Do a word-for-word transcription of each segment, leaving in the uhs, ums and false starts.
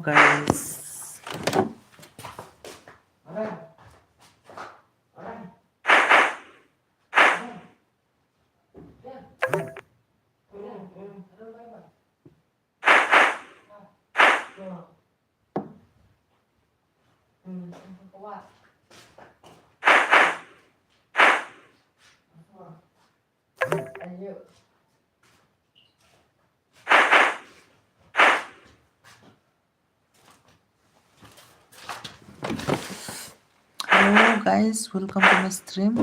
Guys. Hello guys, welcome to my stream.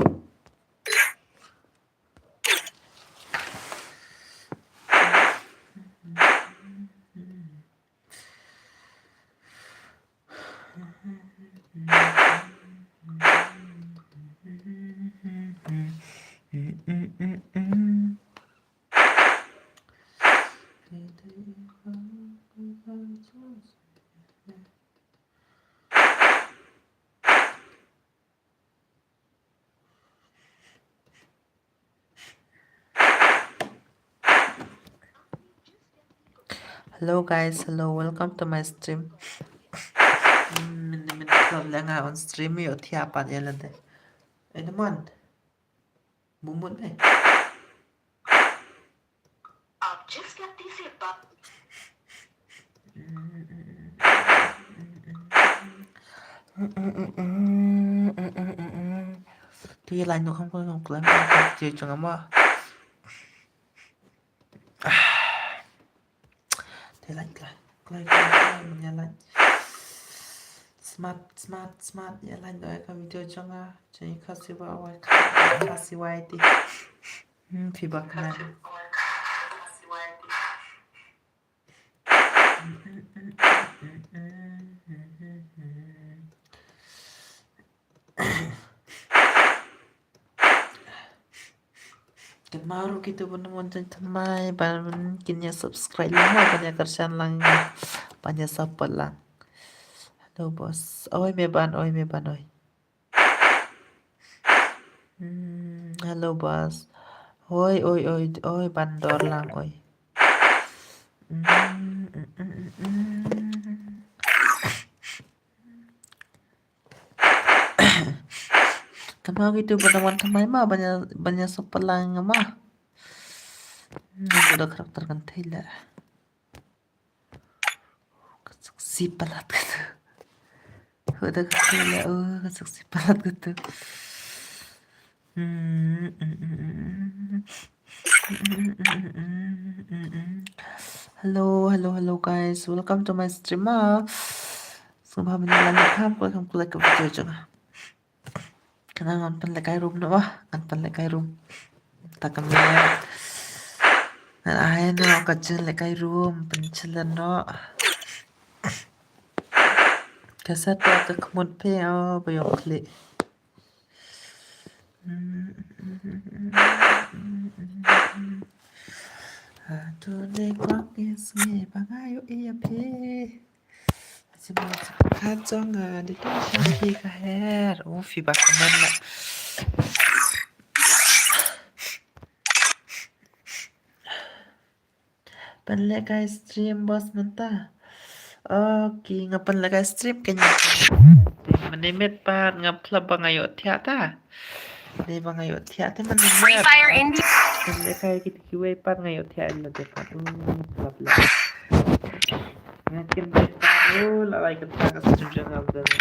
Hello guys, hello, welcome to my stream. Hmm, min min club lenga on stream, ïohthiah pat ïa lade. Edmond. Bumut ne. आप जिस व्यक्ति से बात Tu ïa line no kham kham kham kham kham kham jong nga ma. Ah. Tu ïa line, line, line, line, line, line, line. Smart, smart, smart. Ïa line doh ïa ka video jong nga. Jong i Khasi wa wa Khasi wa ti. Hmm, phi ba khnang. Kynmaw ruh kito ba nang wan jong thymmai ban kin ïa subscribe lang, ban ïa kyrshan lang, ban ïa support lang. Hello boss. Oi me ban, oi me ban, oi. Hmm, hello boss. Oi, oi, oi, oi, ban dor lang, oi. Hmm, hmm, hmm, hmm, hmm. Kynmaw kito ba nang wan thymmai ma ban ïa, ban ïa support lang ma. Hmm, ka dei karakter kan thei la. Ka sexy palat kata. Ka dei ka thei la, oh, ka sexy palat kata. Hmm, hmm, hmm, hmm. Hello, hello, hello guys. Welcome to my stream. Ah. Sngewbha ban ïa like, welcome, welcome, like ka video jong nga. Kane ngan pynlehkai room noh, ngan pynlehkai room. Ta ka miet. Ngan ai noh ka jinglehkai room, pynchlan noh. Ka sa ta ka khmut phi, oh, ba ïong khlieh. Hato ne kwah ïa sngew ba nga ïohi ïa phi. Ka jong nga dei tang sha phi ka her. U phi ba kmen la. Pynlehkai stream boss mynta. Okay, nga pynlehkai stream kane. Mynne miet pat nga pynlap ba nga ïohthiah ta. Dei ba nga ïohthiah te mynne miet. Free Fire India. Pynlehkai kito kiwei pat nga ïohthiah ïa lade pat. Hmm, pynlap la. Nga kin dei pat. Oh, la lai kata ka stream jong nga ba dei.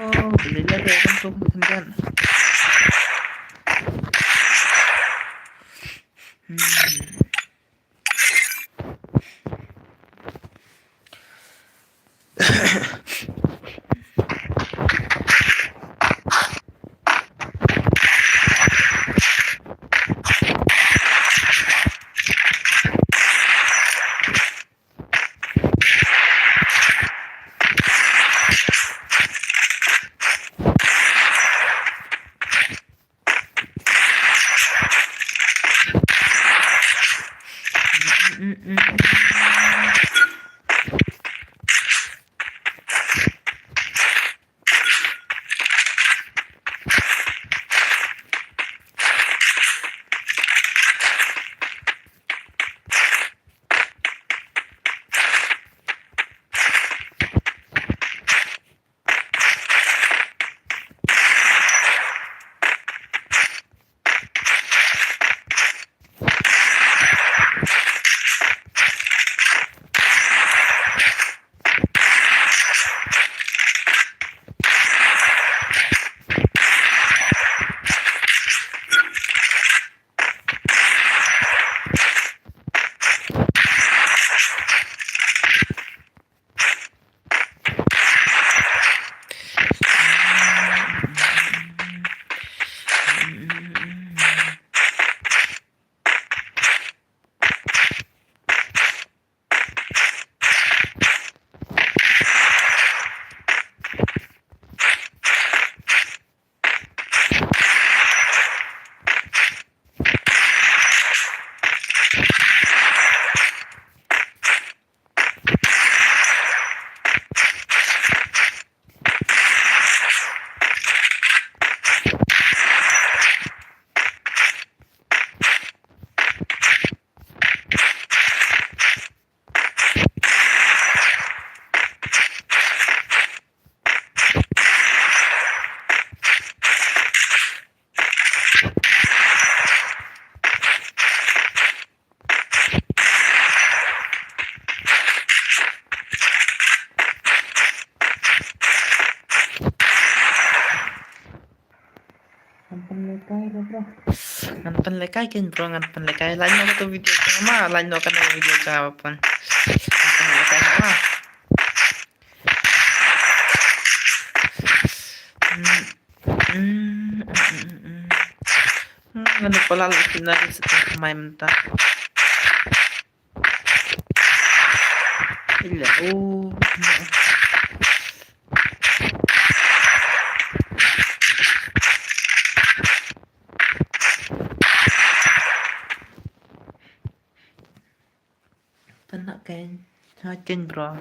Oh, boleh lah, dia kan tu makan kan. Hmm. Ngan pynlekai re bro. Ngan pynlekai ken bro, ngan pynlekai. Like noh kato video jong nga ma, like noh kato video jong nga pun. Ngan pynlekai noh ma. Hmm, hmm, hmm, hmm, hmm. Hmm, ngan pynlekai na di setengah main mentah. Ila, oh. Tana kain. Ha, kain bro.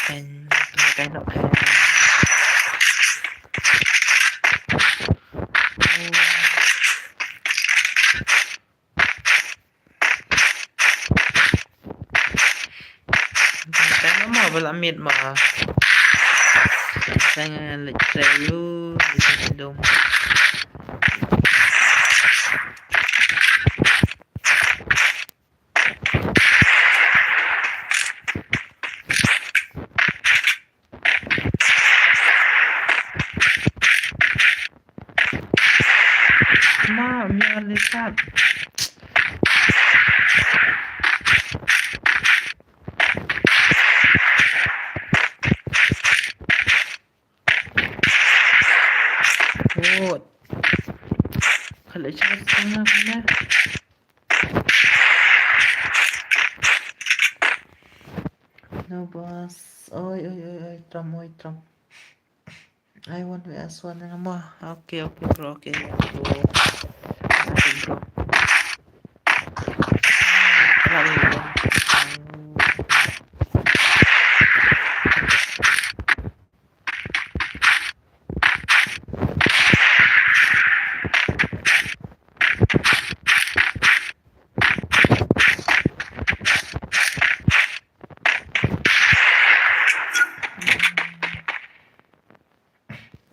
Kain, tana kain, no kain. Oh. Tang mo ba la miet mo. Tang leit trai ïa u, leit trai dom. Ma, mia lisat. Good. Kala siya sa mga kanya. No, boss. Oi, oi, oi, oi, Trump, oi, Trump. I want to ask one more. Okay, okay, bro, okay. Okay, bro.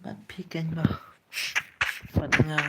Bat phi keiñ ba. Bat nga.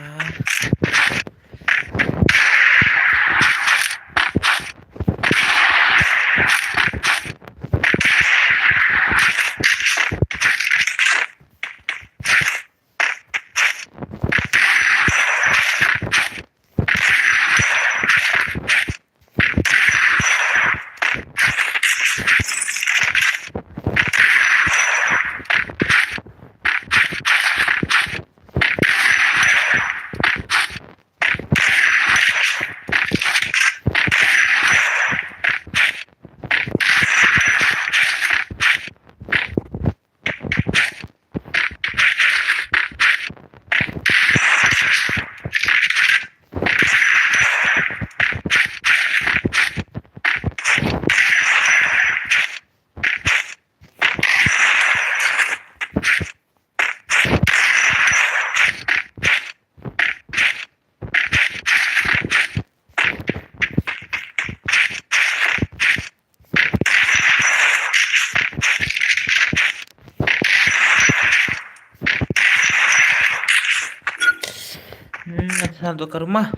Sa tu ka rumah.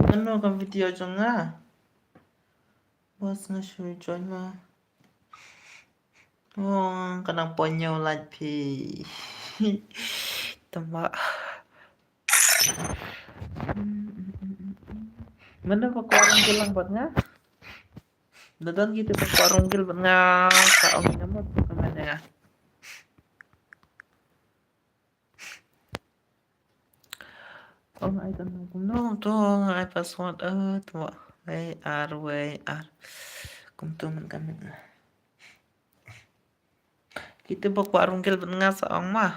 Ano ka video jong nga? Bos nga shu join ma. Oh, ka nang poi ñiew light phi. Tama. Mano ba kwah rung gil lang bad nga? Da don kito ba kwah rung gil bad nga, sa ong ïa nga mut ka mane nga. Ong ai tang kumno to, ong ai password, eh, to. Wei ar, wei ar. Kumto man ka mane nga. Kito ba kwah rung gil bad nga sa ong ma.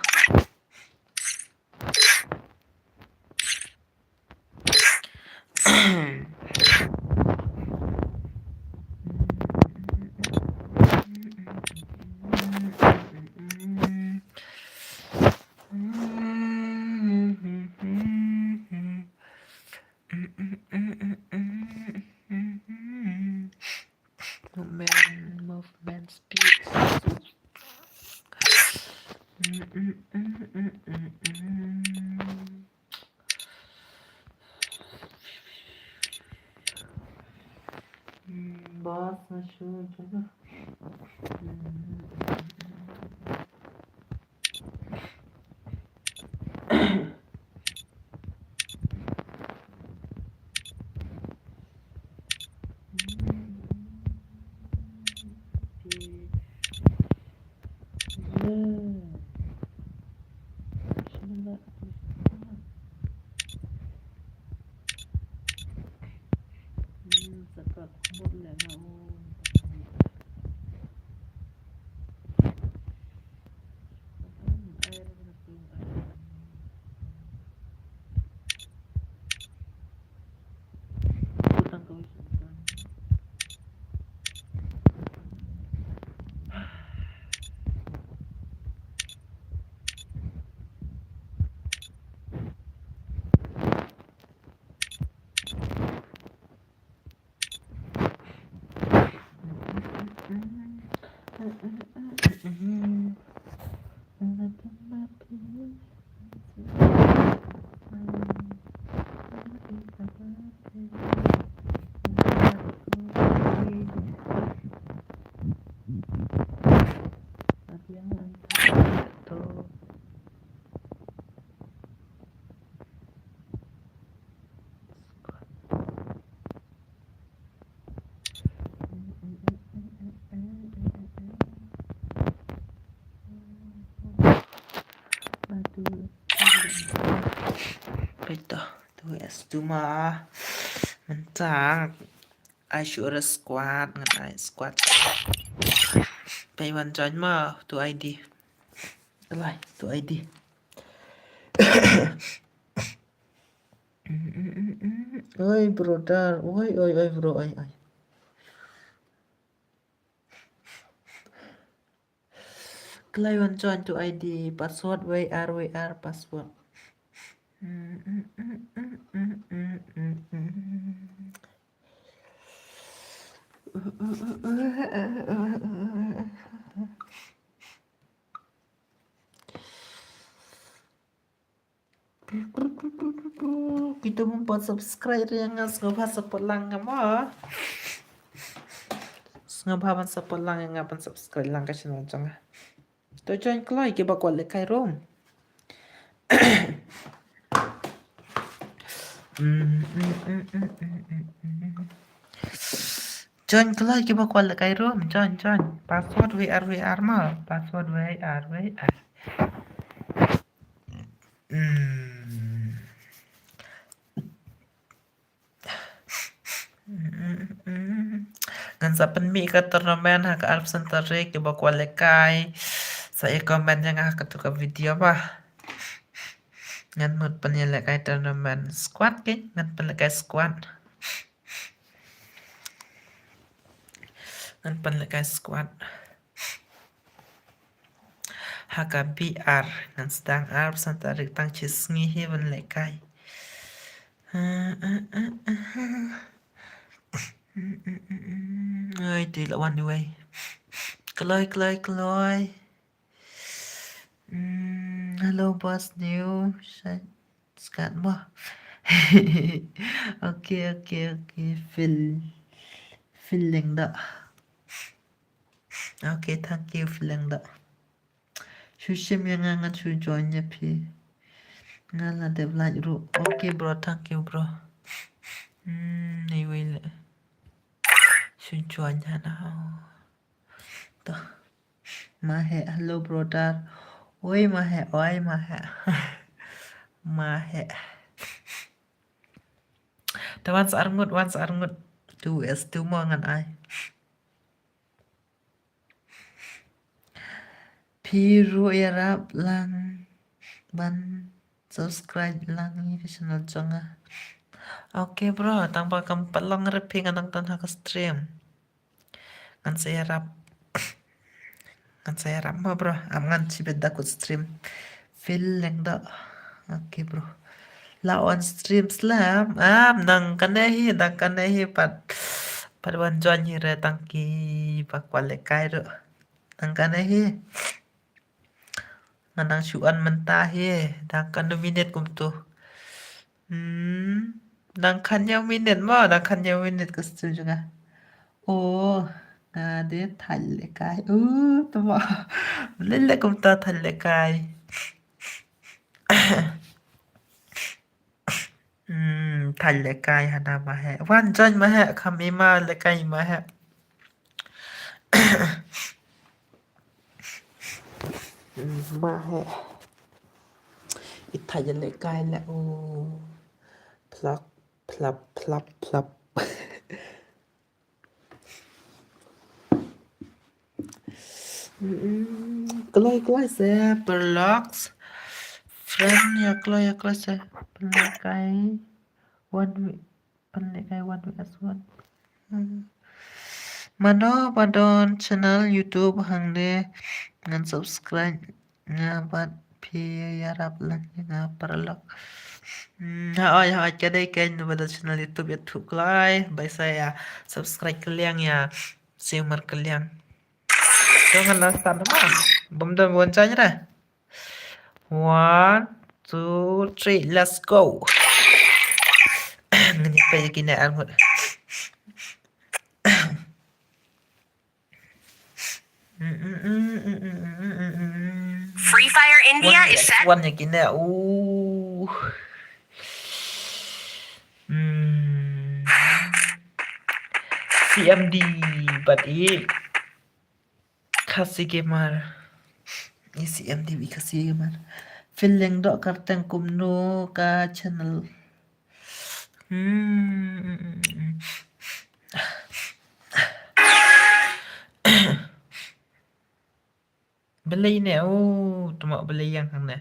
Movement, movement speed. Bos nga shu jaka. Peit to, tu es tu ma. Mynta ai shu re squad, ngan ai squad. Peit wan join ma, tu I D. Lai, tu I D. Oi, brother. Oi, oi, oi, bro. Oi, oi. Kloi wan join tu I D. Password, wei ar, wei ar, password. Kito bym pat subscribe ïa nga, sngewbha support lang nga mo. Sngewbha ban support lang ïa nga, ban subscribe lang ka channel jong nga. To join kloi kiba kwah lehkai room. Join kloi kiba kwah lehkai room, join, join. Password wei ar wei ar ma. Password wei ar wei ar. Hmm. Ngan sa pynmih ka tournament ha ka arphew san tarik, kiba kwah lehkai sa ïa comment ïa nga ha katu ka video ba. Ngan mut pynlehkai tournament squad, ki ngan pynlehkai squad. Ngan pynlehkai squad. Ha ka B R ngan sdang arphew san tarik, tang shi sngi hi ban lehkai. Ai, ti la wan iwei. Kloi, kloi, kloi. Mm, hello, boss new. Sa-, skat mo. Okay, okay, okay. Feel, feeling da. Okay, thank you, feeling da. Shu shim ïa nga, ngan shu join ïa phi. Nga la dep like ruh. Okay, bro, thank you, bro. Hmm, iwei le. Shu join hana. To. Mahe, hello, brother. Oi, Mahe, oi, Mahe. Mahe. Te wan sa arngut, wan sa arngut. Tu es tu mo ngan ai. Phi ruh ïarap lang ban subscribe lang ïa ka channel jong nga. Okay, bro, tang ba kam pat long re phi ngan nang tan ha ka stream. Ngan sa ïarap. Ngan sa ïarap mo, bro. Am ngan shibit da kut stream. Feeling da. Okay, bro. La on stream slam. Am nang kane hi, nang kane hi pat. Pat wan join hi re tang ki ba kwah lehkai ruh. Nang kane hi. Nga nang shu on mynta hi. Dang katno minit kumto. Hmm. Dang khathynñiew minit mo, dang khathynñiew minit ka stream jong nga. Oh, nga dei thait lehkai. Uh, tama. Leh leh kumta thait lehkai. Hmm, thait lehkai hana Mahe. Wan join Mahe, kham i ma lehkai Mahe. Hmm, Mahe. I thait lehkai le, oh. Plap, plap, plap, plap. Mm, kloi, kloi se, Perlox. Friend, ïa kloi, ïa kloi se. Pynlehkai one week. Pynlehkai one week as one. Mm. Mano ba don channel YouTube hangne ngan subscribe. Nga bad phi ïarap lang ïa nga paralok. Hmm, ha oi, ha oi, ka dei keiñ ba don channel YouTube ïathuh kloi, ba sa ïa subscribe kylliang ïa Sumar kylliang. To ngan nang start ma. Bym don bun chang ra. One, two, three, let's go. Ngin ïa peit ïa kine arngut. Free Fire India is set. One ïa kine. Uh. Hmm. C M D bad i Khasi Gamer. I C M D bad i Khasi Gamer. Feeling doh kyrteng kumno ka channel. Hmm. Balei ne? Oh, tuma balei ïa hangne.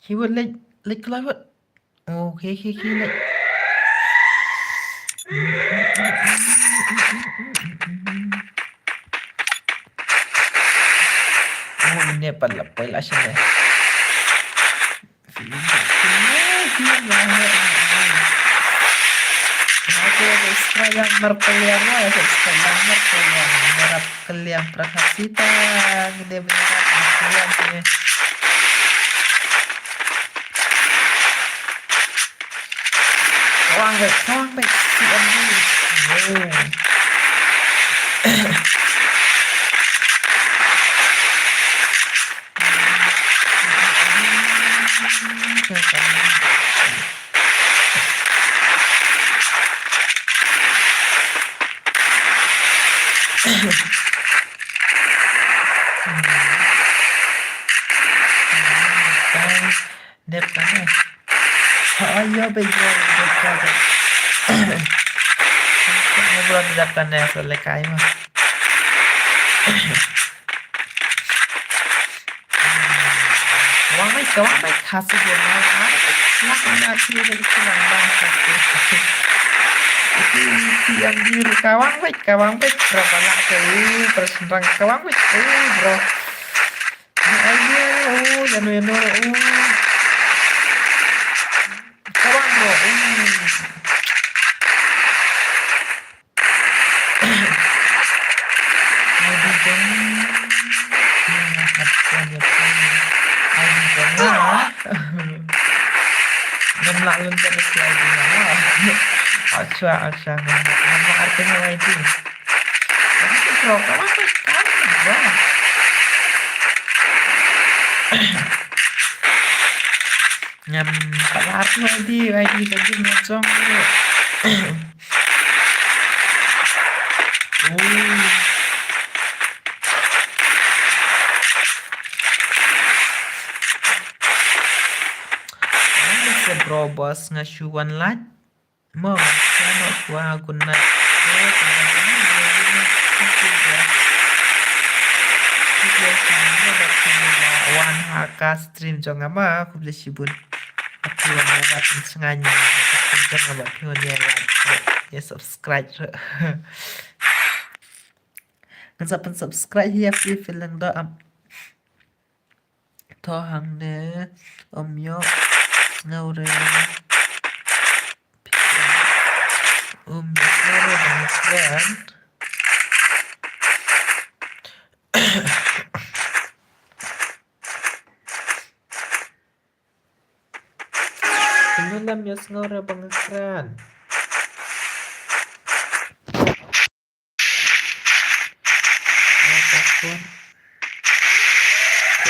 Hi wat leh, leh kloi wat. Oh, hi, hi, hi, leh. Oh, ine pat la poi la shane. Kylliang markylliang, markylliang, markylliang, markylliang, markylliang. Kawang bad, kawang bad, C M D. Oh. Dep ka ne. Ha, ayo, bad, bad, bad, bad. Ngobrol dep ka ne, sa lehkai ma. Wang mai ka, wang mai ka, si dia na. Nak na, si dia, si dia, bang, sa, si. Si, si, yang diri ka, wang mai ka, wang mai ka, bala ka, eh, terus bang ka, wang mai ka, eh, bro. Ayo, oh, ya no, ya no, oh. Kawang, bro, oh. Alun ka reply di na. Acha, acha, ngam, ngam arti na I D. Ngam arti bro, ngam arti kan, bro. Ngam arti na I D, I D ka jing na jong bro. Oh. Ano sa bro boss nga shu wan lait. Mo, ano kwa gun na. Wan ha ka stream jong nga ma, khublei shibun. Ati wan ha ka stream jong nga ma, ati wan ya subscribe. Ngan sa pyn subscribe hi ïa phi, phi lang doh am. To hangne um ïoh sngewre. Um ïoh sngewre ba ngi kren. Kumno lam ïoh sngewre ba ngi kren. Ai, password.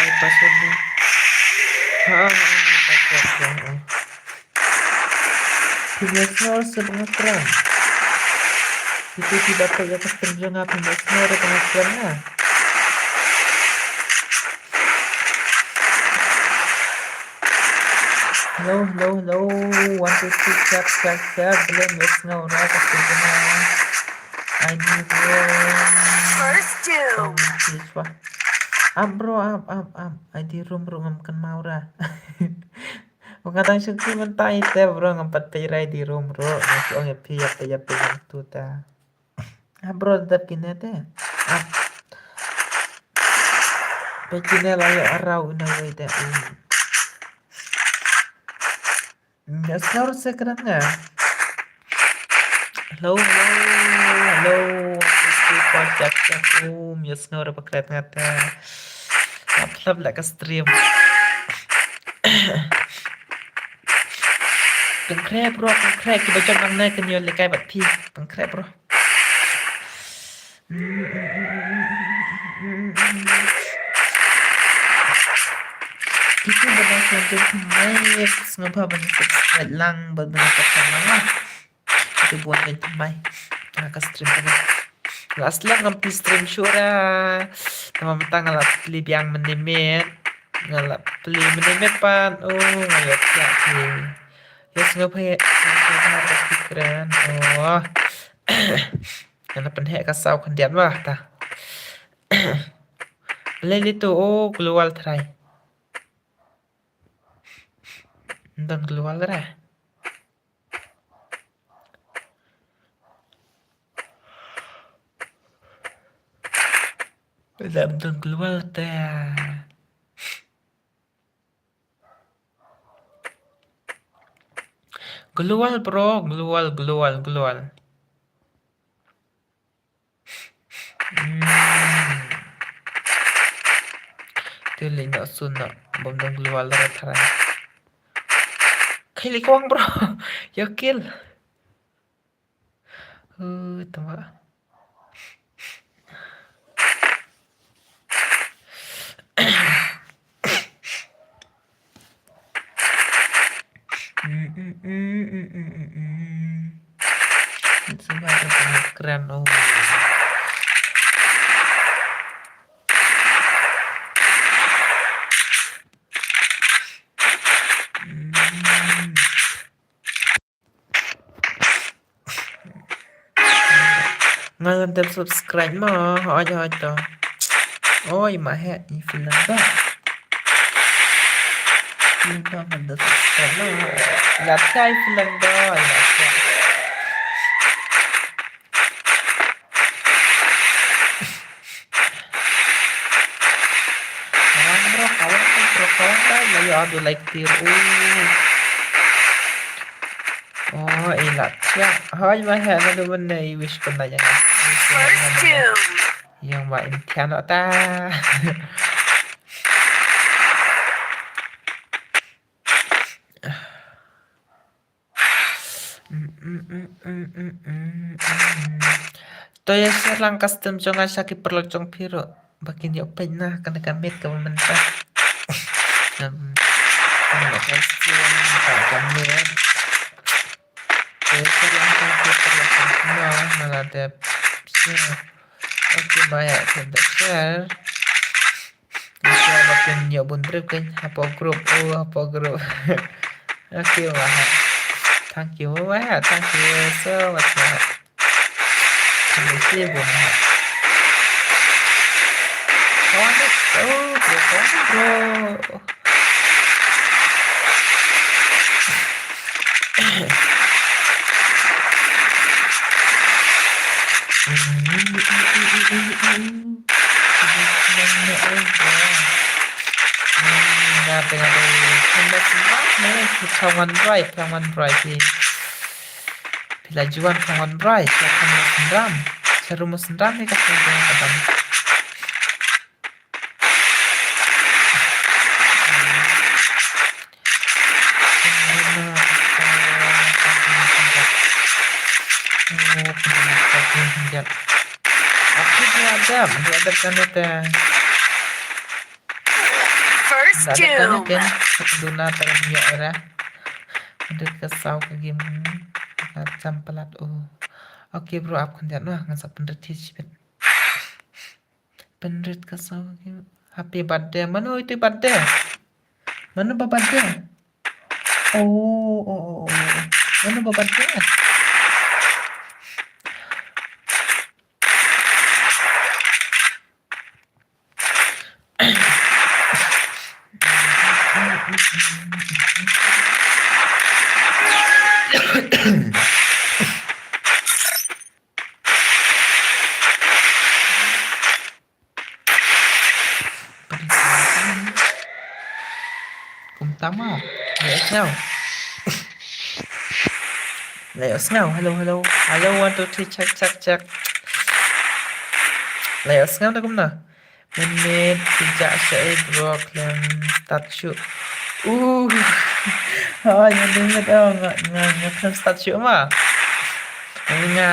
Ai, password ni. Ha, ha, ha, password, ha, ha. Phi ïoh sngewre sa ba nga kren. Phi, phi, phi ba peit ïa ka stream jong nga, phi ïoh sngewre ba nga kren na. Hello, hello, hello. One, two, three, clap, clap, clap. Balei ym ïoh sngewre ka stream jong nga? I D room. First doom. Ap bro, ap, ap, ap. I D room, room ngam kynmaw ra. Nga dang shakri mynta ite bro, ngam pat peit ra I D room bro. Nga shu ong ïa phi, ïa phi, ïa phi, ngam tu ta. Ah, bro, dep kine te. Ah. Pe kine la ïoh arau ina wei te. Um. Ïoh sngewre sa kren nga. Hello, hello, hello. Check, check. Um, ïoh sngewre ba kren nga te. Ap lap la ka stream. Pynkhreh bro, pynkhreh, kiba jop nangne kin ïoh lehkai bad phi. Pynkhreh bro. Kito ba dang sngewbha ban subscribe lang, ban subscribe lang. Kito ba wan join thymmai ha ka stream thymmai. La slem ngam plie stream shuh ra. Namar mynta nga la plie biang mynne miet. Nga la plie mynne miet pat. Oh, nga ïoh plie. Ïoh sngewbha, ïoh sngewbha ba phi kren. Oh. Nga la pynheh ka saw khyndiat ma ta. Lei lei to, oh, global trai. Don global ra. Dam don global te. Global bro, global, global, global. Hmm. Te lei noh sun noh, bym don global ra tharai. Khai lei kwang bro. Ïa kill. Uh, tama. Sebab ada kena keren, oh. Hmm. Nga ngam dep subscribe mo, hooid hooid to. Oi ma he, i film ba. Film ba ngam dep subscribe mo. Lat kai film ba, lat kai. Kawang bro, kawang bro, kawang bro. Layo adu like tir. Oh. Oh, ilat ya. Hoi ma he na du men ne wish ko na ya. First doom. Yang ba in tian ta. Mm, mm, mm. To ïa share lang ka stream jong nga sha ki paralok jong phi ruh ba kin ïoh peit na kane ka miet kaba mynta. Em, kane ka stream ka ka miet. To ïa share lang ka ki paralok jong phi ruh, nga la dep share. Okay, ba ïa share. Ïa ba kin ïoh bun briew kin hapoh group, oh, hapoh group. Okay, Mama. Thank you, Mama. Thank you so much, Mama. Thank you, Mama. Kawan, oh, bro, kawan, bro. Nga tengah tu. Phi la juan phi la wan brai, phi la wan brai, phi la wan sendam. Seru mo sendam ni ka phi la wan. First doom. Duna tara ïa era. Dut ka saw ka game. Ka jam palat, oh. Okay, bro, ap khyndiat noh, ngan sa pynrit hi shibit. Pynrit ka saw ka game. Happy birthday. Mano ito birthday? Mano ba birthday? Oh, oh, oh, oh. Mano ba birthday? Kumta ma. La ïohsngew. La ïohsngew. Hello, hello. Hello, one, two, three, check, check, check. La ïohsngew da kumno? Mynmiet phi jah shaei bro, khlem start shuh. Uh. Hooid, mynmiet, oh, nga, nga, nga khlem start shuh ma. Nga,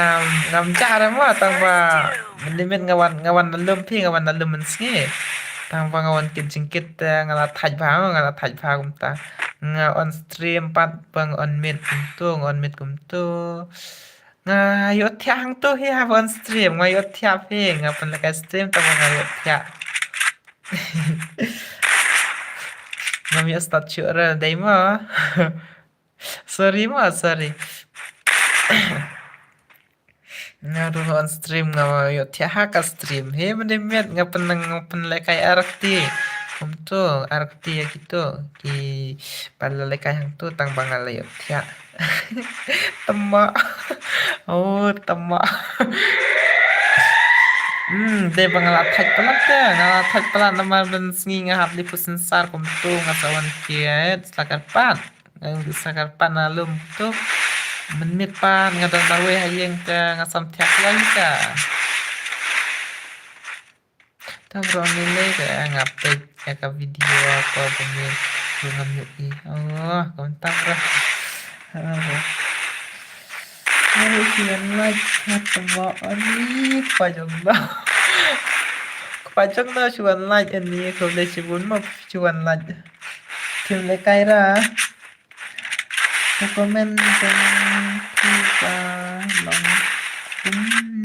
ngam jah re ma, tang ba mynmiet nga wan, nga wan na lum phi, nga wan na lum mynsngi. Tang ba nga wan kit jingkit, eh, nga la thait bha, nga la thait bha kumta. Nga on stream pat ba nga on mute kumto, nga on mute kumto. Nga ïohthiah hangto hi haba on stream, nga ïohthiah phi, nga pynlehkai stream tangba nga ïohthiah. Ngam ïoh start shuh re dei mo. Sorry mo, sorry. Nga ruh on stream nga ïohthiah ha ka stream. He mynmiet nga pyn, nga pynlehkai arti. Kumto, arti ïa kito. Kiba la lehkai hangto tang ba nga la ïohthiah. Tama. Oh, tama. Hmm, dei ba nga la thait palat te, nga la thait palat namar mynsngi nga hap leit pyrshah sar kumto nga sa wan kit, sa kyrpad. Nga sa kyrpad na lum to. Mynmiet pat nga don marwei ha ïing te nga sam thiah lang te. Te bro, ngi leh ka, nga peit ïa ka video ko ba ngi, ba ngam ïohi. Oh, kumta bro. Oh. Ngi leh shu wan like, nga tymmen ani, kpa jong no. Kpa jong no shu wan like ani, khublei shibun mo shu wan like. Phim lehkai ra. Ka comment jong phi ka long kum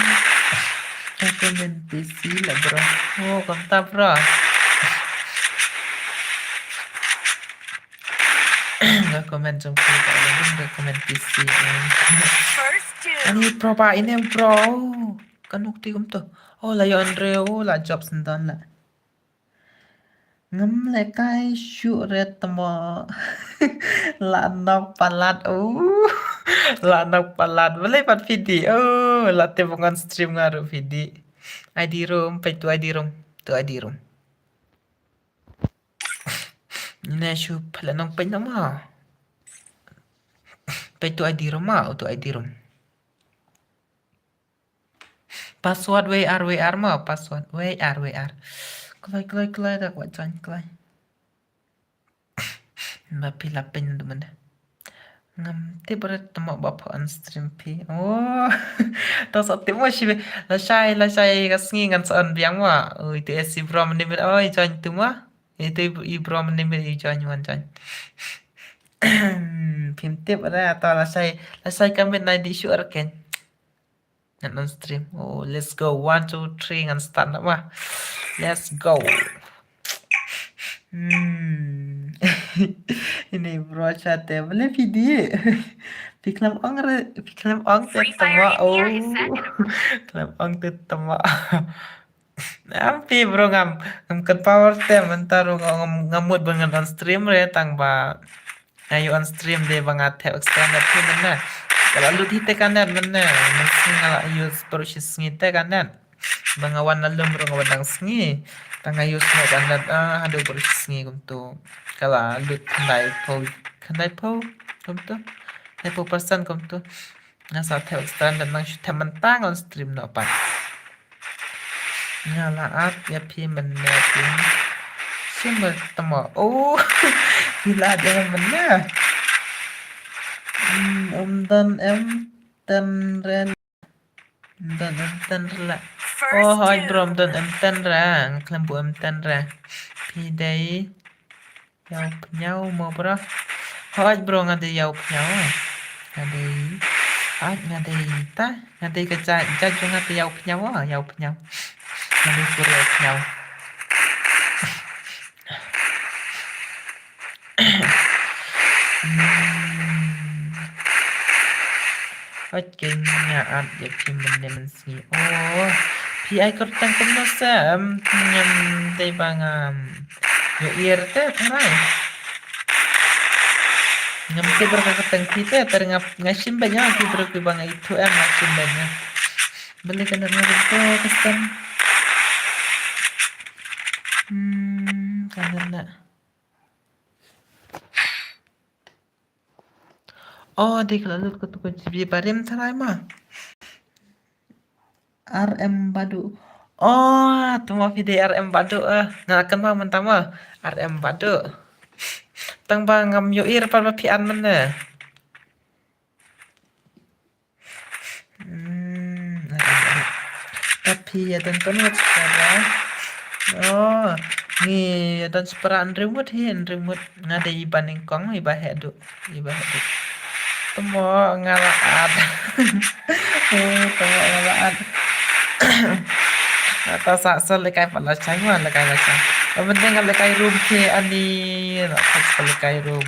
ka comment phi la bro. Oh, kumta bro. Ka comment jong phi ka long kum ka comment phi. First two. Ani bro ba ine bro. Ka nuk ti kumto. Oh, la ïoh hynriew, la jop syndon la. Ngam lehkai shuh re tymmen. La nok palat. Uh. La nok palat. Balei pat phi dih? Oh, la te ba ngan stream nga ruh phi dih. I D room, peit tu I D room. Tu I D room. Ne shu phala nong peit nama. Peit tu I D room ma, tu I D room. Password wei ar wei ar ma, password wei ar wei ar. Kloi, kloi, kloi, da kwah join kloi. Ba phi la pyn da mynta. Ngam tip re tang ba pha on stream phi. Oh. To sa tip mo shi be. Lashai, lashai ka sngi ngan sa on biang mo. Ui, tu e si bro mynne mynne. Oi, join tu mo. Itu i bro mynne mynne i join, wan join. Phim tip re, to lashai, lashai ka mynne dei shu ar ken. Ngan on stream. Oh, let's go. One, two, three, ngan start na mo. Let's go. Hmm. Ini bro chat te. Boleh video. Phi khlem ong re, phi khlem ong te tang mo. Oh. Khlem ong te tang mo. Am phi bro ngam, ngam kat power te mynta ruh ngam, ngam mut ban ngan on stream re tang ba. Nga ïoh on stream dei ba nga thep extended phi mynne. Ka la lut hi te ka net mynne. Mynsngi nga la use baroh shi sngi te ka net. Ba nga wan na lum ruh nga wan dang sngi. Tang nga use noh ka net, ah, haduh baroh shi sngi kumtu. Ka la lut khyndai phew, khyndai phew kumtu. Khyndai phew percent kumtu. Nga sa thep extended nang shu thep mynta ngan stream noh pat. Nga la add ïa phi mynne phi. Shim ba tamo. Oh. Phi la add ïa mynne. Hmm, um don em ten re. Um don em ten re la. Oh, hooid bro, um don em ten re. Nga khlem buh em ten re. Phi dei Ïaw Pynïaw mo bro. Hooid bro, nga dei Ïaw Pynïaw. Nga dei, hooid nga dei ta, nga dei ka jait, jait jong nga te Ïaw Pynïaw, Ïaw Pynïaw. Nga dei pura Ïaw Pynïaw. Hmm. Hooid kein nga add ïa phi mynne mynsngi. Oh, phi ai kyrteng kumno se, em, ngam dei ba ngam ïohi re te tharai. Ngam tip re ka kyrteng phi te, tharai nga, nga shim beit ïa ki briew kiba nga ithuh em, nga shim beit ïa. Balei ka net nga ring to custom. Hmm, ka net na. Oh, dei ka la lut katu ka G B barim tharai ma. R M Badu. Oh, tu ma phi dei R M Badu, eh. Nga kynmaw mynta ma. R M Badu. Tang ba ngam ïohi re pat ba phi add mynne. Hmm, R M Badu. Ta phi ïa don ton wat sekarang. Oh, ngi ïa don spra hynriew ngut hi, hynriew ngut. Nga dei iba nyngkong, iba heh duh, iba heh duh. Tamo nga la add. Oh, tamo nga la add. Ata sa sa lekai pat lashai ma, lekai lashai. Ba mynta nga lekai room te ani, la pat sa lekai room.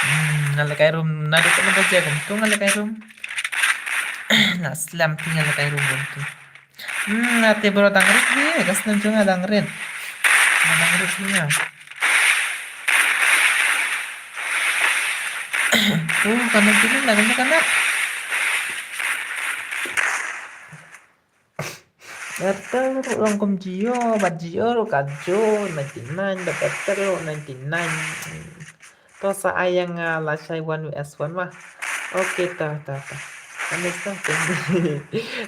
Hmm, nga lekai room, naduh mynta jia kumtu nga lekai room. Nga slem phi nga lekai room kumtu. Hmm, nga te bro dang rit hi, ka snem jong nga dang rit. Nga dang rit hi nga. Uh, ka net phi na, ka net, ka net. Airtel ruh long kum Jio, bad Jio ruh ka Jio ninety nine, bad Airtel ruh ninety nine. To sa ai ïa nga lashai one U S one ma. Okay, ta, ta, ta. Kano snem kane?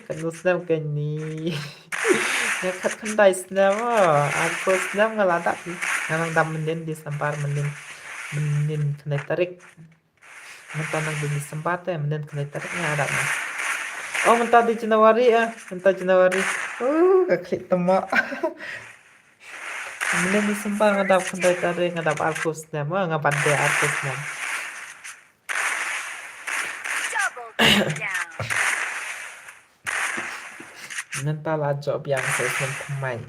Kano snem kane? Nga khat khyndai snem, oh. Arphew snem nga la dap. Nga nang dap mynnin December mynnin. Mynnin khyndai tarik. Mynta nang dei December te, mynnin khyndai tarik nga dap nga. Oh, mynta dei January, ah. Mynta January. Uh, ka khlieh tamo. Mynnin December nga dap khyndai tarik, nga dap arphew snem, ah, nga ban dei arphew snem. Mynta la jop ïa nga sa snem thymmai.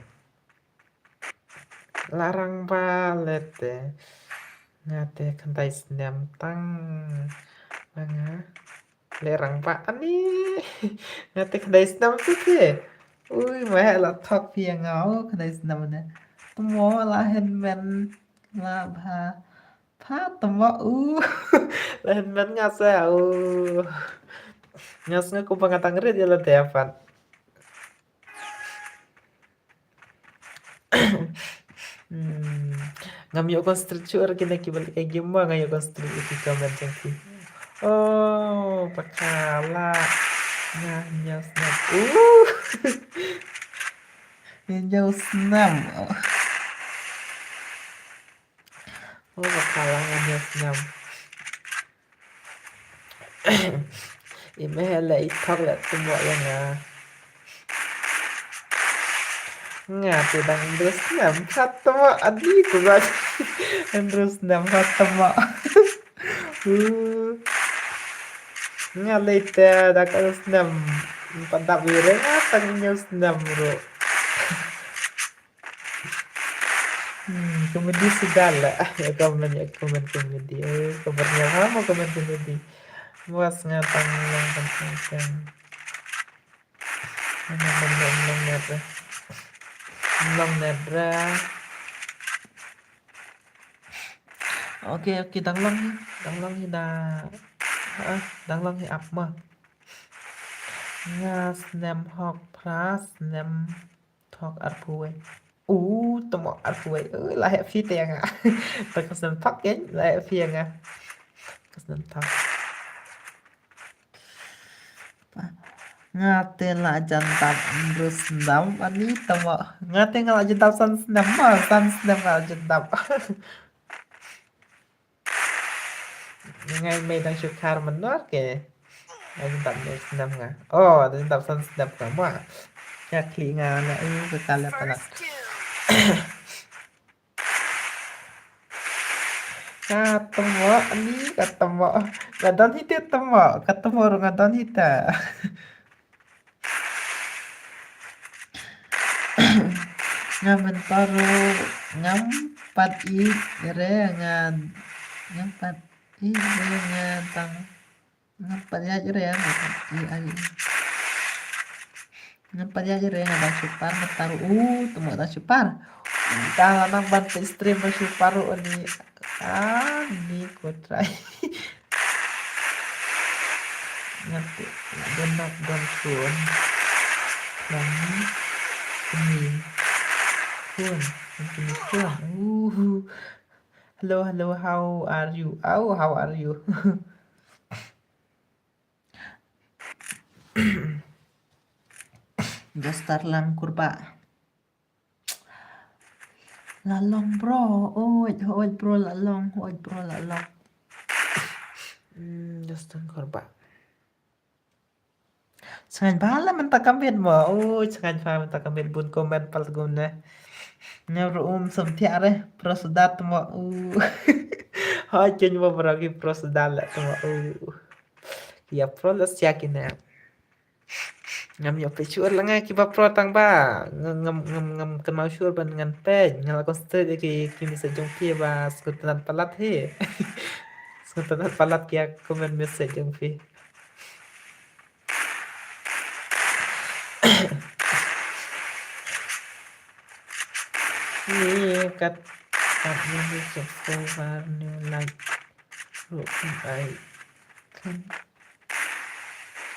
La rangbah leh te. Nga te khyndai snem tang. Nga leh rangbah ani. Nga te khyndai snem tu te. Ui, ma heh la thok phi ïa nga, oh, khyndai snem ne. Tamo la hynmen la bha. Pha tamo, uh. La hynmen nga sa, uh. Nga sngew kumba nga dang rit ïa lade pat. Hmm. Ngam ïoh concentrate shuh ïa kine kiba lehkai game ma, nga ïoh concentrate ïa ki comment jong ki. Oh, bakala. Nga hynñiew snem. Uh. Hynñiew snem. Oh, bakala nga hynñiew snem. I mei la i thok la tymmo ïa nga. Nga te dang bes nam phat tymmo ani ku ba. Bes nam phat tymmo. Uh. Nga lei te da ka snem padap wi re nga tang nyu snem ru. Hmm, komedi sudah lah. Ah, ya komen ya komen komedi. Eh, kabarnya lama komen komedi. Muas ngatang lang tang tang. Nong nong nong nong nong nong nong. Okay, okay, dang long hi, dang long hi da. Ah, dang long hi ap ma. Nga snem hok phra snem thok arphew wei. U tymmo arphew wei. U la heh phi te nga. Ta ka snem thok ken la heh phi nga. Ka snem thok. Nga te la jan dap hynriew snem ani tymmo. Nga te nga la jan dap san snem ma, san snem nga la jan dap. Nga mei dang shu khar mynno ke. Nga jan dap hynriew snem nga. Oh, jan dap san snem nga ma. Nga khlieh nga nga u ka kala palat. Ka tymmo ani ka tymmo. Nga don hi te tymmo. Ka tymmo ruh nga don hi te. Nga mynta ruh ngam pat ïeit re nga, ngam pat ïeit re nga tang. Ngam pat ïeit re nga tang. Ïeit ai. Ngam pat ïeit re nga dang shu par mynta ruh. U tymmo dang shu par. Dang la nang ban peit stream ba shu par ruh ani. Ani ko trai. Nga te don nak don phone. Nang ni phone. Nang ni phone. Uh. Hello, hello, how are you? Oh, how are you? Dostar lang kurba. La long bro, oi, oi bro la long, oi bro la long. Hmm, dostar kurba. Sngewbha la mynta ka miet mo. Oi, sngewbha mynta ka miet bun comment pal gum ne. Nga ruh um sum thiah re, pro sudat mo. U. Hoi ken mo bro ki pro sudat la mo. U. Ki ïa pro la sia ki ne. Ngam ïoh peit shuh la nga kiba pro tang ba. Ngam, ngam, ngam, ngam kynmaw shuh ban ngan peit. Nga la concentrate ïa ki, ki message jong phi ba sngewtynnat palat hi. Sngewtynnat palat ki ïa comment message jong phi. Ni kat kat ni subscriber ni like. Ruh ai. Kan.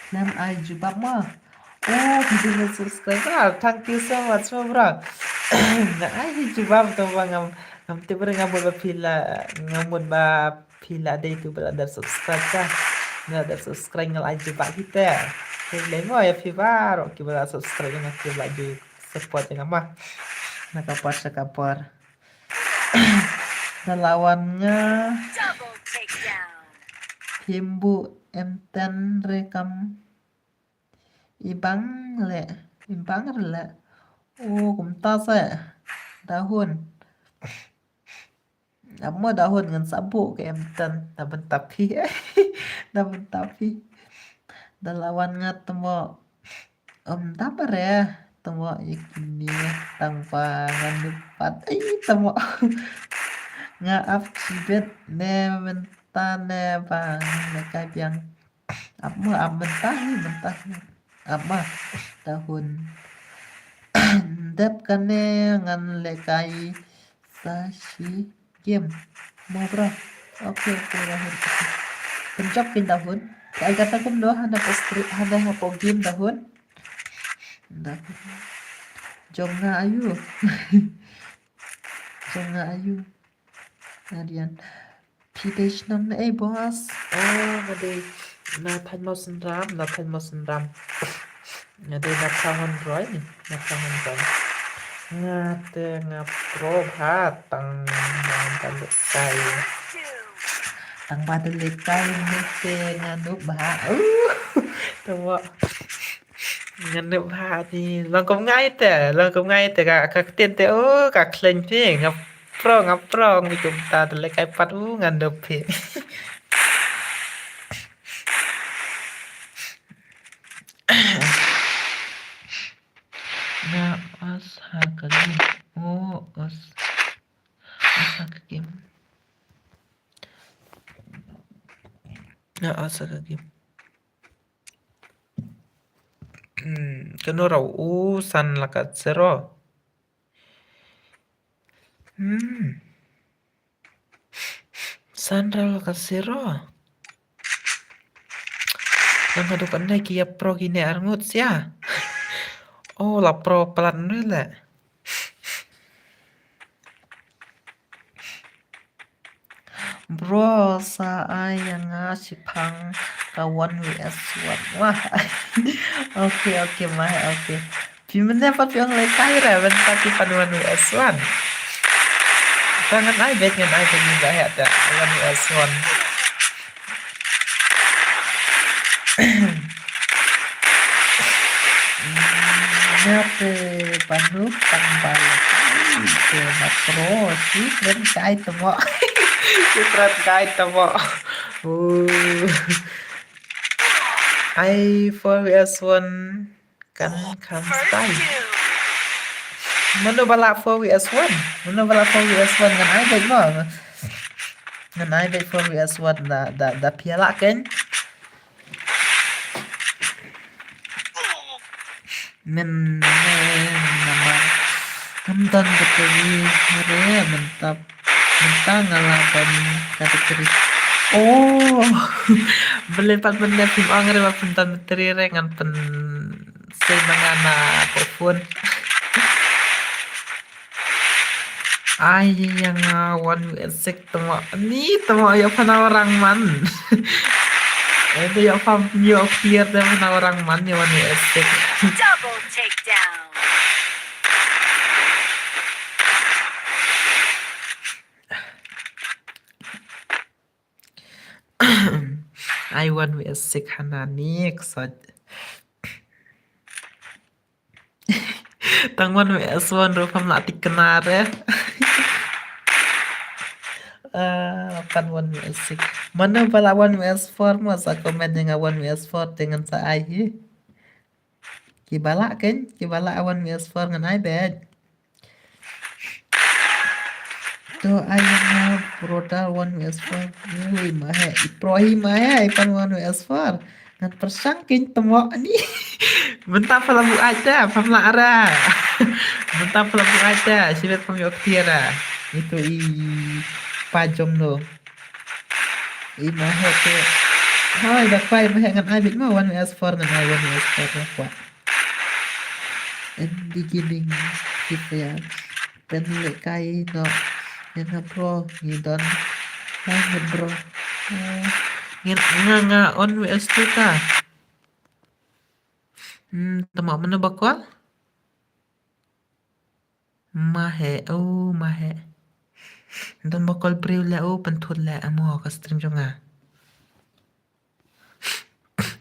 Khlem ai jubab mo. Oh, phi dei na subscriber. Thank you so much, mo bro. Nga ai hi jubab to ba ngam, ngam tip re nga mut ba phi la, nga mut ba phi la dei tu ba la dep subscribe ka. Nga la dep subscribe nga la ai jubab hi te. Khublei mo ïa phi baroh kiba la subscribe ïa nga kiba la ju support ïa nga mo. Na ka por sha ka por. Da la wan nga. Double takedown. Phim buh em ten re kam. I bang le, i bang re le. O kumta se. Da hun. Ap mo da hun ngan sa buh ke em ten. Da bynta phi. Da bynta phi. Da la wan nga tymmo. Em, da ba re, tymmo ïa kine tang ba ngan ïa pat. Ai, tymmo. Nga ap shibit ne mynta ne ba ngan lehkai biang. Ap mo, ap mynta hi, mynta hi. Ap mo, da hun. Dep kane ngan lehkai sa shi game. Mo bro. Okay, okay, da hun. Pynjop kin da hun. Ka ai kata kumno hana post hana hapo game da hun. Da hun. Jong nga ayu. Jong nga ayu. Narian. Phi dei shnong na ei boss. Oh, nga dei na thaiñ Mawsynram, na thaiñ Mawsynram. Nga dei na Thawhun Roi ni, na Thawhun Roi. Nga te nga pro bha tang ngan ta lehkai. Tang ba da lehkai mynne te nga nup bha. Uh, to mo. Nga nup bha ni. Long kum ngai te, long kum ngai te ka, ka ktien te, oh, ka khlaiñ phi. Nga prong, nga prong, kumta da lehkai pat, uh, nga nup phi. Nga os ha ka game. Oh, os. Os ha ka game. Nga os ha ka game. Hmm, kano raw u san la ka zero. Hmm. San raw la ka zero. Nang ka dukan dai ki ïa pro ki ne arngut sia. Oh, la pro palat nu le. Bro, sa ai ïa nga shiphang ka one versus one. Wah. Okay, okay, ma, okay. Phi mynne pat phi ong lehkai re, mynta phi pan one versus one. Ta ngan ai beit, ngan ai beit ni ba heh ta one versus one. Nga te panu tang bal. Te ma pro, si kren kai tamo. Si kren kai tamo. Uh. Ai four versus one. Kan kham stai. Mano ba lah four versus one? Mano ba lah four versus one ngan ai beit mo? Ngan ai beit four versus one da, da, da phi lah kan? Men, men, namar. Ngam don battery re, mynta, mynta nga la don ka battery. Oh, balei pat mynne phim ong re ba phin don battery re, ngan pyn save ma nga na ka phone. Ai, ïa nga one versus six tamo. Ni tamo ïa phan warang man. Ïa phan ïa clear te phan warang man ïa one versus six. Double takedown. Ai one versus six hana ni ksot. Tang one versus one ruh pham lah tikna re. Ah, pan one versus six. Mano ba lah one versus four mo sa comment ïa nga one versus four te ngan sa ai hi. Ki ba lah kan, ki ba lah one versus four ngan ai beit. To ai ïa nga broda one versus four. Ui ma heh, i pro hi ma heh, i pan one versus four. Ngan pyrshang kan tamo ni. Mynta pha la buaid te, pham lah re. Mynta pha la buaid te, shibit pham ïoh ktiar re. Itu i pa jong no. I ma heh te. Hoi da kwai ma heh ngan ai beit mo one versus four ngan ai one versus four na kwah. And beginning prepare. Pynlehkai noh ïa nga bro, ngi don. Hai nga bro. Ngi nga nga on we as tuta. Hmm, tama mano ba call? Ma heh, oh ma heh. Don ba call briew leh, oh pynthut leh, amo ka stream jong nga.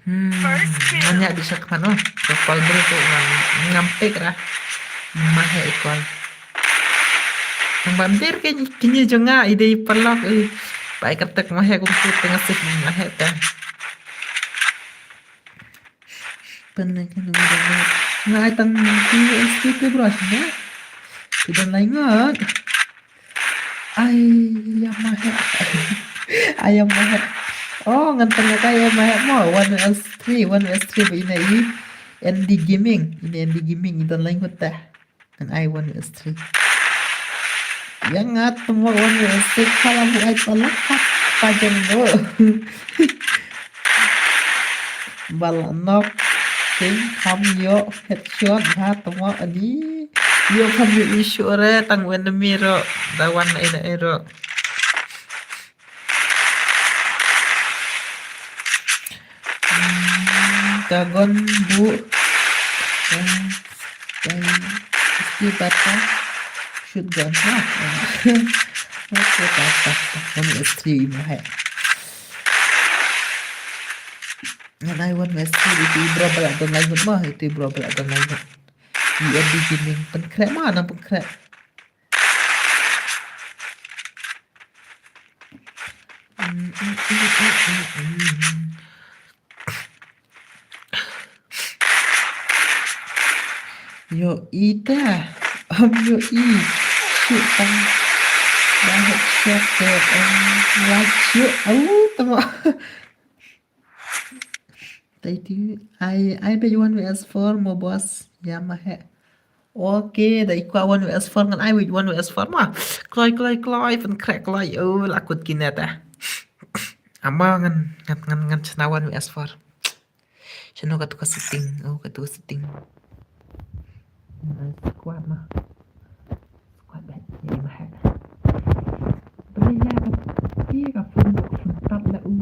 Hmm, ngan ïa di sha khmat, oh. Ka call briew tu ngam, ngam pick ra. Ma heh i call. Nang ba mdir ke kine jong nga i dei paralok, eh. Bai kata ma heh kum tu tengah sih ma heh ta. Pynlehkai noh. Nga ai tang ki S T P bro sini. Ki don lai ngot. Ai ya ma heh. Ai ya ma heh. Oh, ngan pynlehkai ya ma heh mo. One S three, one S three ba ina i N D Gaming. Ina N D Gaming i don lai ngot ta. Ngan ai one S three. Ïa nga tamo one S six, pha la buaid palat, pa jong no. Ba la knock, king kham ïoh headshot, ha tamo ani. Ïoh kham ïoh issue re, tang u enemy ruh da wan na ina ero. Hmm, ka gun bu. Eh, eh, S T bata. Shoot gun. Ha. Okay, ta, ta, ta. Kami S T mo hai. Ngan ai one versus two, ito i bro ba la don lai ngut mo, ito i bro ba la don lai ngut. I Andy Gaming, pynkhreh mo, nang pynkhreh. Ïohi te, ym ïohi. Shu tang ba headshot te, ym, like shu. Au, tama. Dei tu, ai, ai beit one versus four mo boss. Ïa ma heh. Okay, da i kwah one versus four, ngan ai beit one versus four mo. Kloi, kloi, kloi, pynkhreh kloi. Oh, la kut kine te. Ama ngan, ngan, ngan, ngan shna one versus four. Shano katu ka setting? Oh, katu ka setting. Ngan ai squad mo. Squad beit, ïa ma heh. Beli ïa ka, ïa ka phone, ka phone tab la u.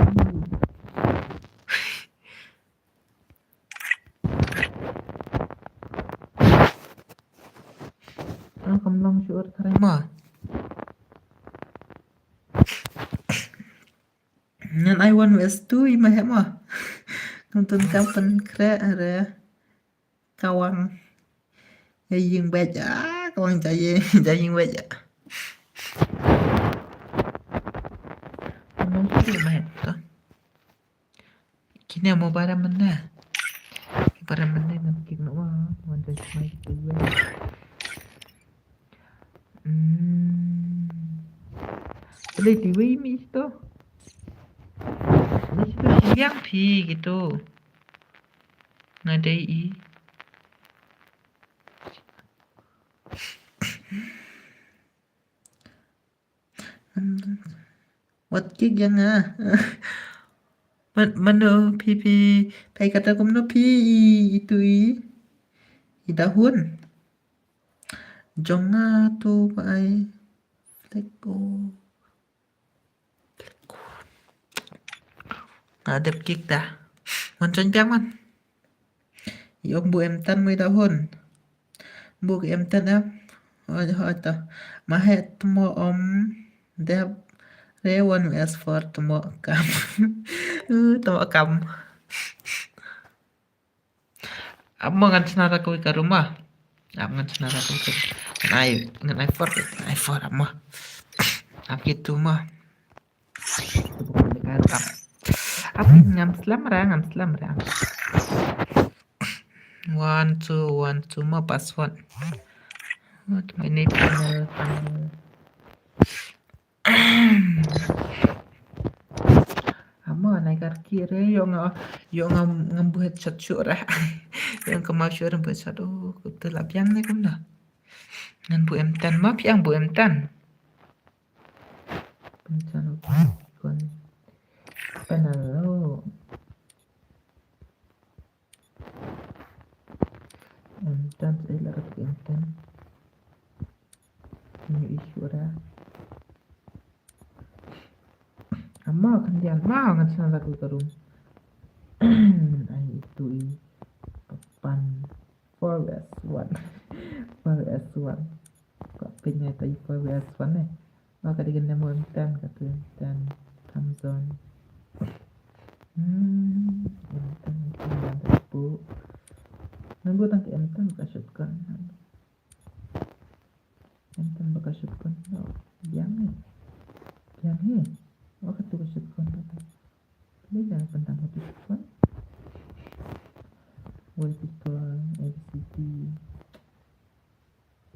Ah, kam long shuh tharai mo. Ngan ai one versus two i ma heh mo. Kam donkam pynkhreh re. Kawang. Ïa ïing beit. Ah, kawang ja ïing, ja ïing beit. Kam long shuh i ma heh to. Kine mo baram mynne. Baram mynne ngan kick noh mo. Wan da smai kitu we. Hmm. Boleh diwe mi to. Ni situ siang phi gitu. Nga dei i. Wat kick ïa nga. Man-, mano phi, phi, phi kata kumno phi i, itu i. I dahun. Jong nga tu ba ai. Flag o. Nga dep kick da. Wan join biang wan. Ïong bu em tan mo i dahun. Bu em tan em. Hoi hoi to. Ma heh tmo om dep re one versus four tmo kam. Uh, tmo kam. Ap mo ngan shna da kawei ka room mo. Ap ngan shna da kawei ka room. Ngan ai, ngan ai four, ngan ai four ap mo. Ap kitu mo. Ap ngam slem ra, ngam slem ra. One, two, one, two mo password. What my name? Amo nai kar ki re ïoh nga, ïoh nga ngam buh headshot shuh ra. Ïoh nga kynmaw shuh ra buh headshot. Oh, kutu la biang ne kumno. Ngan buh M ten mo, phi ïoh buh M ten. Pynchal kon panalo. M ten, eh, la kat M ten. Ni issue ra. Ama kan dia ma ngan sana lagu tarum. Ai itu i papan. Four versus one. Four versus one. Kok penyai tai four versus one eh. Maka dengan nama M ten kata M ten Thompson. Hmm, M ten itu yang terpuk. Nunggu tang ke M ten ka shotgun. M ten baka shotgun. Biang ni. Biang ni. Waktu ka shotgun kata. Ni jangan pentang ka shotgun. Wall pistol, L C T.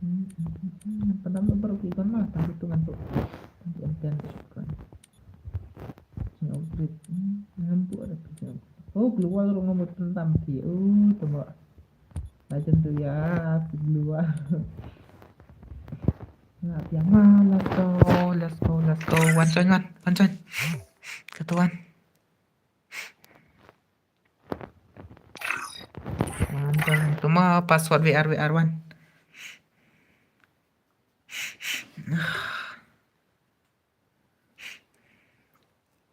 Hmm, hmm, hmm, hmm. Ngan pyndonkam baroh ki gun ma, tang kito ngan buh. Tang ki M ten ki gun. Jing upgrade. Hmm, ngan buh ada ki jing upgrade. Oh, global ruh ngan buh pyndonkam ki. Oh, tama. Lajan tu ya, si global. Nga biang ma, let's go, let's go, let's go. Wan join, wan, wan join. Katuan. Wan, wan. Tuma password V R, V R wan.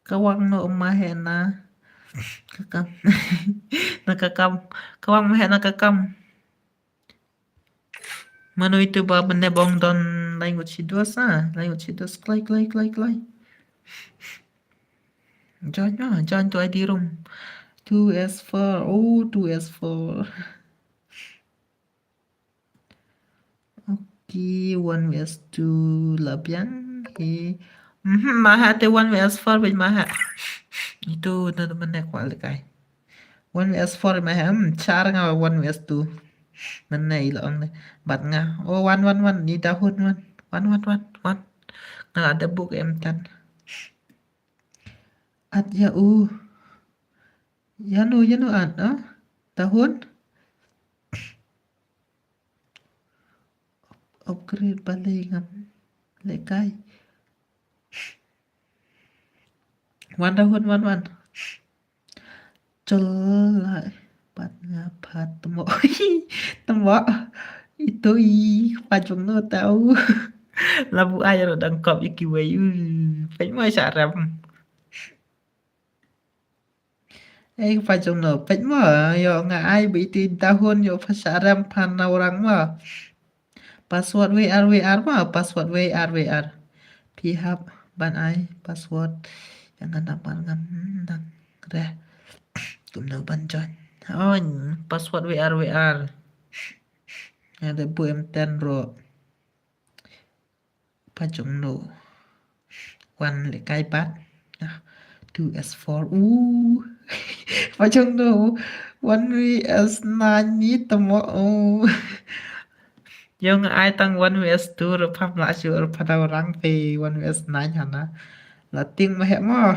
Kawang no ma heh na ka kam. Na ka kam. Kawang ma heh na ka kam. Mano itu ba bene bong don lai ngut shidos ah. Lai ngut shidos klai, klai, klai, klai. Join ah, join tu I D room. Two S four. Oh, two S four. Okay, one V S two la biang. Okay. Mhm, ma ha te one V S four bad ma ha. Itu na mana kwal kai. One V S four ma ha, hmm, char nga one V S two. Mana ila ong ne. Bat nga. Oh, one, one, one. Ni dahun one. One, one, one, one. Nga la da book em tan. At ya u. Yanu, yanu an, ah? Tahun? Upgrade balei ngam lehkai. Wan tahun, wan, wan. Chol la pat nga pat temo. Temo. Itu i pajong no tau. Labu ai ro dang kop iki wei. Pajong mo sa ram. Ei, pajong no, peit mo, ïoh nga ai ba iti dahun ïoh pha sha rem phan na orang mo. Password W R W R mo, password W R W R. Phi hap ban ai password ïa nga namar ngam dang reh kumno ban join. Oh, password W R W R. Nga da buh em ten ro. Pajong no. Wan lehkai pat. Ah, two S four. Uh. Pajong no. One V S nine ni temo. Uh. Ïoh nga ai tang one V S two ruh pham la shu ruh pha dau rang phi one V S nine hana. La ting ma heh mo.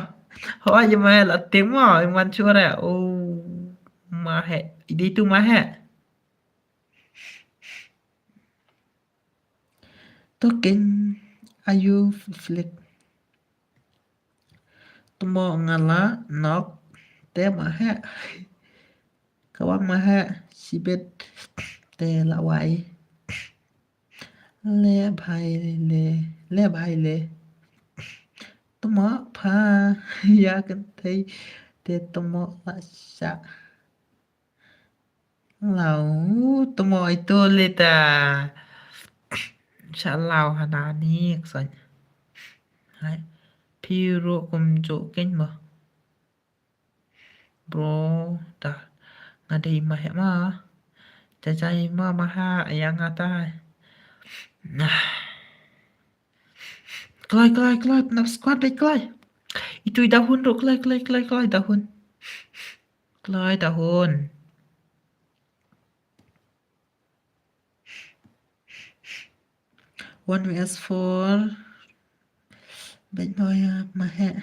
Ho ïa ma heh la ting mo. Wan shu re. Oh. Ma heh. Idi tu ma heh. Token ayu flick. Temo nga la nok te ma heh. Ka wang ma heh sibit te la wai. Le bhai le, le bhai le. Temo pha ïa kan thei te temo la sha. Lau, temo ito leta. Sha lau hana ni kson. Hai. Phi ruh kum jo ken mo. Bro, ta. Nga dei ma heh ma. Jajai ma ma ha ïa nga ta. Nah. Kloi, kloi, kloi, nap squad dei kloi. Itu i dahun ruh kloi, kloi, kloi, kloi dahun. Kloi dahun. One V S four. Bad boy ma heh.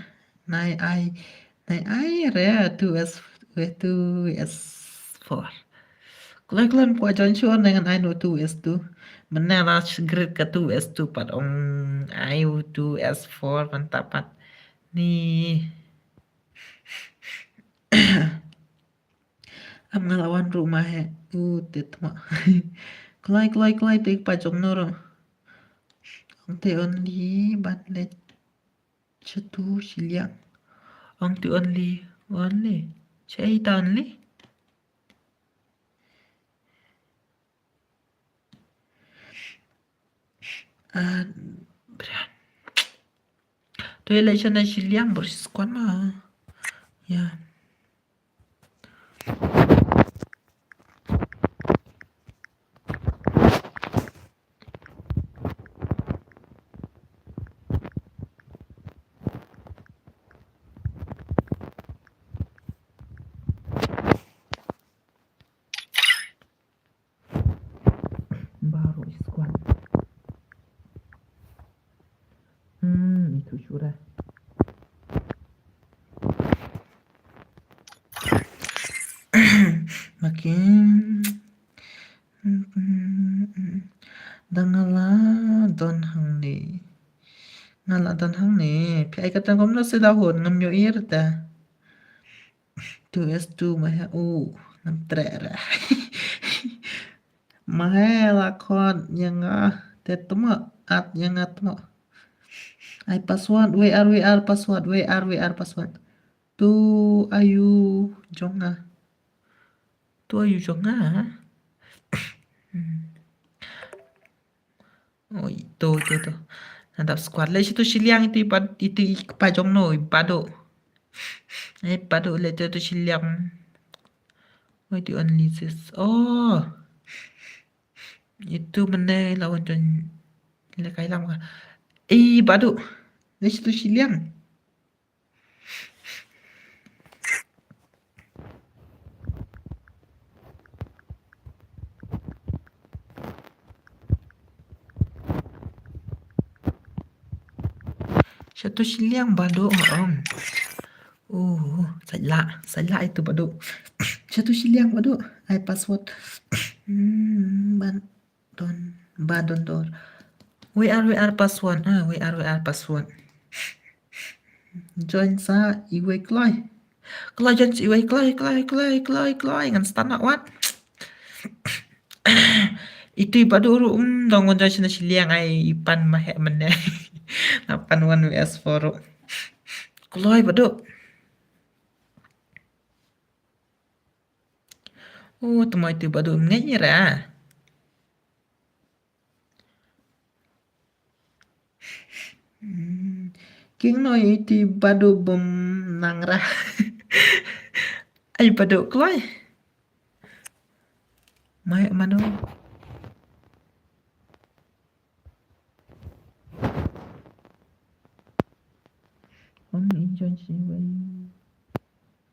Nai ai. Nai ai re two S with two V S four. Kloi kloi kwah join shuwa ngan ai no two S two. Mynne la grid ka two S two pat ong ai two S four mynta pat. Ni. Am nga la wan ruh ma heh. U te tma. Kloi kloi kloi te pajong no ruh. Ong te only ban le. Chatu shiliang. Ong te only, only. Chai ta only. Ah, bra. Tu election na shiliang bor squad ma. Ya. Baru squad. Hmm, itu sudah. Makin. Da nga la don hangne. Nga la don hangne. Phi ai kata ngam la sida hon ngam ïohi rta. Two S two ma heh u ngam treh ra. Ma heh la khot ïa nga te tma at ïa nga tma. Ai password W R W R password W R W R password. Tu ayu jong nga. Tu ayu jong nga. Hmm. Oi, tu, tu, tu. Nadap squad. Leh situ shiliang itu ipat, itu i kpa jong no, ipado. Ai, Badu le tu tu shiliang. Why do you only this? Oh. Itu mynne la wan join le kai lam ka. Ei, Badu. Ni tu shiliang. Satu shiliang Badu ong. Oh, salah, salah itu Badu. Satu shiliang Badu. Ai password. Hmm, ban don, ba don dor. We are, we are password. Ah, we are, we are password. Join sa iwei kloi. Kloi join sa iwei kloi, kloi, kloi, kloi, kloi. Ngan start noh wat. Itu i Badu ruh, um, dang wan join shina shiliang ai i pan Mahek mynne. Na pan wan W S four ruh. Kloi Badu. Oh, tama itu Badu ngei ra. Hmm. King no iti Badu bum nang ra. Ai Badu kloi. Mai mano. Ong enjoy si wei.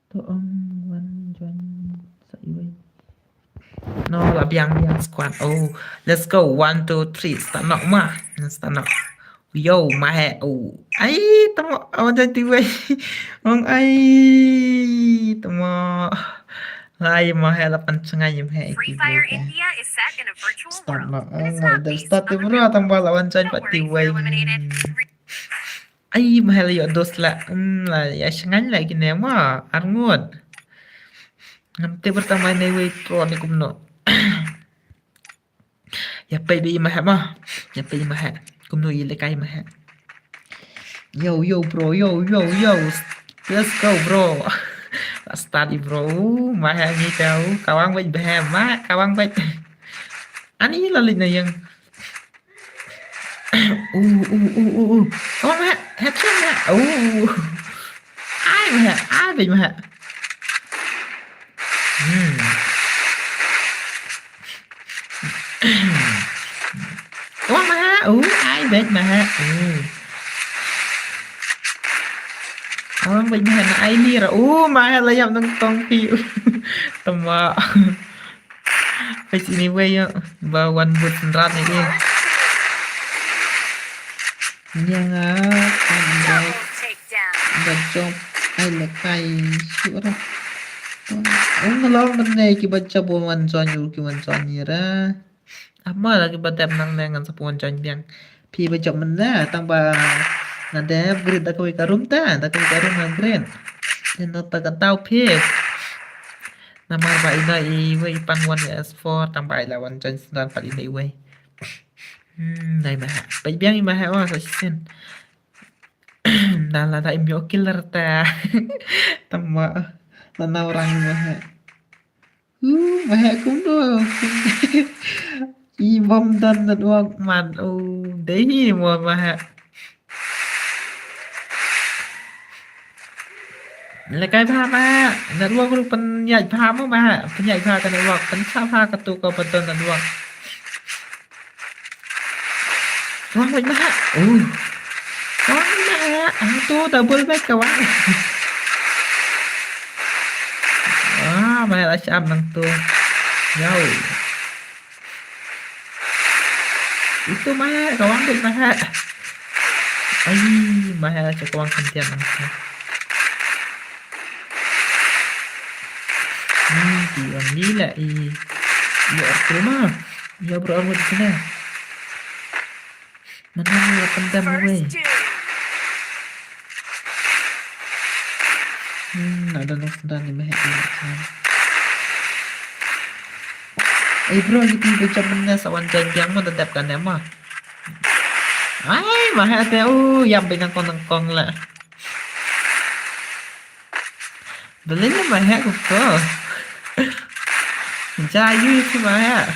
To ong wan join sa iwei. No, la biang biang squad. Oh, let's go. One, two, three. Start noh ma. Start noh. Yo, Mahek. Oh. Ai, tama. Awan join ti wei. Ong ai. Tama. Ai, Mahek la pan chengai Mahek. Free Fire India is set in a virtual world. Start noh. Ong ai, start ti bro. Tama la wan join pat ti wei. Ai, Mahek la ïoh dos la, mm, la ïa sngewbha la kine ma, arngut. Ngam tip ba tang ba ne wei pro ne kumno. Ïa peit ba i Mahek ma. Ïa peit i Mahek. Kumno i lehkai i Mahek. Yo, yo, bro, yo, yo, yo. Let's go, bro. La start i bro. Mahek ngi tau. Kawang beit Mahek ma, kawang beit. Ani la leit na ïeng. Uh, uh, uh, uh, uh. Kawang Mahek, headshot Mahek. Uh. Ai Mahek, ai beit Mahek. Hmm. Kawang Mahek, uh, ai beit Mahek. Uh. Kawang beit Mahek na ai lir. Uh, Mahek la ïap nangtong phi. Tama. Peit sini wei ïa ba wan bud synran ïa. Nia nga kan ba ba jop ai lehkai shuh ra. Ong long mynne ki ba jop wan join ïa ki wan join ïa ra. Ama la ki ba dep nangne ngan sa pynwan join biang. Phi ba jop mynne tang ba nga dep greet da kawei ka room ta, da kawei ka room nga greet. Ïa na ta ka daw phi. Namar ba ina iwei i pan wan ïa S four tang ba i la wan join synran pat ina iwei. Hmm, dei Mahek. Peit biang i Mahek wa sa shisien. Na la da im ïoh kill rta. Tama la na orang i Mahek. Uh, Mahek kumno. I bom don don wak man. Oh, dei hi mo Mahek. Lehkai bha Mahek. Network ruh pynïaid bha mo Mahek. Pynïaid bha ka network. Pynshah bha katu ka ba don network. Kawang beit Mahek. Uh. Kawang beit Mahek. Ah, tu double beit kawang. Ah, Mahek la shah nangtu. Yau. Itu Mahek, kawang beit Mahek. Ai, Mahek la shah kawang khyndiat nangtu. Hmm, ti wan ni la i. Ïa, bro ma. Ïa, bro, armut di sini. Mana ni la pyndam wei. Hmm, ada nang sendang ni Mahek ni. Eh, bro, gitu, bejam benar sa wan join biang mo, da dep kane mo. Ai, Mahek te, uh, ïam beit nangkong nangkong la. Balei la Mahek kumto? Jia ïu shi Mahek.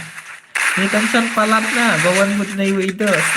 Ngi tang shon palat na ba wan mut na iwei i dos.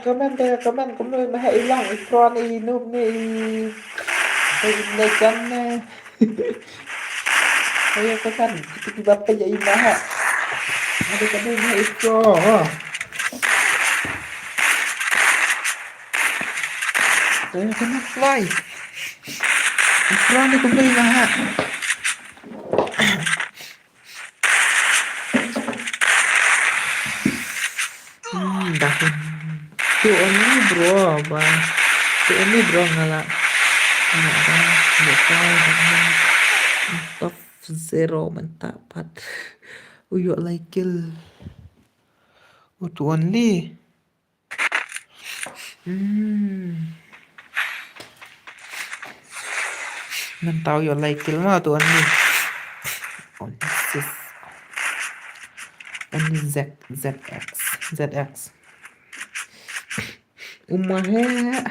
Comment te, comment kumno i Mahek i long, i prawn, i noob ne, i, i legend ne. Ayo comment, kita kiba peit ïa i Mahek. Ada kata Mahek i prawn. Ayo comment, like. I prawn ne kumno i Mahek. Hmm, dahun. Two only bro, ba. Two only bro nga la. Nga la, nga la, top zero mynta pat. U ïoh lai kill. U two only. Hmm. Mynta u ïoh lai kill ma tu only. Only sis. Only Z, Z X, Z X. U Mahek.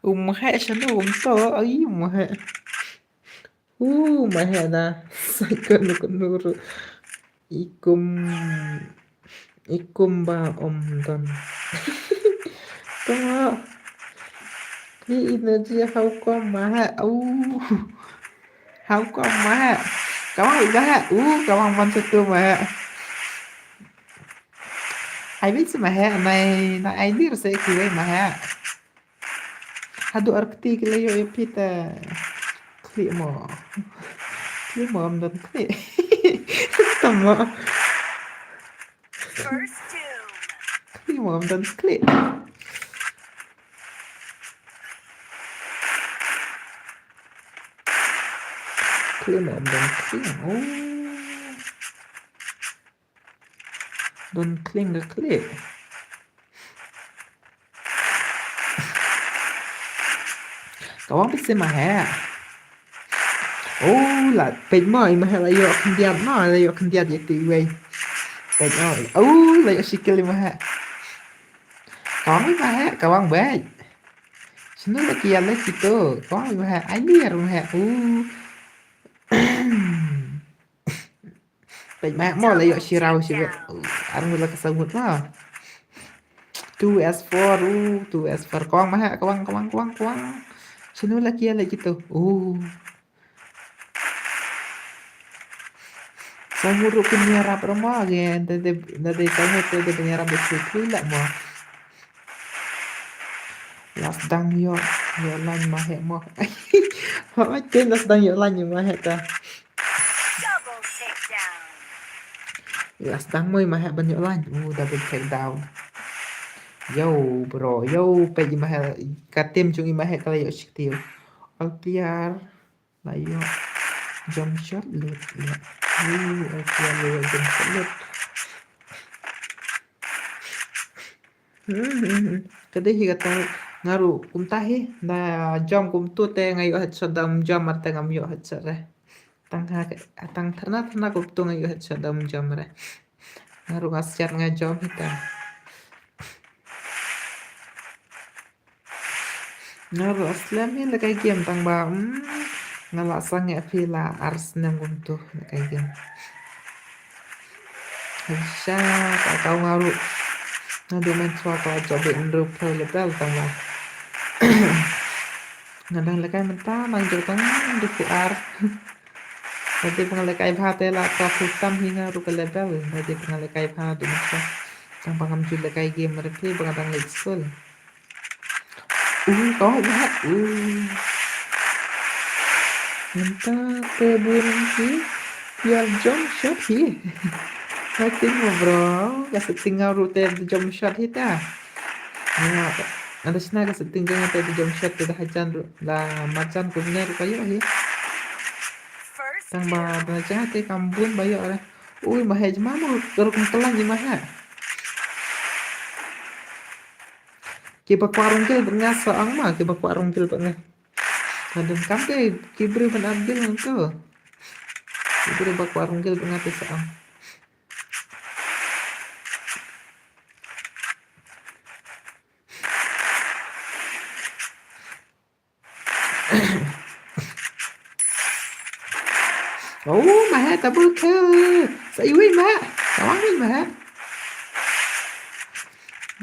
U Mahek shano kumto. Ai, u Mahek. U Mahek da. Sa kano kano ruh. I kum, i kum ba ym don. Tengok. Ni energy, how come Mahek? Uh. How come Mahek? Ka wan u Mahek. Uh, ka wan man satu Mahek. Ai bit si Mahek, nai, nai ai dir se kiwei Mahek. Haduh ar kti ki la ïoh ïa phi te. Khlieh mo. Khlieh mo ym don khlieh. Tama. Khlieh mo ym don khlieh. Khlieh mo ym don khlieh. Oh. Don khlieh ka khlieh. Ka wan phi si Mahek. Oh, la peit mo, i Mahek la ïoh khyndiat mo, la ïoh khyndiat ïa tu iwei. Peit mo. Oh, la ïoh shi kill i Mahek. Ka wan i Mahek, ka wan beit. Shano la ki ïa leit kito. Ka wan i Mahek, ai ni ar Mahek. Oh. Peit Mahek mo la ïoh shi raw shi beit. Ar ngut la ka saw ngut mo. Two S four, uh, two S four. Ka wan Mahek, ka wan, ka wan, ka wan, ka wan. Shano la ki ïa leit kito. Uh. Saw ngut ruh kin ïarap ruh mo, ïa, da dei, da dei saw ngut te da ïarap da shu thui lah mo. La sdang ïoh, ïoh lain Mahek mo. Hooid te la sdang ïoh lain Mahek ta. La sdang mo i Mahek ban ïoh lain. Uh, double takedown. Yo, bro, yo, peit i Mahek, ka team jong i Mahek ka la ïoh shi ktiew. All player la ïoh jump shot lut, lut. Uh, all player la ïoh jump shot lut. Hmm, hmm, hmm. Ka dei hi kata nga ruh kumta hi, da jump kumto te nga ïoh headshot, da ym jump mar te ngam ïoh headshot re. Tang ha, tang thyrna thyrna kumto nga ïoh headshot, da ym jump re. Nga ruh nga siat nga jump hi ta. Nga ruh slem hi la kai game tang ba, hmm, nga la sangeh phi la ar snem kumto la kai game. Sha ka kau nga ruh. Nga dei man shuwa ka jop beit hynriew phew level tang ba. Nga dang lehkai mynta nang jop tang hynriew phew ar. Nga dei ba nga lehkai bha te la ka full tam hi nga ruh ka level. Nga dei ba nga lehkai bha dei man shuwa. Tang ba ngam ju lehkai game re phi ba nga dang leit skul. Uh, ka wan Mahek. Uh. Mynta te bun ki ïa jump shot hi. Ka ting mo bro. Ka setting nga ruh te jump shot hi ta. Nga, nga da shna ka setting jong nga te jump shot te da hajan ruh. Da marjan kumne ruh ka ïoh hi. Tang ba da jong nga te kam bun ba ïoh re. Ui, Mahek jong ma mo, ka ruh kum ka lain i Mahek. Kiba kwah rung kill bad nga sa ong ma, kiba kwah rung kill bad nga. Nga donkam te ki briew ban ap kill ngan ko. Ki briew ba kwah rung kill bad nga te sa ong. Oh, Mahek double kill. Sa iwei Mahek. Sa wan wei Mahek.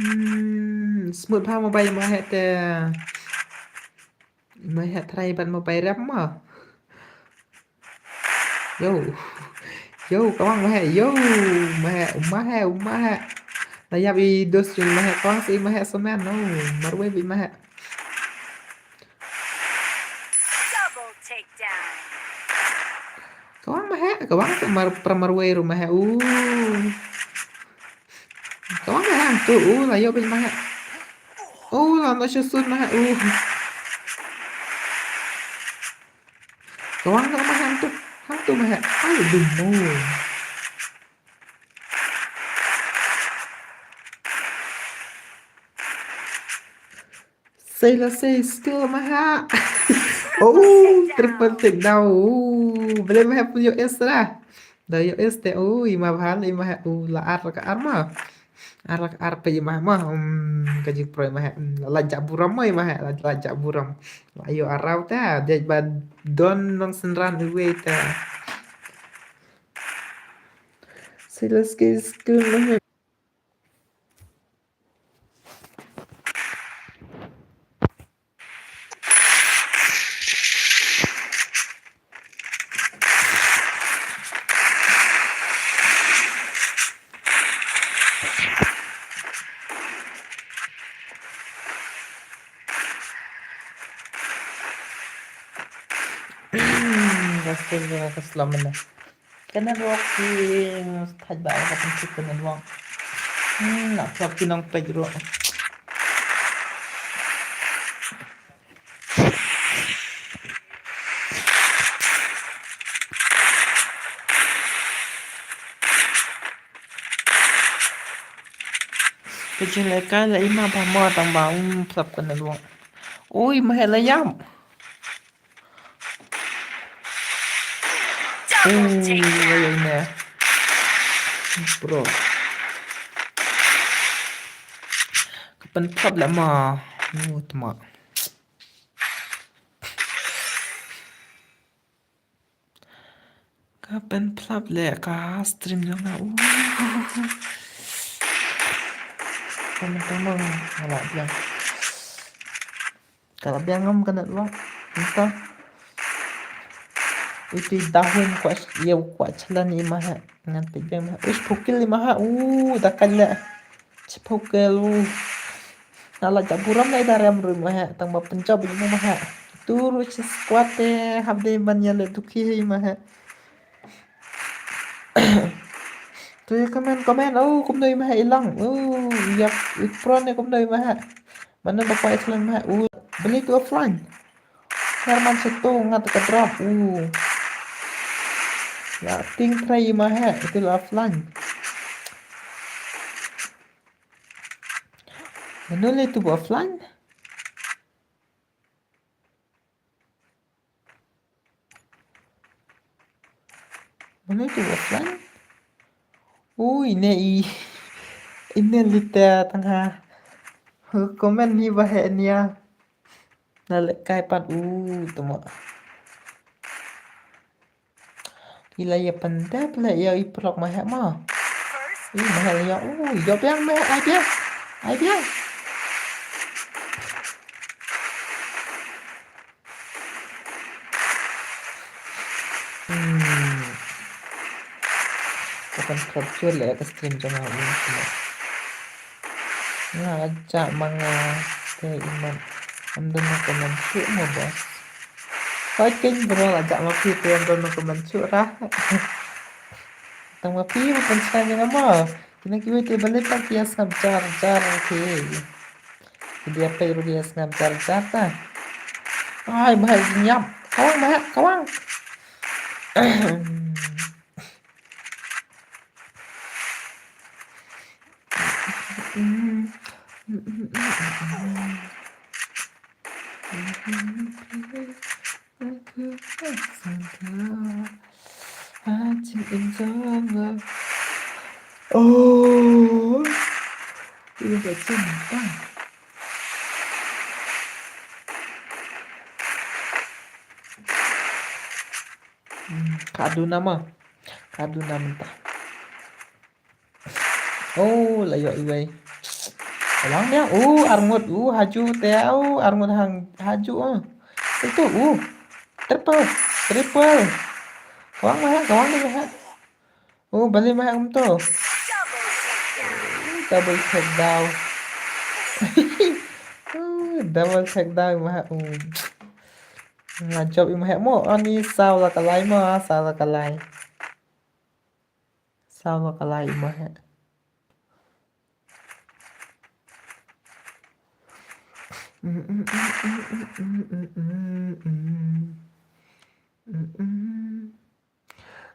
Hmm, smooth bha mobile ma heh te. Ma heh try ban mobile rem ma. Yo. Yo, kawang ma heh. Yo, ma heh, ma heh, ma heh. Na yap i dos jun ma heh, kawang si ma heh semen. No, marwei bi ma heh. Double takedown. Kawang ma heh, kawang si mar, pra marwei ru ma heh. Uh. Kawang ma heh tu, uh, la yo bi ma heh. Uh, la no shu sun ma heh. Uh. Kawang no ma heh tu, hang tu ma heh. Ai, dumo. Sei la sei still ma heh. Oh, triple takedown. Oh, bele ma heh pun yo es ra. Da yo es te, oh, i ma bha le i ma heh. Oh, la ar ka ar ma. Ar ka ar pe i ma heh ma. Hmm, ka jingpro i ma heh. Hmm, la jak buram ma i ma heh. La, la jak buram. La yo arau ta. Dia ba don nong senran i wei ta. Sei la sei still ma heh. Ka slam na. Ka network ki thait ba ka pynchit ka network. Hmm, na phlak ki nongpeit ruh. Ka jinglehkai la i ma ba mo tang ba, hmm, phlak ka network. Ui, ma heh la ïap. Double takedown. Bro. Ka pynphlop la ma. Mut ma. Ka pynphlop le ka stream jong nga. Uh. Ka mynta ma nga la biang. Ka la biang ngam ka network. Mynta. Iti dahun kwah ïa kwah chalan i ma ha. Ngan peit biang ma ha. Uish, pukil i ma ha. Uh, da kan le. Chipau ke lu. Nga la jak buram lai da rem rem ma ha. Tang ba pynjop i ma ha. Tu ru chi squad te hap de ban ïa le duki i ma ha. Tu comment comment. Oh, kumno i ma ha i lang. Oh, ïap i pron ne kumno i ma ha. Mano ba kwah i ma ha. Oh, beli tu offline. Herman setu ngat ka drop. Uh. Ya, ting try i ma ha. Itu la offline. Mano le tu offline? Mano tu offline? Ui, ne i. Ine lita tanga. Comment ni ba he nia. Na le kai pat u tuma. Ila ya pande pele ya i prok ma he ma. I ma he ya u ya biang ma he ai biang. Ai biang. Hmm. Ka pynprop chur le ka stream jong nga u. Nga ja ma nga te imat. Am don na comment shuh mo boss. Hoi ken bro la ja ma phi te am don na comment shuh ra. Tang ma phi mo pynshai jong nga mo. Kine kiwei te balei ta ki ïa sngap jar jar ki. Ki dia peit ruh ki ïa sngap jar jar ta. Ai, ma heh jingïap. Kawang, ma heh, kawang. Oh. Ina ba jin ba. Hmm, ka duna ma. Ka duna mynta. Oh, la ïoh iwei. Kawang biang, u, arngut, u, haju te, u, arngut hang, haju, u. Itu, u. Triple, triple. Kawang ma heh, kawang ma heh. U, bali ma heh kumto. Double takedown. U, double takedown ma heh, u. Nga jop i ma heh mo, ani saw la ka lai mo, saw la ka lai. Saw la ka lai i ma heh.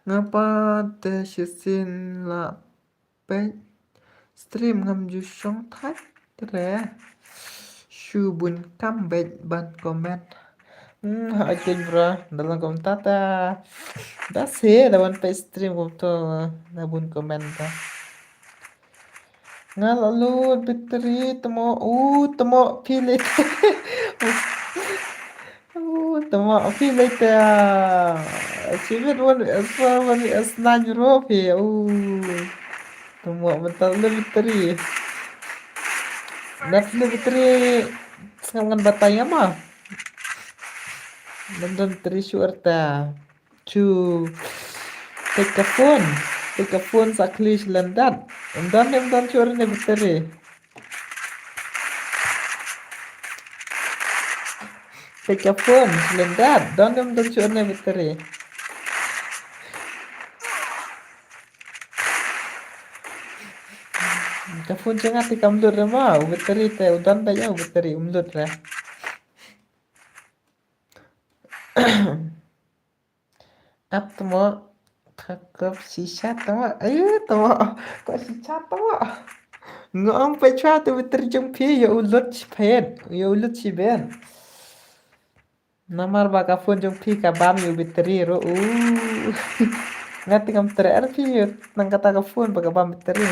Nga pat te shisien la peit stream ngam ju shong thait re. Shu bun kam beit ban comment. Hmm, ha ai bro, da long kumta ta. Da se da wan peit stream kumto, da bun comment ta. Nga la lut battery tmo, u tmo phi leit. U tmo phi leit. Chibit wan aswa wan asnan ro phi. U tmo mental lut battery. Nat lut battery sngap ngan batai nga ma. Ngan don battery shuh arta. Chu. Peit ka phone. Peit ka phone sa khlieh shlem dat. Ym don, ym don shuh ne battery. Peit ka phone shlem dat. Don, ym don shuh ne battery. Ka phone jong nga te kam lut re ma, u battery te u don beit ïa u battery um lut re. Ap tmo, thakap shisha tmo, ayu tmo, ko shisha tmo. Nga ong peit shuwa te battery jong phi ïa u lut shiphet, ïa u lut shibet. Namar ba ka phone jong phi ka bam ïa u battery ruh u. Nga te ngam treh ar phi ïa nang kata ka phone ba ka bam battery.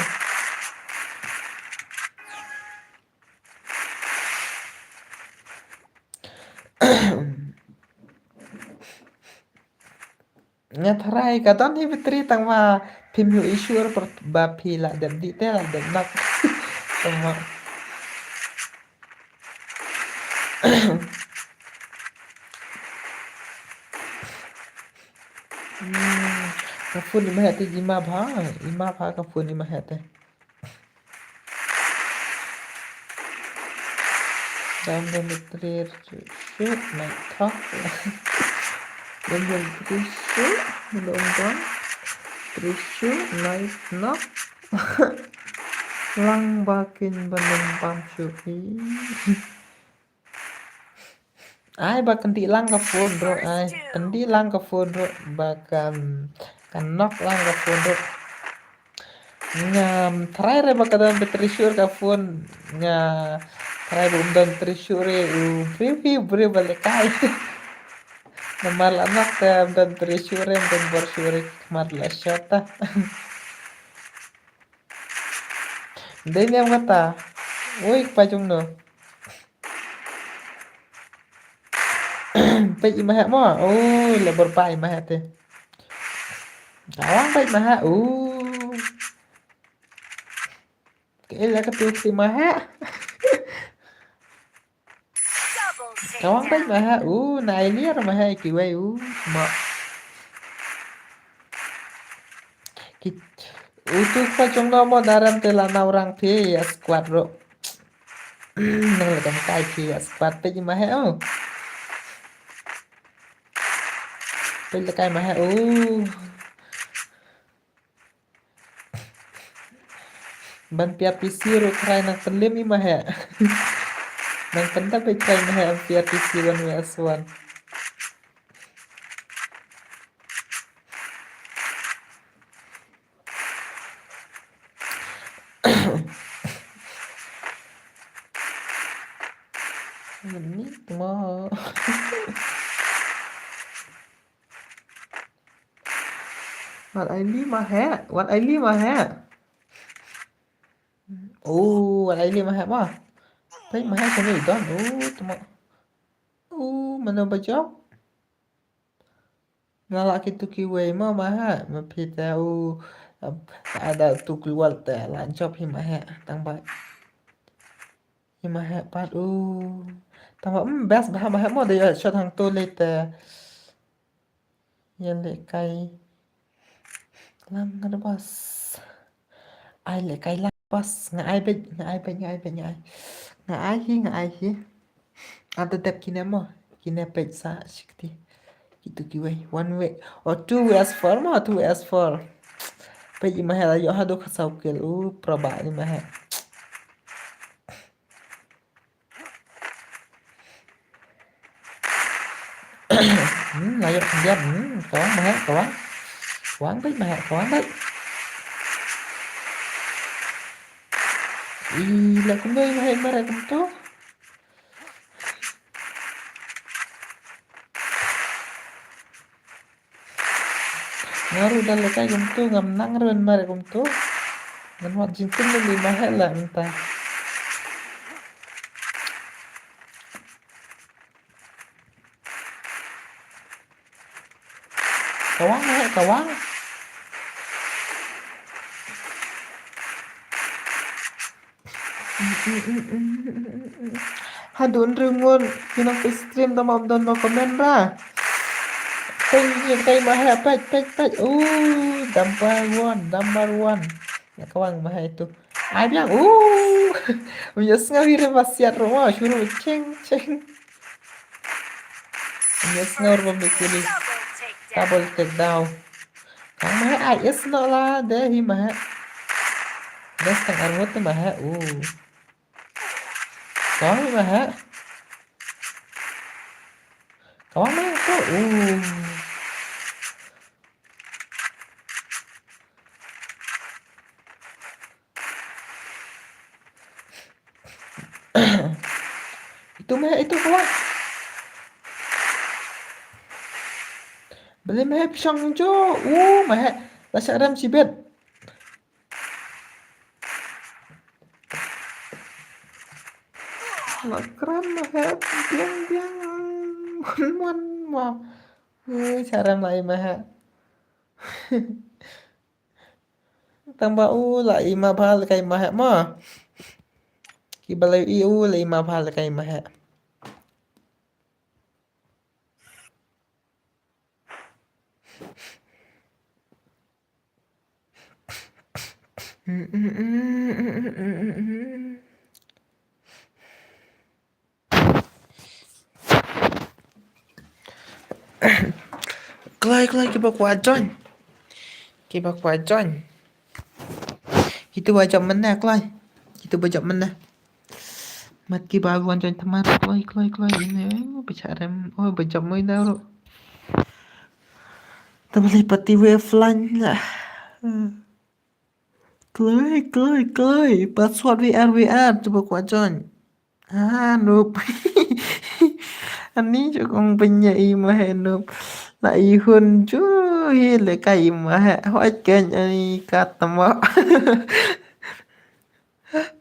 Nga tharai ka don hi battery tang ma phim ïoh issue ar ba phi la dep dih te la dep nak. Tang ma. Hmm, ka phone i ma heh te i ma bha, i ma bha ka phone i ma heh te. Dam dam trir shoot na thok. Dam dam trir shoot, dam dam trir shoot na nok. Lang ba kin ban dam pam shoot. Ai ba kyndit lang ka phone ruh, ai kyndit lang ka phone ruh ba kan kan nok lang ka phone ruh. Nga tharai re ba ka don battery shuh ka phone, nga tharai ba um don battery shuh re u briew hi briew ba lehkai. Namar la nok te um don battery shuh re, um don bor shuh re, khmat la shot ta. Dei niam kata. Ui kpa jong no. Peit i ma heh mo. Ui le bor pa i ma heh te. Tawang peit ma heh. Ui. Ke la ka tu si ma heh. Tawang peit ma heh. Ui na ai lir ma heh kiwei u ma. Ki utu kpa jong no mo daram te la nau rang phi ïa squad ruh. Nang la dang kai phi ïa squad peit ma heh o. Peit la kai ma heh o. Ban pia P C ruh tharai nang pynlem i ma heh. Nang pyndap i tharai ma heh ban pia P C one versus one. Ni mo. Wat ai li ma heh, wat ai li ma heh. Oh, wat ai li ma heh ma. Peit ma heh sini don. Oh, tama. Oh, mano ba jop. Nga la kitu kiwei ma ma heh, ma phi te u, ada tu ki wal te la jop hi ma heh, tang ba. Ïa Maheh pat u. Tang ba, mm, best bha Maheh mo, da ïoh shot hangto lei te. Ïa lehkai. Lang nga da bas. Ai lehkai lang bas. Nga ai beit, nga ai beit, nga ai beit, nga ai. Nga ai hi, nga ai hi. Ada dep kine mo. Kine peit sa shikti. Kitu kiwei. One way. Or two way as four mo, two way as four. Peit i Maheh la ïoh haduh ka saw kill. U, praba i Maheh. Hmm, la ïoh khyndiat. Hmm, ka wang Maheh, ka wang. Ka wang beit Maheh, ka wang beit. Ih, la kumno i Maheh mareh kumto. Nga ruh da lehkai kumto, ngam nang ruh ban mareh kumto. Ngan wad jingkynmaw ïa i Maheh la mynta. Ka wang Maheh, ka wang. Haduh hynriew ngut ki nang peit stream tang ba ym don ba comment ra. Peit, peit Maheh, peit, peit, peit. Uh, number one, number one. Ïa ka wang Maheh tu. Ai biang. Uh. Ym ïohsngew hi re ba siat ruh mo, shu ruh ching ching. Ym ïohsngew re ba mih kuli. Double takedown. Ka wang Maheh, ai ïohsngew la de hi Maheh. Best tang arngut te Maheh. Uh. Ka wang Maheh. Ka wang Maheh tu. Uh. Itu Maheh, itu ka wang. Balei Maheh pyrshang jo. Uh, Maheh. La shah rem shibit. La kren Maheh, biang, biang. Mon, mon, mo. Uh, shah rem la i Maheh. Tang ba u la i ma bha lehkai Maheh mo. Kiba la i u la i ma bha lehkai Maheh. Kloi, kloi, kiba kwah join. Kiba kwah join. Kitu ba jop mynne, kloi. Kitu ba jop mynne. Mat kiba wan join thymmai, kloi, kloi, kloi. Ine, ba shah rem. Oh, ba jop mo ine ruh. Te balei party wei offline la. Kloi, kloi, kloi. Password V R, V R. Kiba kwah join. Ah, noob. Ani ju kong pynïaid i Maheh noob. La i hun ju hi lehkai i Maheh. Hoi ken ani kat tama.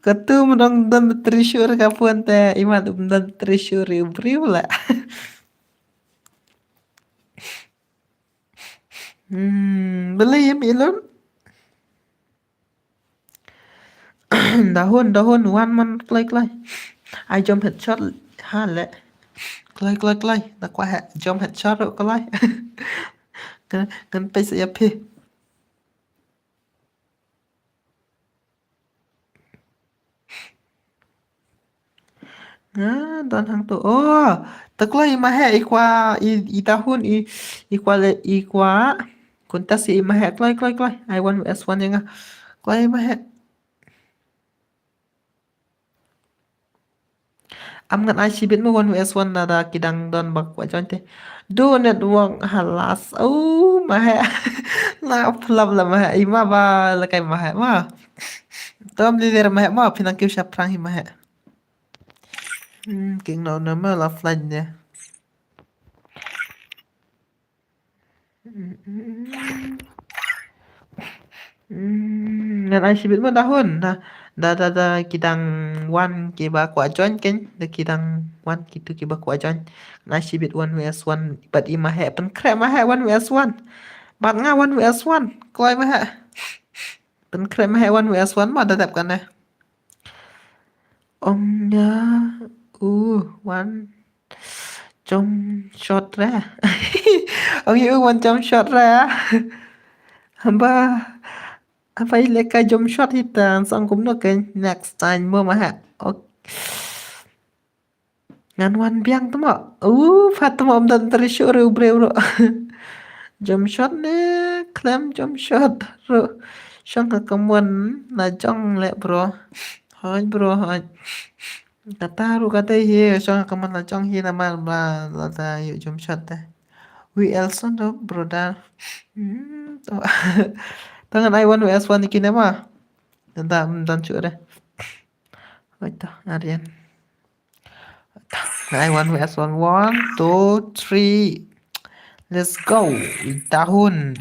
Katu mdong don treasure ka phone te, i mat um don treasure i briew la. Hmm, balei em ilon? Dahun, dahun, wan man kloi kloi. Ai jump headshot ha le. Kloi kloi kloi. Da kwah he jump headshot ruh kloi. Kan, kan pei sa ïa phi. Nga don hangto. Oh, te kloi i Maheh i kwah i, i dahun i, i kwah le, i kwah. Contest i Maheh kloi kloi kloi. Ai one versus one ïa nga. Kloi i Maheh. Am ngan ai shibit mo one versus one lada ki dang don ba kwah join te. Do network halas. Oh, Maheh. Na phlop la Maheh. I ma ba la kai Maheh ma. Tom li der Maheh ma. Phi nang kiew shaphrang hi Maheh. Hmm, king no na ma la flan ne. Hmm, ngan ai shibit mo dahun. Na, da, da, da, ki dang wan kiba kwah join ken. Da ki dang wan kitu kiba kwah join. Ngan ai shibit one versus one. Bad i Maheh pynkhreh Maheh one versus one. Bad nga one versus one. Kloi Maheh. Pynkhreh Maheh one versus one ma da dep kane. Ong ïa u wan jump shot re. Ong ïa u wan jump shot re. Haba, haba i lehkai jump shot hi ta, sa ong kumno ke next time mo ma ha. Ok. Ngan wan biang tamo. Uh, phat tamo, ym don tari shuh re u briew ruh. Jump shot ne, khlem jump shot ruh. Shong ha ka mon la jong leh bro. Hooid bro, hooid. Kata ruh kata hi, shong ha ka mon la jong hi namar ba lada ïoh jump shot te. Wi Elson ruh brother. Hmm, to. To ngan ai wan Wi Elson kine ma. Don, don shuh re. Hooid to, Aryan. Ngan ai wan Wi Elson, one, two, three. Let's go. Ïa i Dahun.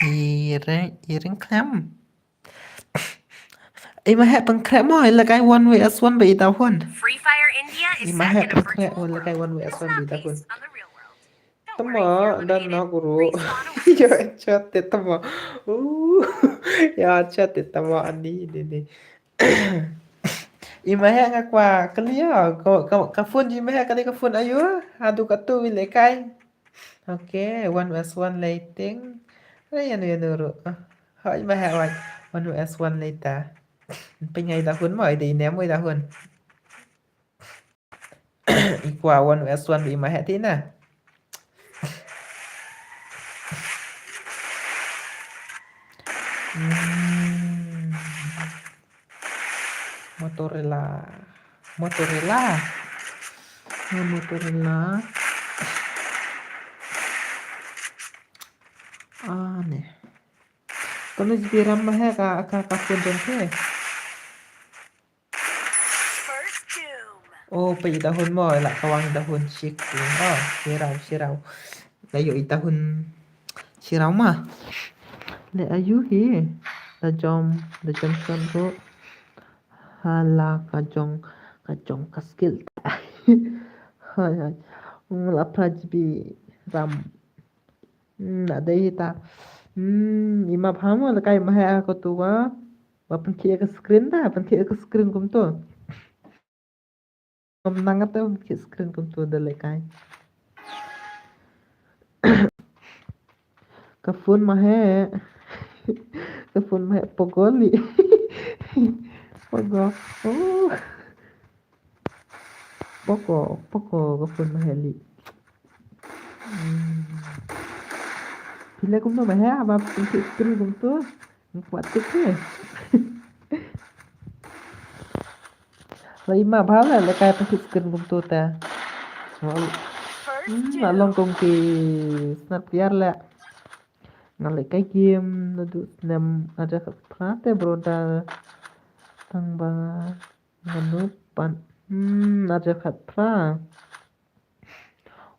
I Ring, i Ring khlem. I ma heh pynkhreh mo, i lehkai wan Wi Elson ba i Dahun. Free Fire India is I ma heh pynkhreh mo, i lehkai wan Wi Elson ba i Dahun. Tamo, don no guru. Ïa chat te tamo. Uh, ïa chat te tamo ani, ni, ni. I ma heh nga kwah kylli ïa, ka, ka, ka phone jong i ma heh ka dei ka phone aïu, haduh katto i lehkai. Ok, wan Wi Elson lei teng. Re ïa no ïa no ruh. Hooid ma heh wan, wan Wi Elson lei ta. Pynïaid i Dahun mo, i dei i ne mo i Dahun. I kwah wan Wi Elson ba i ma heh te na. Hmm. Motorella. Motorella. Ah, Motorella. Ah, ne. Kano jong phi ram ma heh ka, ka, ka phone jong phi? Oh, pa i Dahun mo, la ka wang i Dahun shik. Oh, shiraw, shiraw. La ïoh i Dahun shiraw ma. Le aïu hi. La jump, la jump shot ruh. Hala ka jong, ka jong ka skill. Hooid, hooid. Ong la pra G B ram. Hmm, la dei hi ta. Hmm, i ma bha mo lehkai ma heh ha ka tu wa. Ba pynkhih ka screen ta, pynkhih ka screen kumtu. Ngam nang kata pynkhih screen kumtu da lehkai. Ka phone ma heh. Ka phone ma heh Poco lei. Poco. Oh. Poco, Poco ka phone ma heh lei. Hmm. Phi leh kumno ma heh, ba pynkhih screen kumtu. Nga kwah tip hi. La i ma bha leh, lehkai pynkhih screen kumtu te. Hmm, la long kum ki sniper leh. Nga lehkai game naduh snem arhajar khatphra te bro da tang ba nga nop pat. Hmm, arhajar khatphra.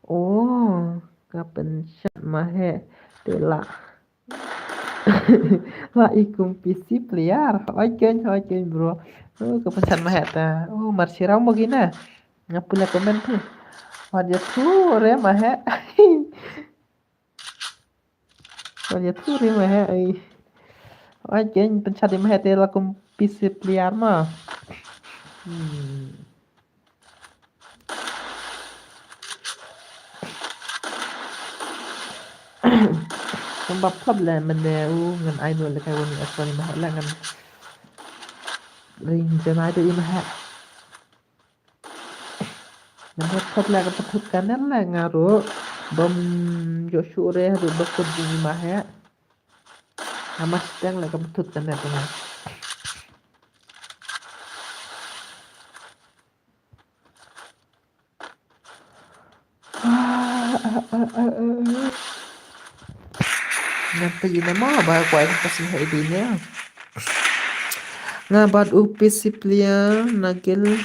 Oh, ka pynshad ma heh te la. La i kum P C player. Hooid keiñ, hooid keiñ bro. Oh, ka pynshad ma heh ta. Oh, mar shiraw mo kine. Nga pule comment tu. Wat ïathuh re ma heh. Wat ïathuh re ma heh, ai. Ai, keiñ pynshad ïa ma heh te la kum P C player ma. Hmm. Kumba pop le mynne u ngan ai noh lehkai wan Wi Elson ïa ma heh la ngan ring janai da ïa ma heh. Ngan hap thot la ka pynthut ka net la nga ruh bym ïoh shuh re haduh ba kut jong i ma heh. Nga ma steng la ka pynthut ka net nga. Ah, ah, ah, ah, ah. Nga peit ïa na ma ba kwah ïa ka sngewbha ïa dei ne. Nga bad u P C player na guild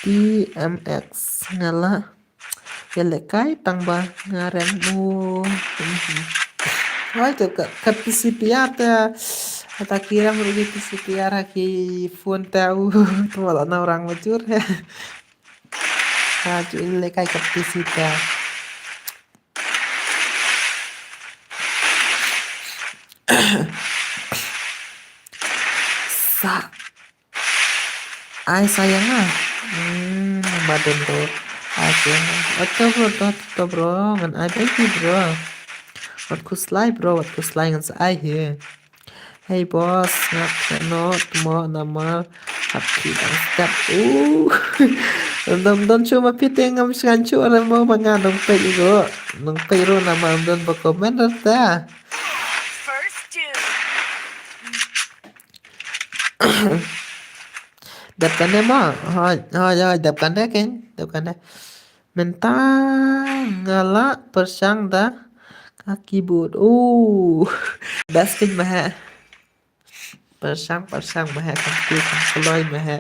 T M X nga la ïalehkai tang ba nga rem u. Hoi to ka, ka P C player te. Kata ki rem ruh ki P C player ha ki phone te u. To la na orang majur. Ha ju in lehkai ka P C te. Start. Ai sayang ah. Hmm, ba don ruh. Ai sayang ah. Oto bro, oto, oto bro. Ngan ai baby bro. Wat khuslai bro, wat khuslai ngan sa ai hi. Hey boss, ngap no, tmo namar. Hap ki dang step. Uh. Dom don chu ma phi te ngam sngan chu ara mo ba nga dong pei ro. Dong pei ro namar don ba comment ra ta. First two. Dep kane ma. Hai, hai, hai, dep kane ken, dep kane. Mynta nga la pyrshang da ka keyboard. Oh, best ken ma he. Pyrshang, pyrshang ma he, kam phi kam kloi ma he.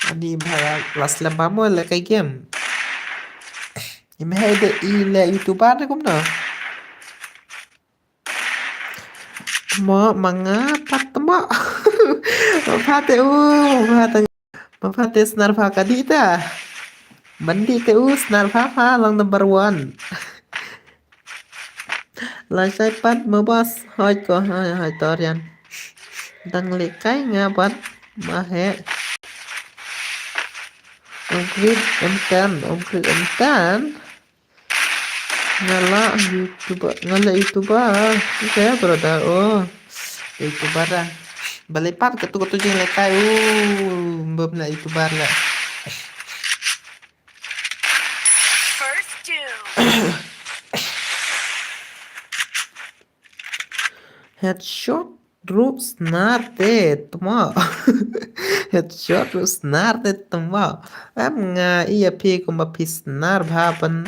Ani ma he la slem ba mo le ka game. I ma he de i le YouTuber de kumno. Mo ma nga pat mo. Ma pha te u, ma pha te, ma pha te snar pha ka dih ta. Ban dih te u snar pha pha long number one. La shai pat mo boss, hoi ko, hoi, hoi to Rian. Dang le kai nga pat ma he. Ong krit em tan, ong krit em tan. Nga la YouTuber, nga la YouTuber. Kaya brother, oh. YouTuber ah. Balei pat katu katu jing lekai, uh, mbem la YouTuber la. First two. Headshot ruh snar te tmo. Headshot ruh snar te tmo. Em nga ïa phi kumba phi snar bha ban.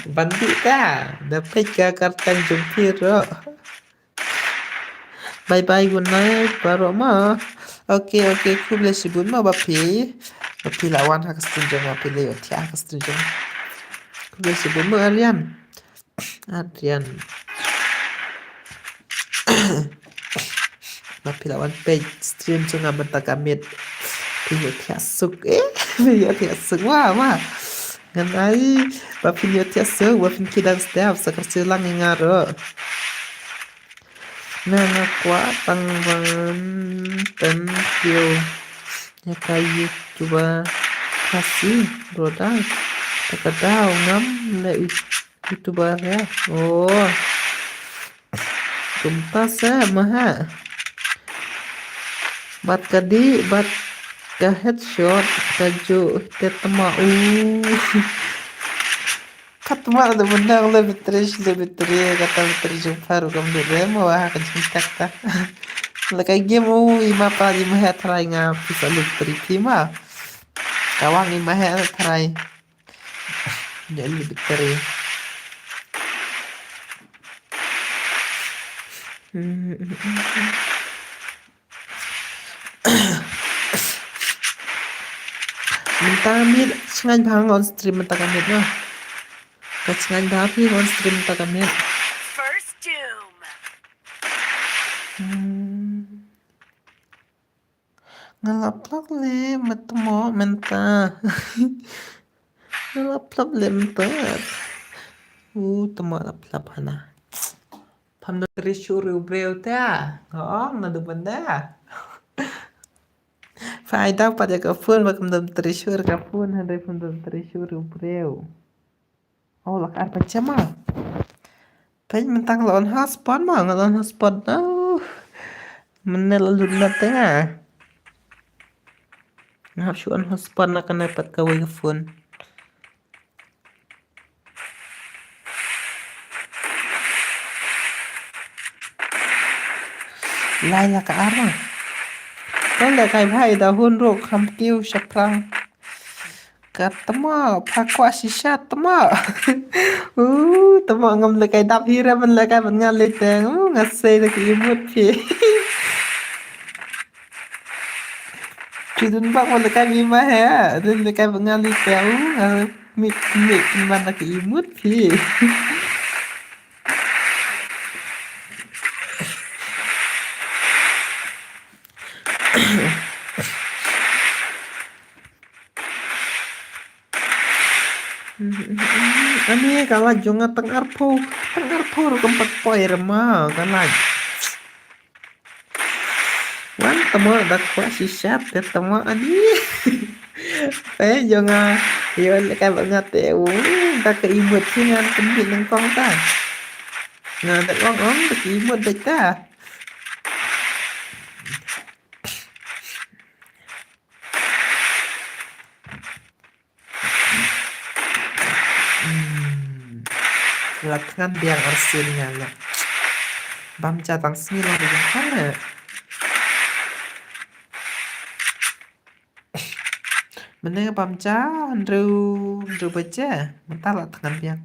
Ban dih ta. Da peit ka kartang jong phi ruh. Bye bye, good night baroh ma. Okay, okay, khublei shibun ma ba phi. Ba phi la wan ha ka stream jong nga, phi la ïoh thiah ha ka stream jong nga. Khublei shibun ma Aryan. Adrian. Ba phi la wan peit stream jong nga mynta ka miet. Phi ïoh thiah suk. Eh, phi ïoh thiah suk. Wah, wah. Ngan ai ba phi ïoh thiah suk, ba phin kidang step sa ka shu lang ïa nga ruh. Nga nga kwah tang ban pynkiew ïa ka YouTuber Khasi, brother. Te ka daw ngam leh YouTuber ïa. Oh. Kumta sa ma ha. Bad ka dih, bad ka headshot, ka ju te tama. Uh. Kat ma da bendang le battery, le battery, kata battery jumpa ruh kam dih re, ma wah ka jumpa ta. Lekai game u, i ma pa, i ma he try nga pisa le battery ki ma. Kawang i ma he try. Nya le battery. Mynta ka miet sngewbha nga on stream mynta ka miet na. Ka sngewbha phi on stream mynta ka miet. First doom. Hmm. Nga la plap le mynta mo mynta. Nga la plap le mynta. U tama la plap hana. Pham da trishur u breu ta. Nga ong na du benda. Pha ai daw pat ïa ka phone ba kam dam trishur ka phone, hynrei pham dam trishur u breu. Oh, la ka ar pynjem ma. Peit mynta nga la on hotspot ma, nga la on hotspot. Oh. Mynne la lut na te nga. Nga hap shu on hotspot na kane pat kawei ka phone. Lai la ka ar ma. Tang da kai bhai da hun ruh kham kiew shaphrang. Ka tama pha kwah shisha tama. Uh, tama ngam leh kai dap hi re ban leh kai ban nga leh teng. Uh, nga sei da ki imut phi. Phi dun bak ban leh kai mi ma he. Dun leh kai ban nga leh teng. Uh, nga mit mit ban da ki imut phi. Ani ka la jong nga tang arphew, tang arphew ruh kam pat poi re ma ka la. Wa Tamo da kwah shisha te tamo ani. Pe jong nga. Yo le ka ba nga te u. Da ka imut si ngan pynbit nyngkong ta. Nga da ong ong da ka imut da ta. Hmm. La thngan biang arsien nga la. Bam ja tang sngi la biang ka la. Mynne bam ja hynriew hynriew baje mynta la thngan biang.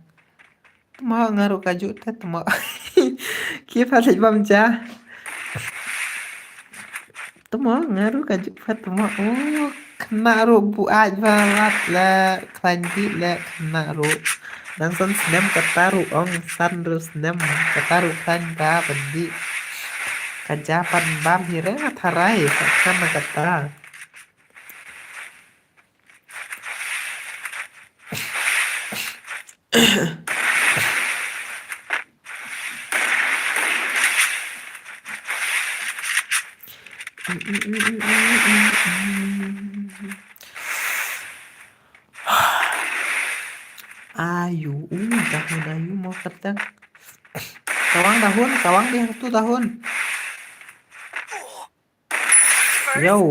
Tmo nga ruh kajuh te tmo. Ki pha leit bam ja. Tmo nga ruh kajuh pha tmo. Oh, khynnah ruh buaid ba lad le khlaiñ dih le khynnah ruh. Nang san snem kata ruh ong san ruh snem kata ruh khlaiñ ba ban dih. Ka ja pan bam hi re nga tharai sa khan na kata. Ayu, uh, dahun ayu mo kyrteng. Kawang dahun, kawang dih tu dahun. Yo.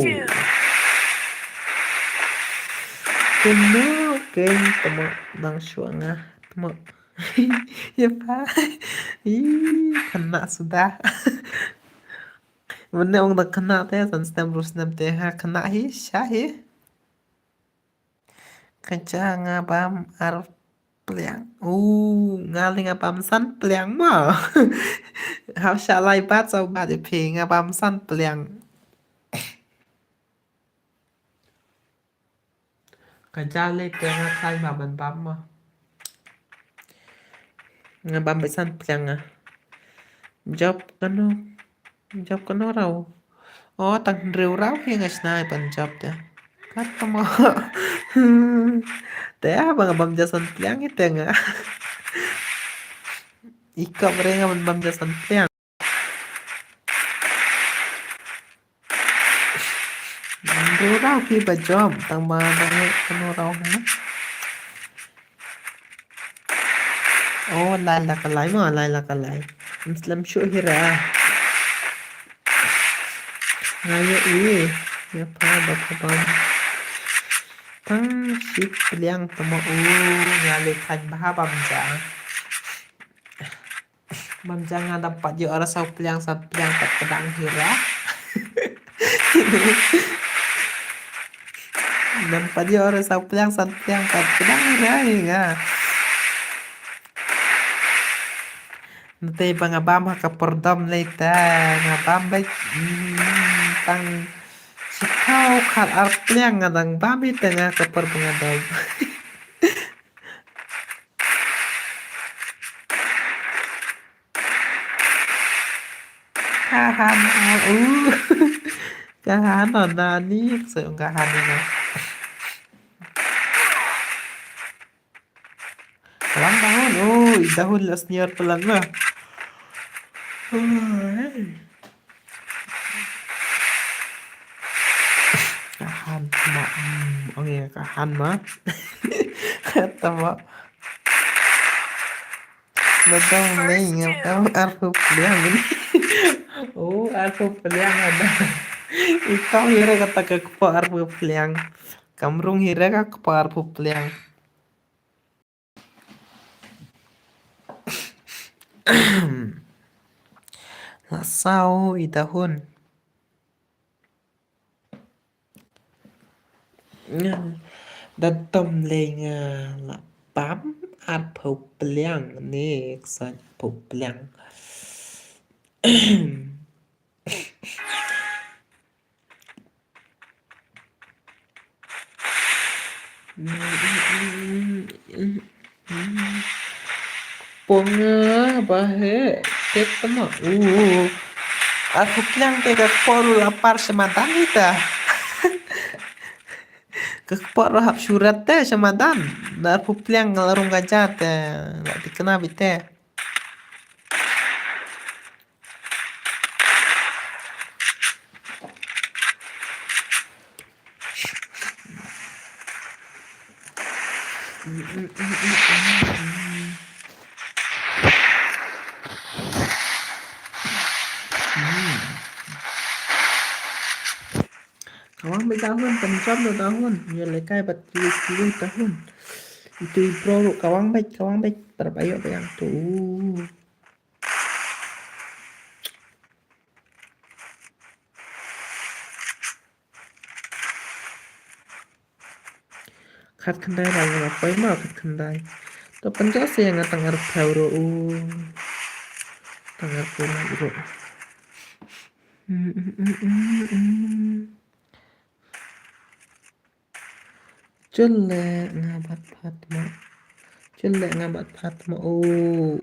Kena keng temo nang shuwa nga temo. Ya pa. Ih, kena sudah. Mynne ong da kena te san snem ruh snem te ha kena hi sha hi. Ka ja nga bam ar pliang. U nga li nga bam san pliang ma. Hap sha lai bat saw bat ïa phi nga bam san pliang. Ka ja le te nga khlaiñ ba ban bam ma. Nga bam ba san pliang nga. Jop kano. Jop kano raw. Oh, tang hynriew raw hi nga shna ban jop te. Kat tamo. Te ah ba nga bam ja san pliang hi te nga. Ikop re nga ban bam ja san pliang. Hynriew raw ki ba jop tang ba nang kano raw hi. Oh, lai la ka lai ma, lai la ka lai. Ym slem shuh hi ra. Nga ïohi ïa pha ba pha bam. Tang shi pliang tamo u nga le khlaiñ ba ha bam ja. Bam ja nga dang pat ïoh ara saw pliang san pliang pat pdang hi ra. Dang pat ïoh ara saw pliang san pliang pat pdang hi ra hi nga. Nte ba nga bam ha ka por dom lei te nga bam beit, mm, tang shiphew khat ar pliang nga dang bam hi te nga ka por ba nga dom. Ka han, uh, ka han na ni, so ka han na. Lang dahun, oh, i dahun la senior pelan ma. Oh, hey. Ka han ma, mm, okay, ka han ma. Kata ma. Nadong nei ngam kam arphew pliang ni. Oh, arphew pliang ada. Ikam hira kata ka kpo arphew pliang. Kamrung hira ka kpo arphew pliang. La saw i dahun. Da dom lei nga la bam arphew pliang ne ksa arphew pliang. Pong ba he tet tama. Uh. Arphew pliang te ka kpoh ruh la par sha madan hi ta. Ka kpoh ruh hap shuret te sha madan. Da arphew pliang la rung ka ja te la tikna bite. Kawang beit da hun, pynjop da hun. Ïa lehkai bad ïa lehkai da hun. Itu i bro ruh kawang beit, kawang beit. Para bayo bayang tu. Khat khyndai la nga poi ma khat khyndai. To pynjah se nga tang arphew ruh u. Tang arphew ruh. Chule nga bat phat ma. Chule nga bat phat ma u.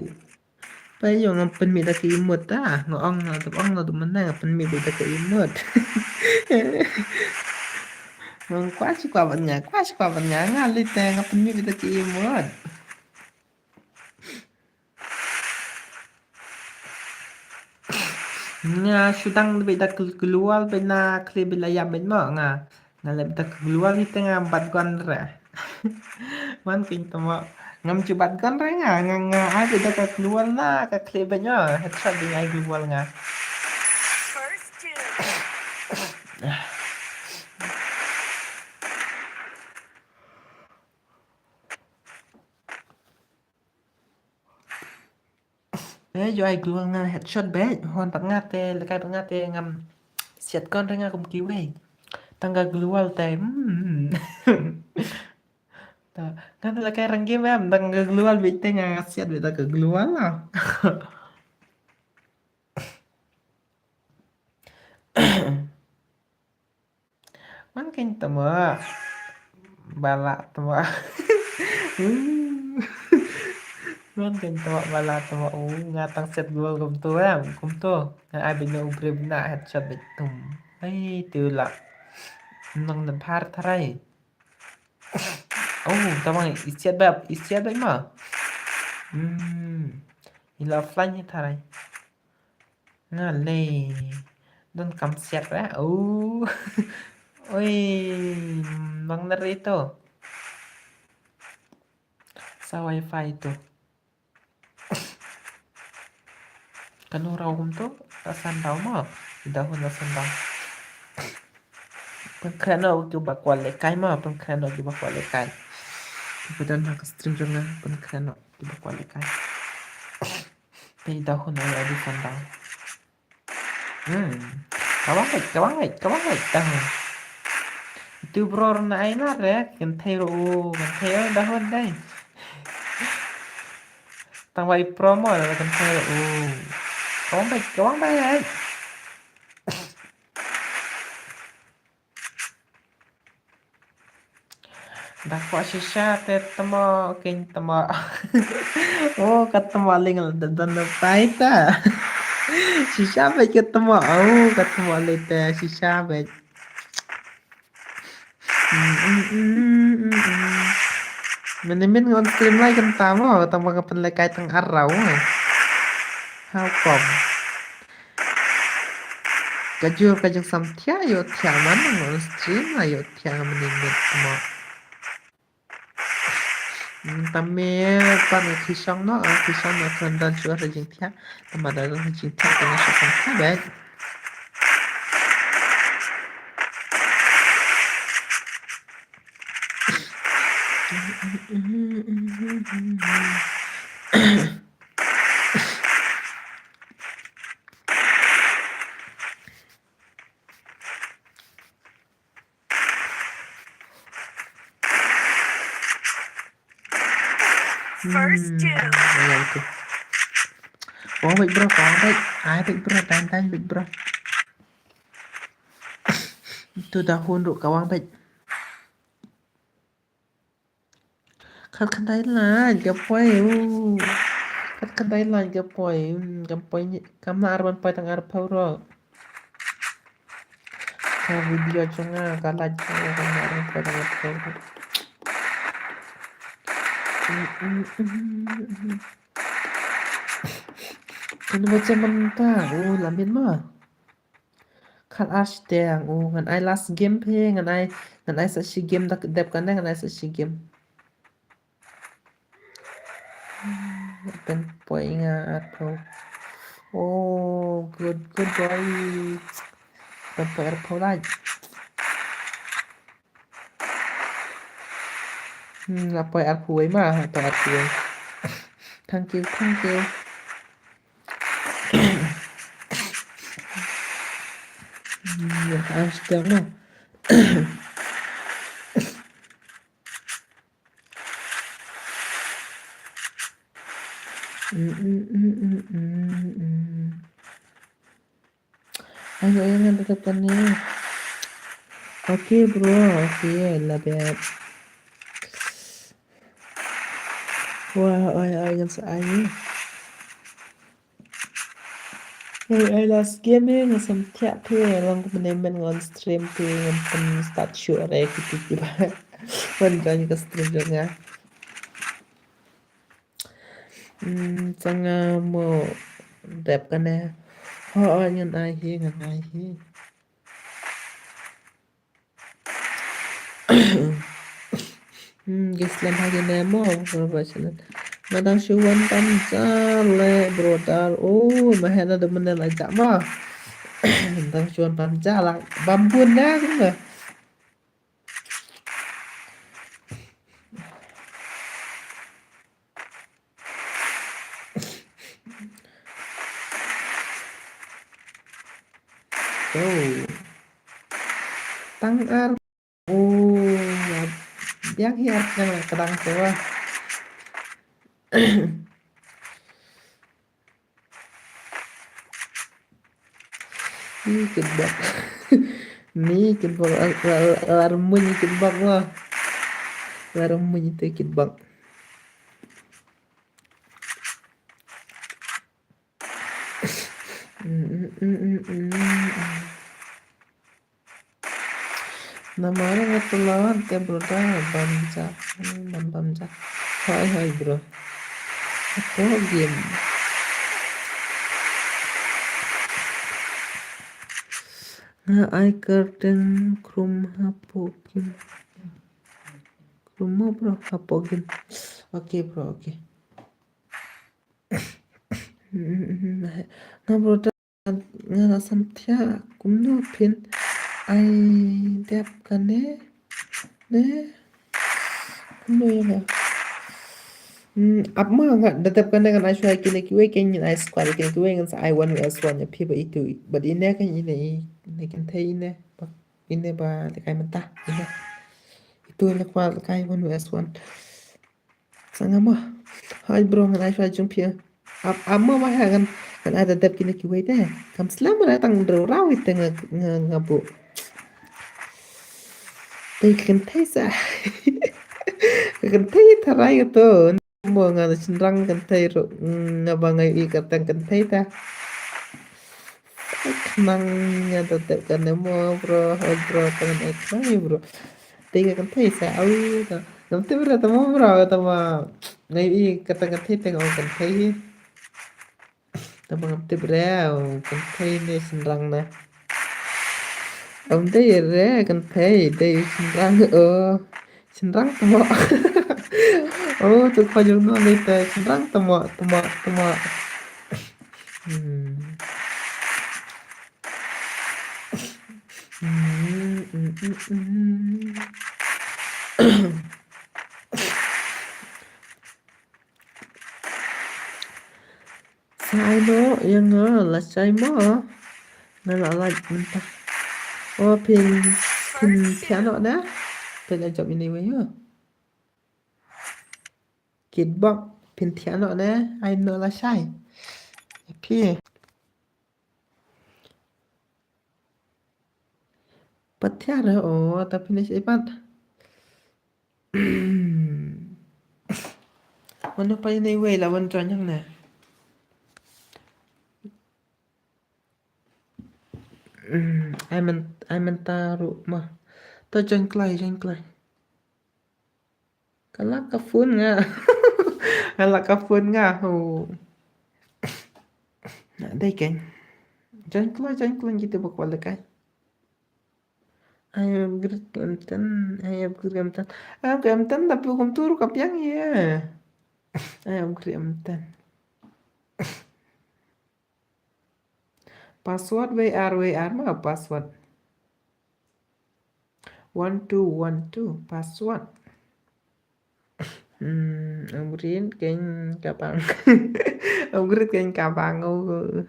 Pei ïoh ngam pynmih da ka emote ta. Nga ong nga dep ong nga dep mynne nga pynmih da ka emote. Ngam kwah shi kwah ban nga, kwah shi kwah ban nga, nga lei te nga pynmih da ka emote. Nga shu dang beit da ka global beit na khlieh beit la ïap beit mo nga. Nga leh beit da ka global hi te nga bat gun re. Wan keiñ te mo. Ngam ju bat gun re nga, nga, nga ai beit da ka global na ka khlieh beit mo. Headshot beit ai global nga. Eh, ju ai global nga headshot beit. Hon pat nga te, lehkai pat nga te ngam siat gun re nga kum kiwei. Tang ka global te. Hmm. Ta, nga te lehkai rang game em, tang ka global beit te nga siat beit tang ka global la. Wan keiñ te mo. Bala te mo. Wan keiñ te mo, bala te mo. U, nga tang siat global kumto em, kumto. Nga ai beit na u briew na headshot beit tum. Ai, tu la. Nang na phar tharai. Oh, tama i siat beit, i siat beit ma. Hmm. I la offline hi tharai. Nga lei. Don kam siat re. Oh. Oi. Bang nari to. Sa wifi to. Kano raw kumto, ta san raw ma. Ida hun ta san raw. Pynkhreh noh kiba kwah lehkai ma, pynkhreh noh kiba kwah lehkai. Kiba don ha ka stream jong nga, pynkhreh noh kiba kwah lehkai. Te ida hun ai adi san raw. Hmm. Kawang beit, kawang beit, kawang beit. Dah. Itu bro na ai na re, kynthei ro, kynthei ro dah wan dai. Tang wai promo dah kynthei ro. Kawang beit, kawang beit. Da kwah shisha te temo, keiñ temo. Oh, ka temo ling da don na pai ta. Shisha beit ka temo. Oh, ka temo le te shisha beit. Mynne mynne ngan stream lai kan tamo, tang ba nga pynlehkai tang arau. How come? Ka jur ka jingsam thiah ïoh thiah man ngan stream la ïoh thiah mynne mynne tamo. Tame pan ki shong no, ki shong no kan don shuwa ha jingthiah. Tama da don ha jingthiah kan shuwa kan thiah bad. First kill. Kawang bad bro, kawang bad. Ai bad bro, tan tan bad bro. Tu dahun ruh kawang bad. Khat khyndai lait ka poi, u. Khat khyndai lait ka poi, u, ka poi ni, kam lah ar ban poi tang arphew ruh. Ka video jong nga ka lait ka, kam lah ar ban poi tang arphew ruh. Kano ba jam mynta, u, la miet ma. Khat ar shiteng, u, ngan ai last game phi, ngan ai, ngan ai sa shi game da dep kane, ngan ai sa shi game. Pynpoi nga arphew. Oh, good, good boy. Pynpoi arphew lait. Hmm, la poi arphew wei ma, la poi arphew wei. Thank you, thank you. Hmm, ya, ang setiap mo. Mm, mm, mm, mm, mm. Ayo, ayo, ngan tetap kane. Okay, bro. Okay, I love it. Wah, oi, oi, ngan sa ai. Oi, oi, last game eh, ngan sam thiah phi, long kumne men ngan stream phi, ngan pyn start show re, ki, ki, ki, ba. Wan join ka stream jong nga. Hmm, sa nga mo dep kane. Ho, ho, ngan ai hi, ngan ai hi. Hmm, gislam ha kine mo, bro, ba channel. Nga dang shu wan bam ja le, brother. Oh, ma hena da mene la ja ma. Dang shu wan bam ja la, bam bun na, kumne. Oh. Tang ar. Oh, biang hi ar, biang la ka dang te wa. Ni kitbok. Ni kitbok, lar, lar, lar mun ni kitbok mo. Lar mun ni te kitbok. Mm, mm, mm, mm, mm, mm. Namar nga tu lawan te, brother, bam ja. Hmm, bam, bam ja. Hai, hai, bro. Hapoh game. Nga ai kyrteng Chrome hapoh game. Chrome mo, bro, hapoh game. Okay, bro, okay. Nga, brother, nga la sam thiah, kumno phin ai dep kane, ne? Kumno ïa nga? Hmm, ap ma nga da dep kane, ngan ai shuwa kine kiwei, kine ai squad kine kiwei, ngan sa ai one versus one ïa phi ba itu, ba ine kan ine, ine kan thei ine, ba ine ba lehkai mynta, ine. Itu ine kwah lehkai one versus one. Sa nga mo. Hai bro, ngan ai shuwa jong phi. Ap, ap mo ma ha ngan, ngan ai da dep kine kiwei te. Kam slem re, tang hynriew raw ite nga, nga, nga buh. Te kynthei sa. Kynthei tharai ka to. Mo nga da shynrang kynthei ruh. Nga ba nga ïohi kata kynthei ta. Khnang nga da dep kane mo bro, oh bro, tang ai khnang bro. Te ka kynthei sa, au, ta. Ngam tip re, tang mo bro, tang mo. Nga ïohi kata kynthei te nga ong kynthei hi. Tang mo ngam tip re, oh, kynthei ne shynrang ne. Ngam tip re, kynthei, dei shynrang, oh. Shynrang tang mo. Oh, tu kho jong no dei te, shynrang tang mo, tang mo, tang mo. Hmm. Hmm, hmm, hmm, hmm. Sa ai noh ïa nga, lashai mo. Nga la lait mynta. Oh, phin, phin thiah noh ne? Phin la jop ine iwei ïa. Kitbok, phin thiah noh ne? Ai noh lashai. Phi. Pat thiah re, oh, ta finish ei pat. Mano pa ine iwei la wan join hangne. Ai man, ai mynta ruh ma. To join kloi, join kloi. Ka lak ka phone nga. Ka lak ka phone nga. Ho. Na dei kein. Join kloi, join kloi kita ba kwah lehkai. Ai upgrade ka M ten, ai upgrade ka M ten. Ai ka M ten da phi kumtu ruh ka biang ïa. Ai, ym kri ym ten. Password wei ar, wei ar ma password. One two one two password. Hmm, ym kri ken ka bang. Ym kri ken ka bang. Oh.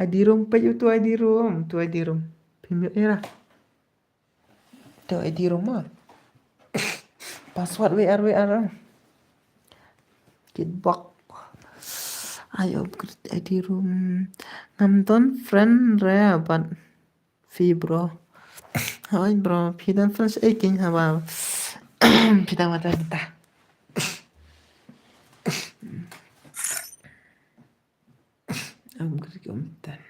I D room, peit uto I D room, uto I D room. Pynmih ïa. Uto I D room ma. Password wei ar, wei ar. Kitbok. Ai, upgrade I D room. Ngam don friend re bad phi bro. Hoi bro, phi don friend ei king haba. Phi dang mata mata. Upgrade kum ten.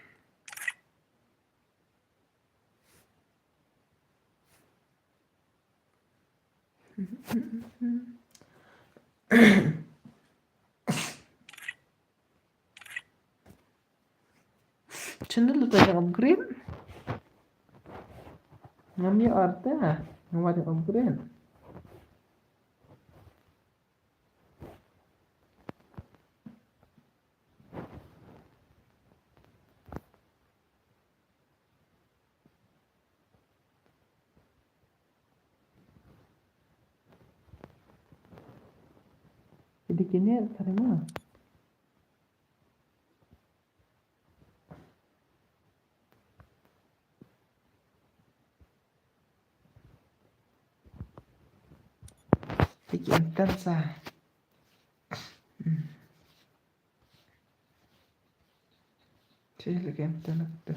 Channel uta ïa upgrade. Ngam ïa arta. Ngam ïa upgrade. Jadi kini tadi mana? Jadi entan sa. Hmm. Cih lagi yang betul lah tu.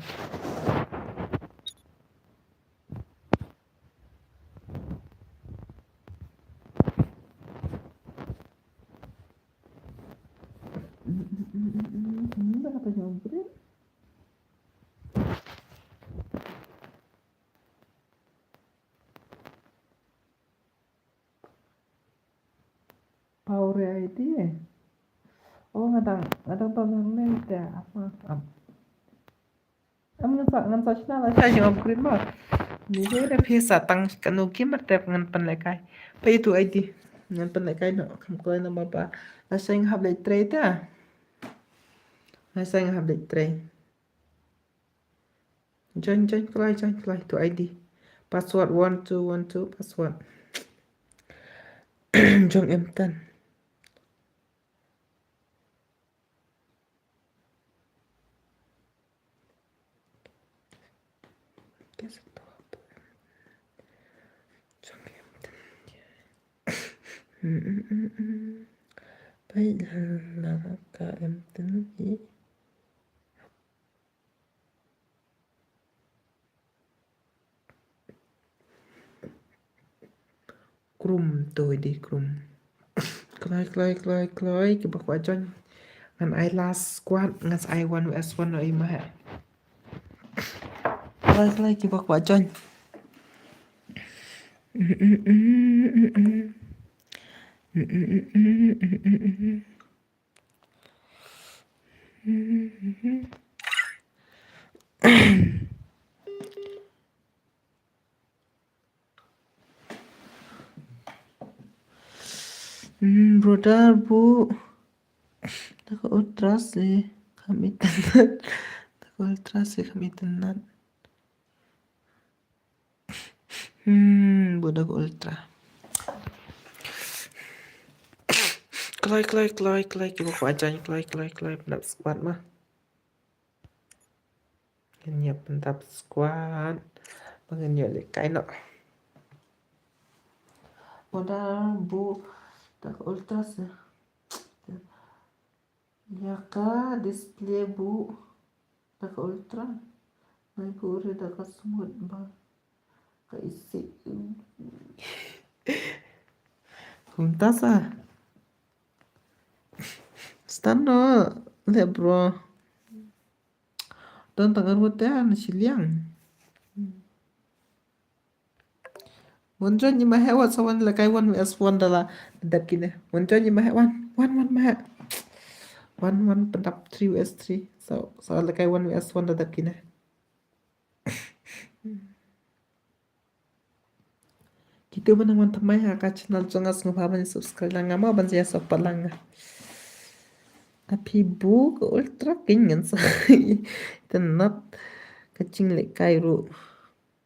Ini dah kata jawab. Power I D. Oh, nga dang, nga dang ton hangne te apa? Am. Am ngan sa, ngan sa shna la shai jong upgrade ma. Ni je da phi sa tang kano ki mar te ngan pynlehkai. Peit uto I D. Ngan pynlehkai noh. Kam kloi namar ba la shai nga hap leit trei te. La shai nga hap leit trei. Join, join, kloi, join, kloi, uto I D. Password one two one two, password. Jong em tan. Jong em tan. Peit la ka em tan hi. Chrome to di Chrome. Kloi, kloi, kloi, kloi, kiba kwah join. Ngan ai last squad, ngan sa ai one V S one no i ma ha. Kloi, kloi, kiba kwah join. Hmm, brother, bu. Da ka ultra se kham internet. Da ka ultra se kham internet. Hmm, bu da ka ultra. Kloi, kloi, kloi, kloi, kiba kwah join, kloi, kloi, kloi, pyndap squad ma. Ngin ïa pyndap squad. Ba ngin ïa lehkai noh. Modal bu da ka ultra se. Ïa ka display bu da ka ultra. Nai bu re da ka smooth ba ka isih. Kumta sa. Stan no le bro. Don tang arwet te na shiliang. Wan join i ma he wat sa wan lehkai one V S one da la dep kine. Wan join i ma he wan. Wan wan ma he. Wan wan pyndap three V S three. So sa lehkai one V S one da dep kine. Kito ba nang wan thymmai ha ka channel jong nga, sngewbha ban subscribe lang nga mo, ban ïa support lang nga. Ka phi bu ka ultra king ngan sa. Te nat ka jinglehkai ruh.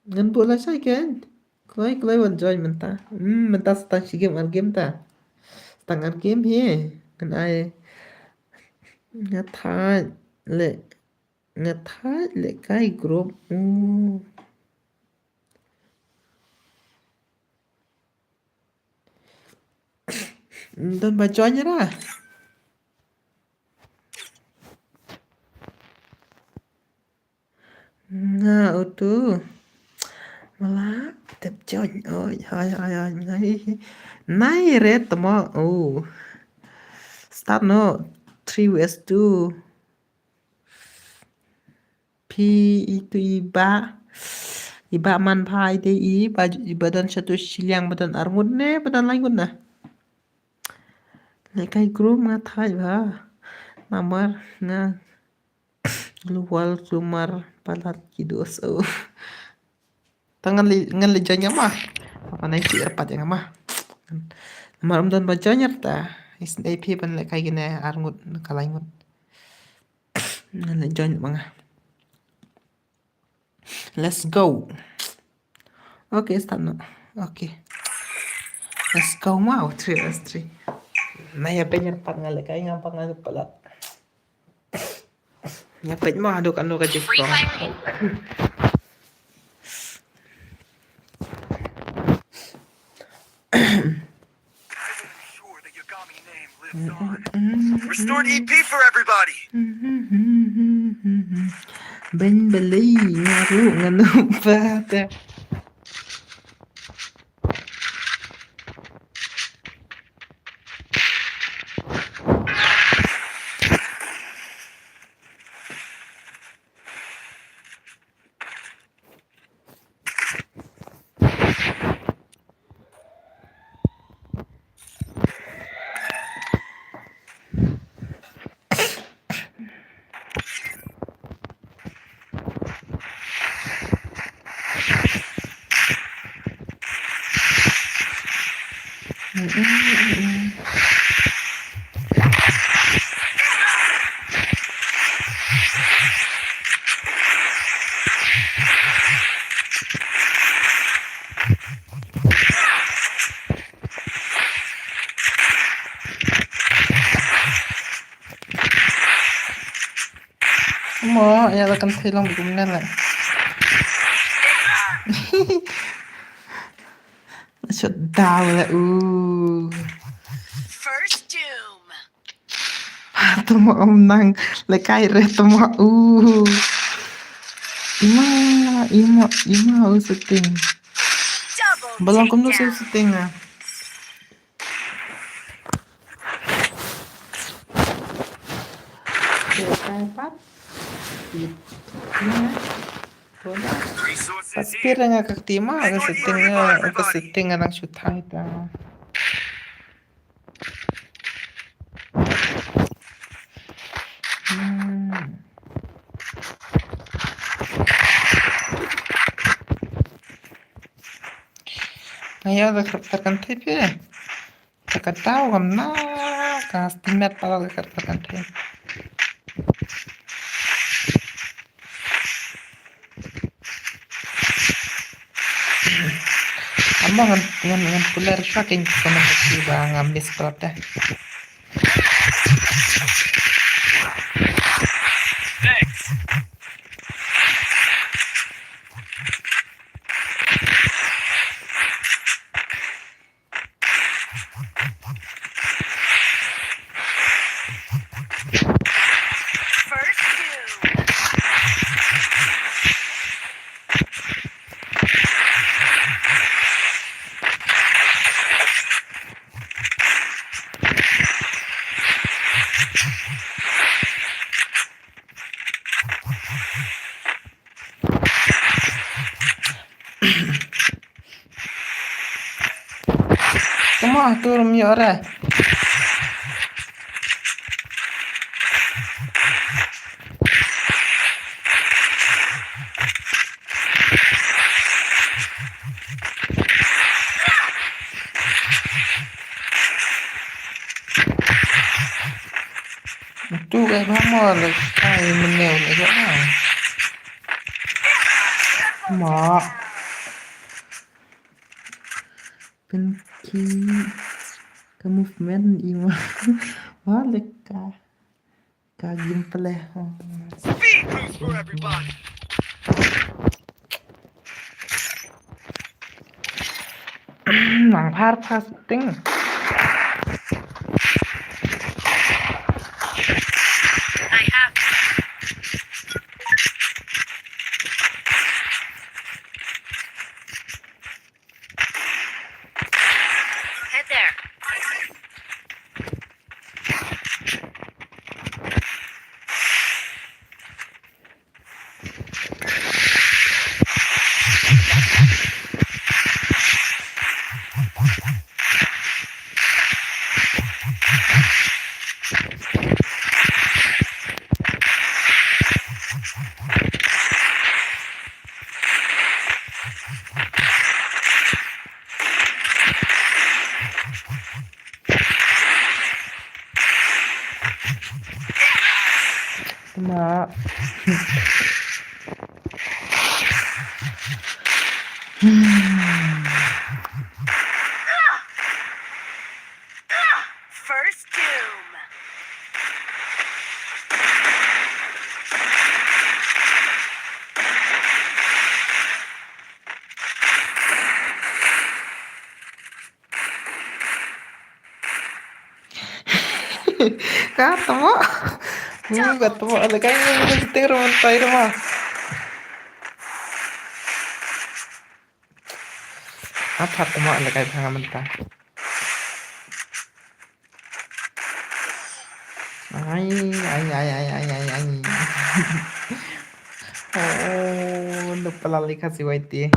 Ngan buh la shai ken. Kloi kloi wan join mynta. Hmm, mynta sa tang shi game ar game ta. Sa tang ar game hi. Ngan ai. Nga thait leh. Nga thait lehkai group. Hmm. Don ba join ra. Nga utu. Mala tep join. Oi, oi, oi, oi. Nai, nai red tamo. Oh. Start no. Three vs two. Phi itu iba. Iba man bha ide iba, iba don shatu shiliang ba don arngut ne, ba don laingut na. Lehkai group nga thait bha. Namar nga luwal lumar palat kidos. Oh. Ta ngan li, ngan li join ïa ma. Apa nai ki erpat ïa ma. Namar um don ba join ïa ta. Is dei phi ban lehkai kine arngut ka laingut. Ngan leh join ma nga. Let's go. Okay, start no. Okay. Let's go ma, three vs three. Na ïa pynïar pat nga lehkai nga pat nga palat. Ïa peit ma haduh katno ka jingphrong. Restored E P for everybody. Ben balei nga ruh nga nupa ta. Mo, ïa la kan thei long bum ne la. Shut down la u. First doom. Tamo um nang lehkai re tamo u. Ima, ima, ima u setting. Balong kumno se setting ah. Pat pir nga ka kti ma ka setting, ka setting nga nang shu thait ta. Hmm. Ayo, da kharap ta kan thei phi. Ta ka daw kam na ka stimet pa ka kharap ta kan thei. Amo ngan, ngan, ngan puler sha king kona ka ba nga miss pa ta. Thanks. Kumno tu rum ïoh re. Tu kai ba mo le kai meneu le ka. Mo. Pynki ka movement i mo. Wa le ka. Ka gameplay. Speed boost for everybody. Nang par fasting. I have. Head there. Ma. First Doom. Ka tamo. Mu ka tamo le kai mu ka ter man tai ma. Apa tamo le kai thanga menta. Ai ai ai ai ai ai ai. Oh, lupa lali kasih waiti.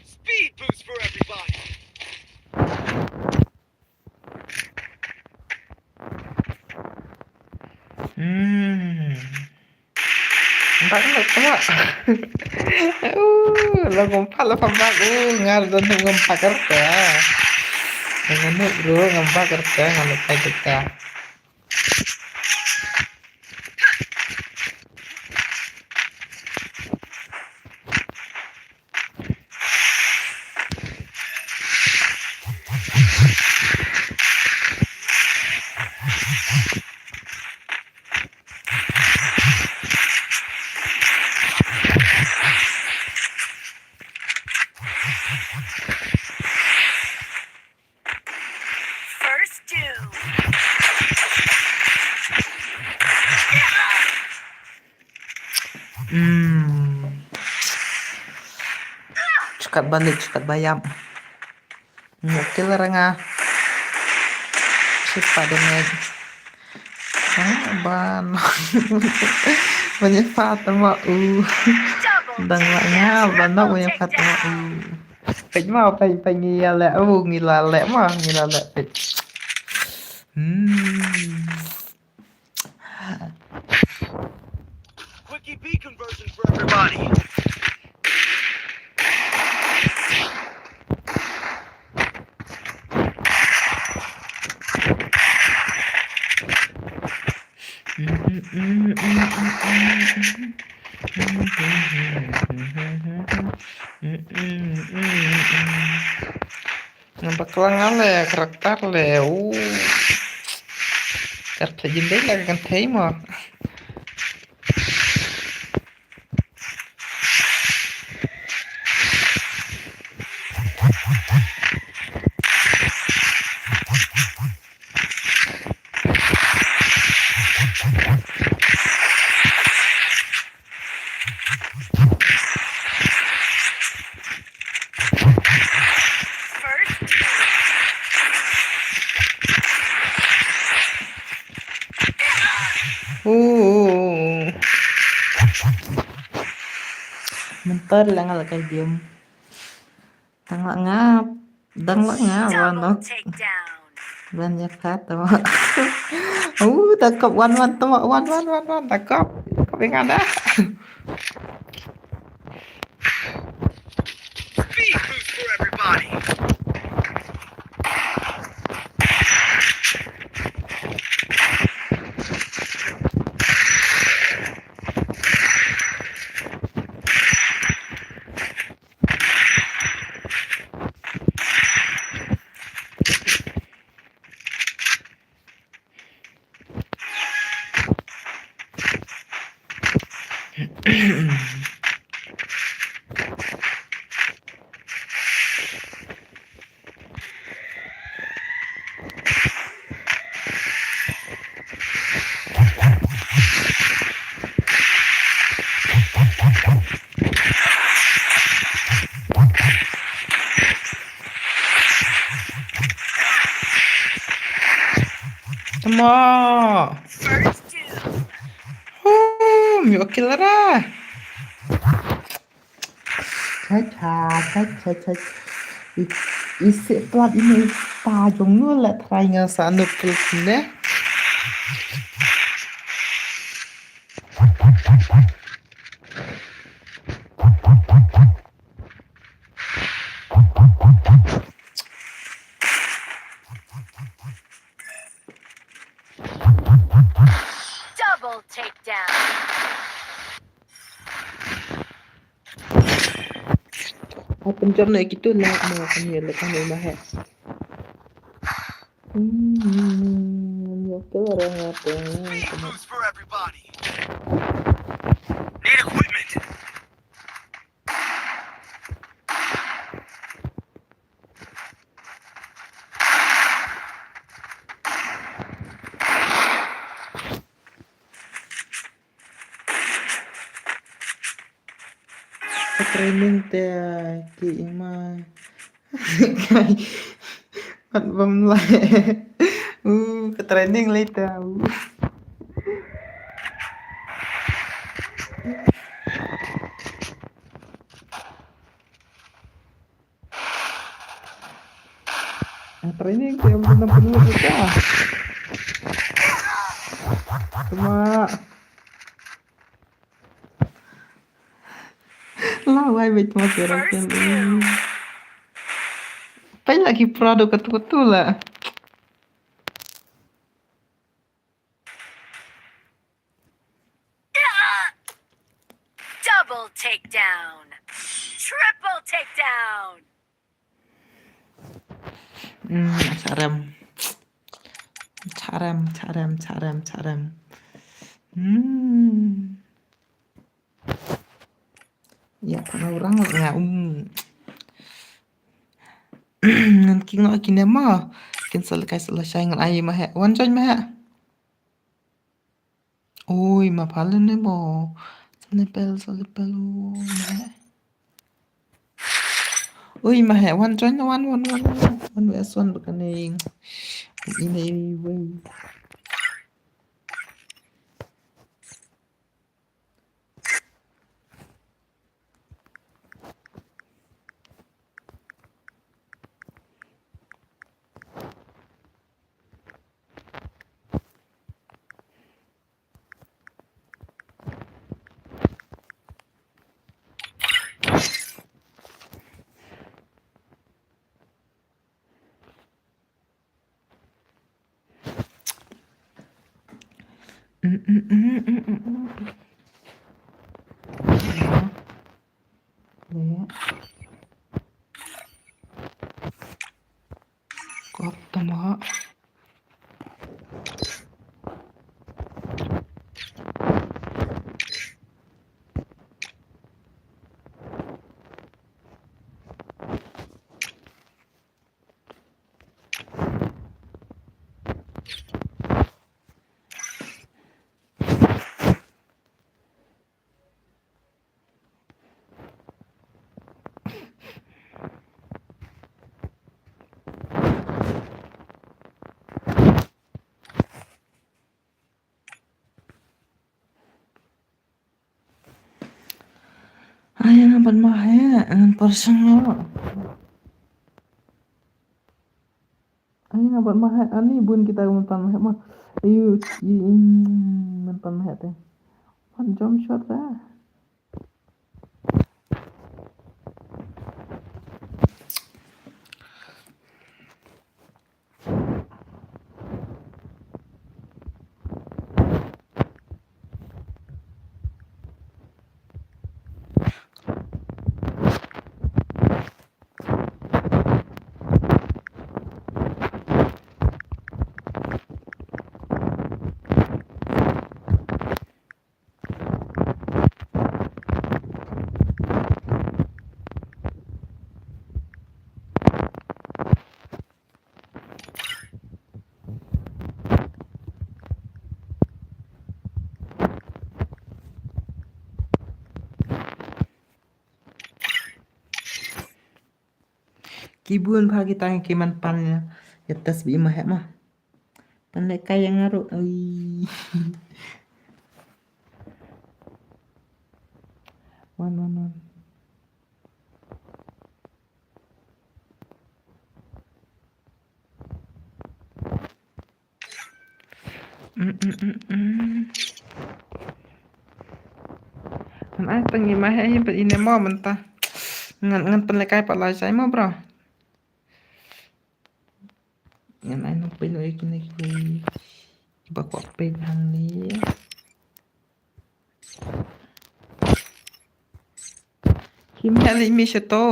Speed boost for everybody. Hmm. Bak nuk tengok. Uh, lo ngumpat lo pabak. Uh, ngar dan nuk ngumpat kerta. Dengan nuk bro ngumpat kerta, ngan lepai kerta. First Doom. Hmm. Cekat balik, cekat bayap. Mukil ranga. Cepat damage. Ban. Menyefat ma u. Dang la nga ban nak menyefat ma u. Pek ma pek pek ngi la le u ngi la le ma ngi la le pek. Hmm. Quickie B conversion for everybody. Ngan bakla nga le karakter le. Uh. Karakter jin dei la kan thei mo. Mentor lang la kai diam. Tang la ngap. Dang la ngap wan dok. Ban ya kat tama. Uh, takap wan wan tama wan wan wan wan takap. Takap yang ada. Speed boost for everybody. Tama. First doom. Hum, yo kilara. Cha cha cha cha cha. I, i se plat ini pa jong nu la try nga sa nu plat ne. Double takedown. Open jam na kitu na ma kami le kami ma he. Hmm, yo ke orang apa? Need equipment. Ka training te ki ima. Pat bam lai. Uh, ka training later. Uh. Ah, training tu yang belum pernah kita. Cuma lawai bet mo kira kira. Pai lagi produk ketu-ketu lah. Double takedown. Triple takedown. Hmm, charem. Charem, charem, charem, charem. Hmm. Ya, pernah orang lah. Um. Ngan king lo kine ma. Kin sel kai sel shai ngan ai ma he. Wan join ma he. Oi, ma palen ne mo. Sene pel, sene pel, o, ma he. Oi, ma he. Wan join, wan, wan, wan, wan. Wan we son bakaning. Ine we. Kop tama. Ai, nga ban ma he, ngan por shang lo. Ai, nga ban ma he, ani bun kita ban pan ma he ma. Ayu, i, i, ban pan ma he te. Ban jump shot te. Ki bun bha kita ki man pan ïa. Ïa test bha ma heh ma. Pynlehkai ïa nga ruh. Ui. Wan, wan, wan. Mm, mm, mm, mm. Ngan ai tang ïa ma heh hi bad ine mo mynta. Ngan, ngan pynlehkai pat lashai mo bro. Ngan ai nang pynlehkai ïa kine ki. Kiba kwah pynlehkai hangne. Kim heh lei mi shato.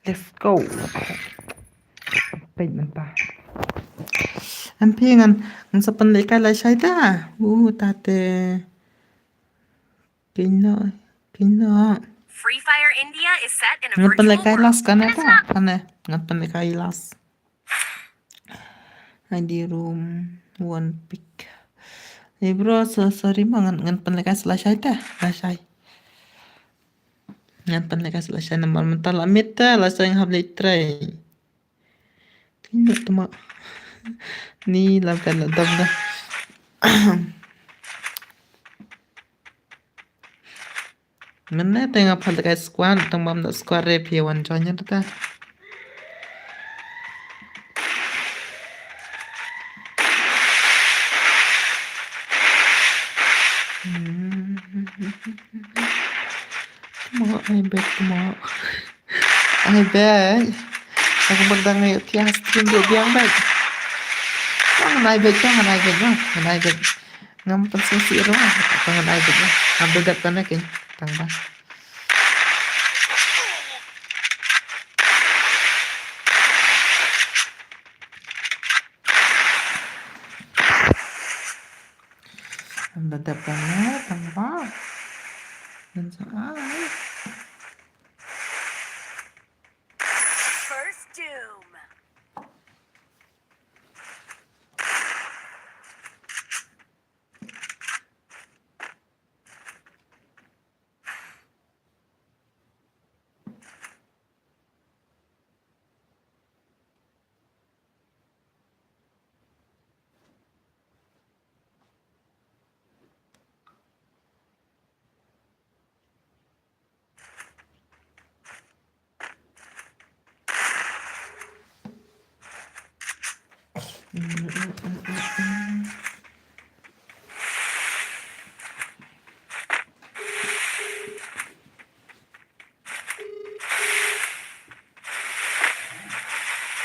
Let's go. Peit mynta. Em phi ngan, ngan sa pynlehkai lashai ta. Uh, ta te. Kino, kino. Free Fire India is set in a virtual world. Ngan pynlehkai last kane ta. Kane, ngan pynlehkai last. I D room, one pick. Eh, bro, so, sorry ma, ngan, ngan pynlehkai lashai ta, lashai. Ngan pynlehkai lashai namar mynta la miet ta, lashai nga hap leit trai. Kino tma. Ni lam ka la dam da. Mynne te nga pynlehkai squad, tang bam da squad re phi wan join ïa ta. Mo, ai bet mo. Ai beit. Aku berdang ayo tiang stream duk biang beit. Ngan ai beit, ngan ai beit, ngan ai beit. Ngam pynsusi ruh. Ngan ai beit. Ngam bedat tane kin. Tang ba. Ngam bedat tane tang ba. Ngan sa ai. First Doom.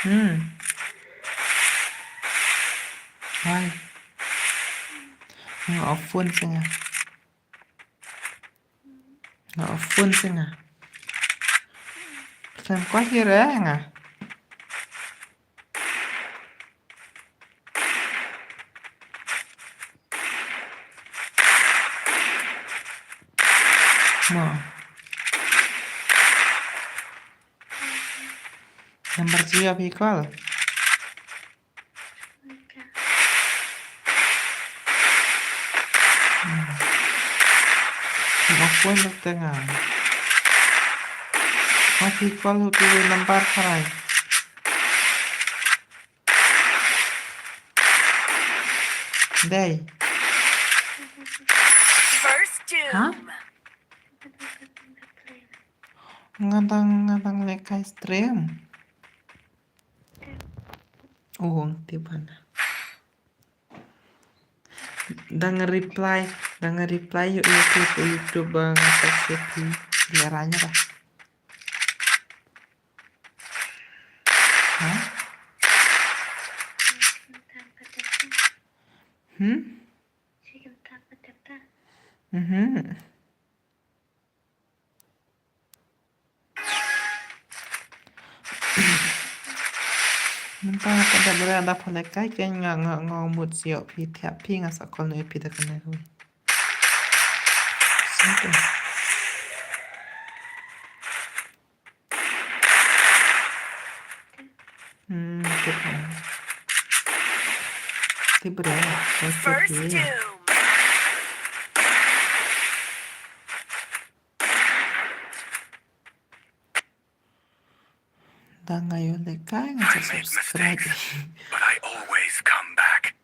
Hmm. Hai. Nga off phone seh nga. Nga off phone seh nga. Sem kwah hi re nga. Mo. Number two ïa phi call. Hmm. Mo phone na tengah. Mo phi call hu tu number kharai. Dei. First Doom. Ha? Nga dang, nga dang lehkai stream. Oh, te bana. Dang reply, dang reply ïa YouTube, YouTube, uh, nga text ïa phi. Leranya dah. Ha? Hmm? Mhm. Mynta ka dep re da pale kai ke nga nga nga mut sio phi thiap phi nga sa call ne phi da kane hui. Sinte. Hmm, tip re. Tip re. First doom. Da nga ïoh lehkai nga sa subscribe. But I always come back.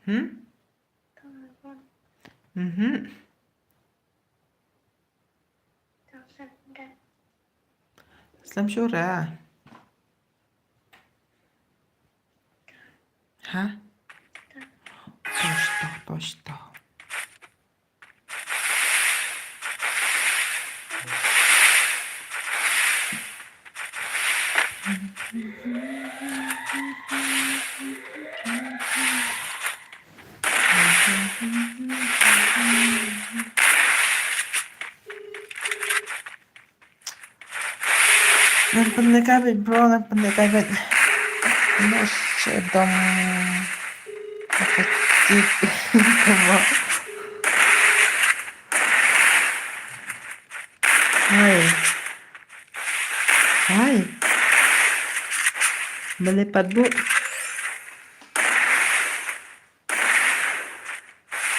Hmm? Mhm. Slem shuh re. Ha? Posto, posto. Ngan pynlehkai beit bro, ngan pynlehkai beit. Mo sha dom. Apa cik? Hai. Hai. Melepat bu.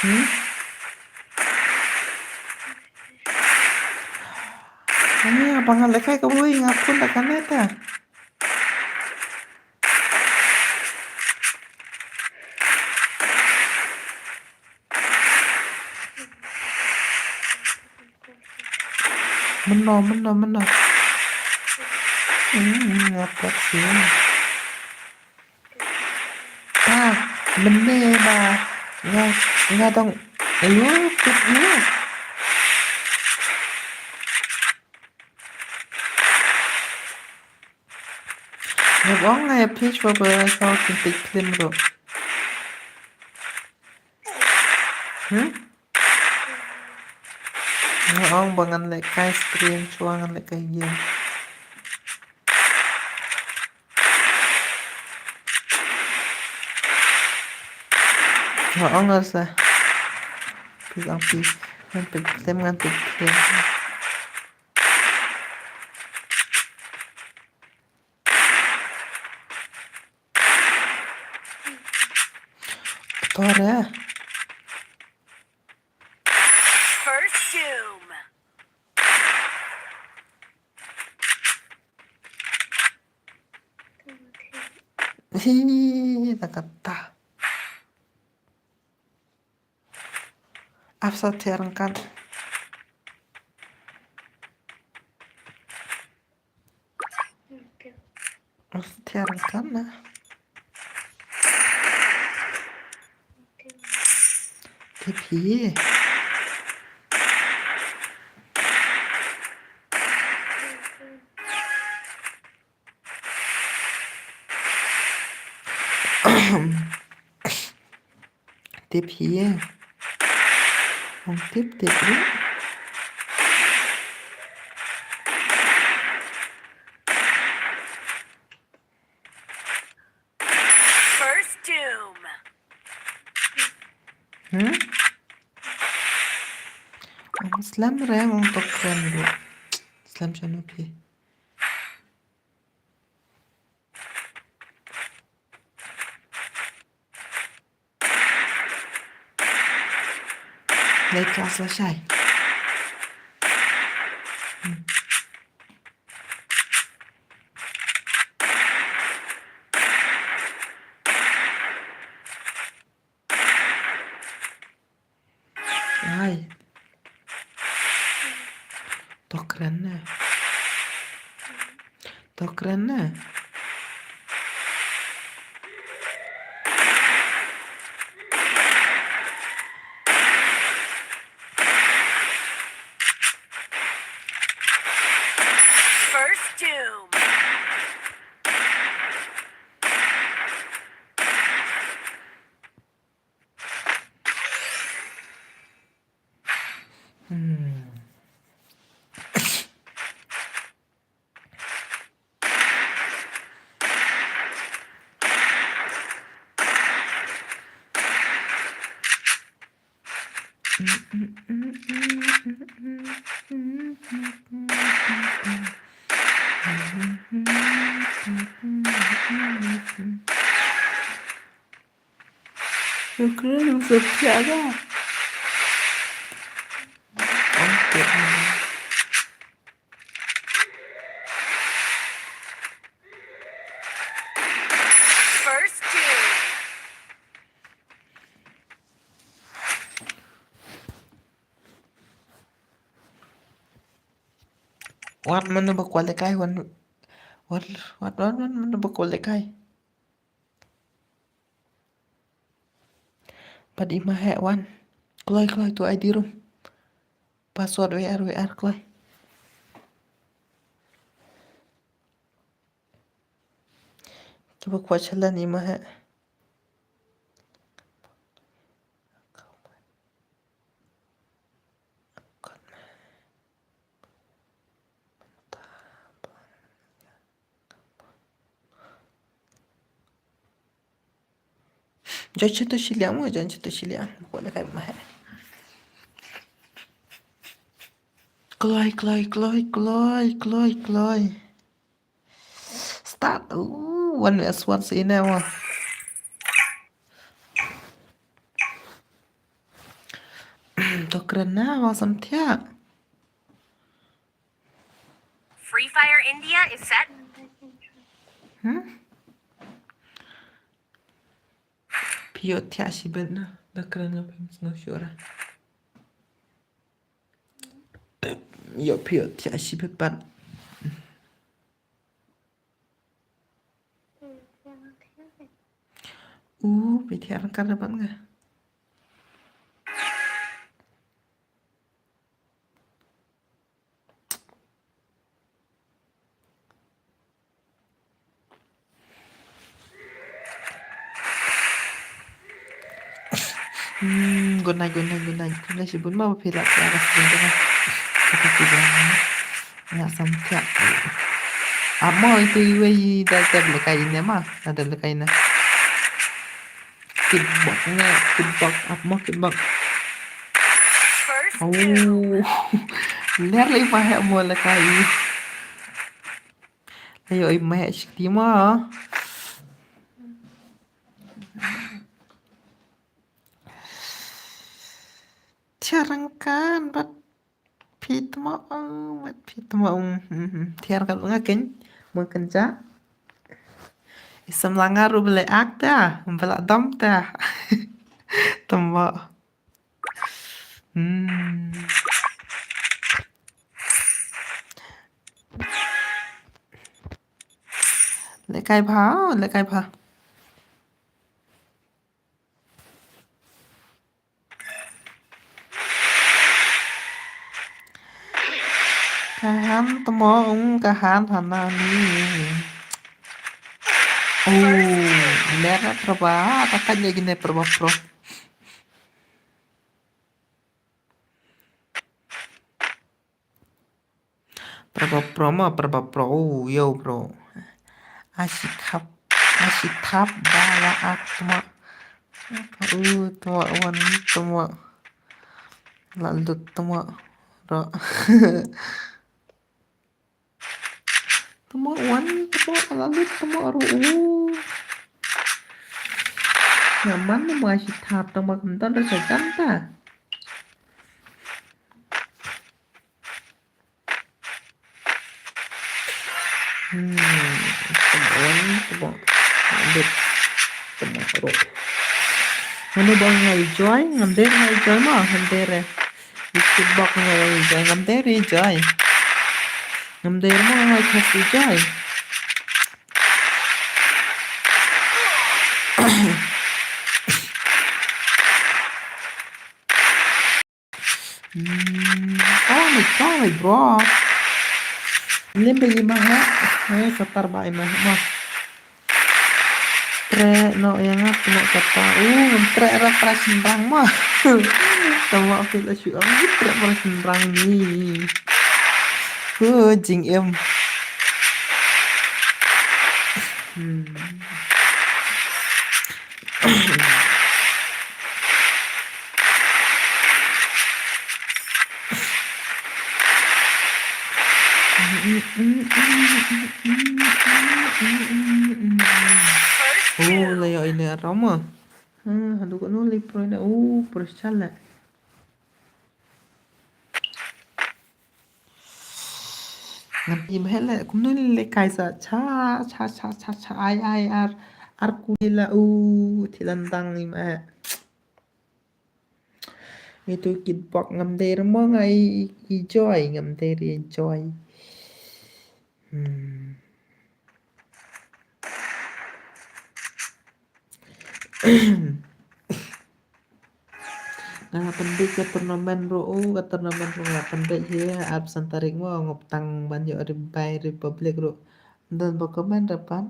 Hmm? Ani apa ngan lehkai kawei nga pun da kane ta. Mano, mano, mano. Hmm, apa sih? Ah, mene ba nga nga dong ayo kut ayo. Nga bong nga ya page ba ba sa kin page film ro. Hmm? Nga ong ba ngan lehkai stream shuwa ngan lehkai game. Nga ong nga sa. Please ong please. Ngan pek tem ngan pek tem. Tore. First doom. Hi, takata. Afsa tiarangkan. Afsa tiarangkan na. Tipi. Tip hi. Ong tip tip hi. First doom. Hmm? Ong slem re ong tok kren bu. Slem shano phi. Lai klas lashai. Hmm. Ai. To kren ne. To kren ne. First doom. Hmm. Ukraine, Russia, Russia. First kill. Wan mano ba kwah lehkai, wan, wan, wan, wan, wan mano ba kwah lehkai. Bad i ma heh wan. Kloi, kloi tu I D room. Password W R W R kloi. Kiba kwah challenge i ma heh. Jan shu tu shiliang mo, jan shu tu shiliang. Ko le kai ma heh. Kloi, kloi, kloi, kloi, kloi, kloi. Start. Ooh, wan me aswat sine mo. To kren na mo samthiah. Free Fire India is set. Hmm? Phi ïoh thiah shibit na, da kren nga phim sngewsih ra. Ïoh phi ïoh thiah shibit pat. U, phi thiah rangkat da pat nga. Hmm, good night, good night, good night. Good night, shibun ma ba phi lah phi lah shibun ma. Kata ki ba. Nga samthiah. Amo itu iwei da da lekai ine ma. Da lekai ine. Kitbok nga, kitbok, ap mo kitbok. Oh. Ler lei ma heh mo lekai. Ayo, i ma heh shikti mo. Thiarangkan bat. Phi tmo, oh, mat phi tmo, um, hmm, hmm. Thiar kat nga ken, mo ken ja. Isam langa ru bele ak ta, bele dom ta. Tmo. Hmm. Lekai bha, lekai bha. Kahan tmo ung kahan hana ni. Oh, lera praba, takan ya gine praba pro. Praba pro ma, praba pro. Oh, yo, bro. Ashithap, ashithap, bala ak tuma. Oh, tuma, wan, tuma. Lalu tuma. Ro. Tuma, wan, tuma, lalu tuma, ro. Oh. Nyaman ni ma ashithap, tuma, kentan, ro, sajan ta. Hmm, come on, come on. Ambit. Come on, bro. Ngam bang ngai joy, ngam der ngai joy ma, ngam der eh. Bikit bak ngai joy, ngam der eh joy. Ngam der ma ngai kasi joy. Hmm, oh my God, bro. Lim bagi mahal. Eh, satar ba imah. Mah. Treh noh ïa nga, tengok kata. Uh, ngam treh ra para shynrang ma. Tengok phi la shu ong, treh para shynrang ni. Uh, jingim. Hmm. Oh, la ïoh ine arama. Hmm, haduh kano lei pro ine. Oh, pro shala. Ngan ïa meh le, kumno le kai sa cha, cha, cha, cha, cha, ai, ai, ar, ar ku la u, ti lan dang ïa meh. Itu kit bok ngam dei remo ngai i joy, ngam dei ri joy. Hmm. Nga la pynbeit ka tournament ruh, u ka tournament ruh nga la pynbeit hi, arphew san tarik mo, ngop tang ban ïoh ri bai Republic ruh. Don ba comment da pat.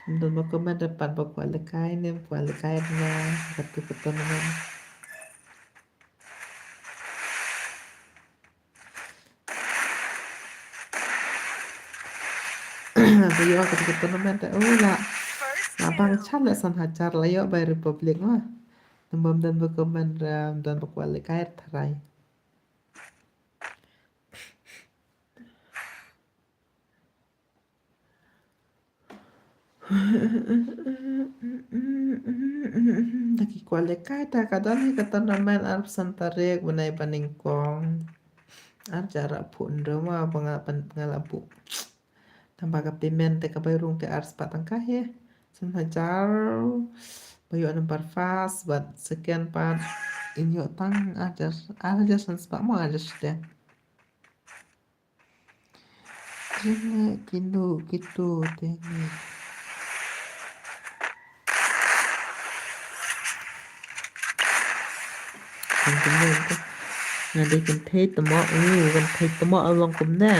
Don ba comment da pat ba kwah lehkai ne, kwah lehkai na katu ka tournament. Ba ïoh kata ka tournament te, oh, la, la bang cha la san hajar la ïoh bai Republic ma. Nang bym don ba comment, um, don ba kwah lehkai tharai. Da ki kwah lehkai ta ka don hi ka tournament arphew san tarik bnai ba nyngkong. Ar hajar arphew hynriew ma ba nga pyn-, nga la buh. Tang ba ka payment te ka bai rung te ar spah tyngka hi. San hajar ba ïoh number first bad second pat in ïoh tang ar hajar, ar hajar san spah mo ar hajar shiteng. Kine kino kito te ni. Kine kine te. Nga dei kynthei tamo, u, kynthei tamo a long kumne.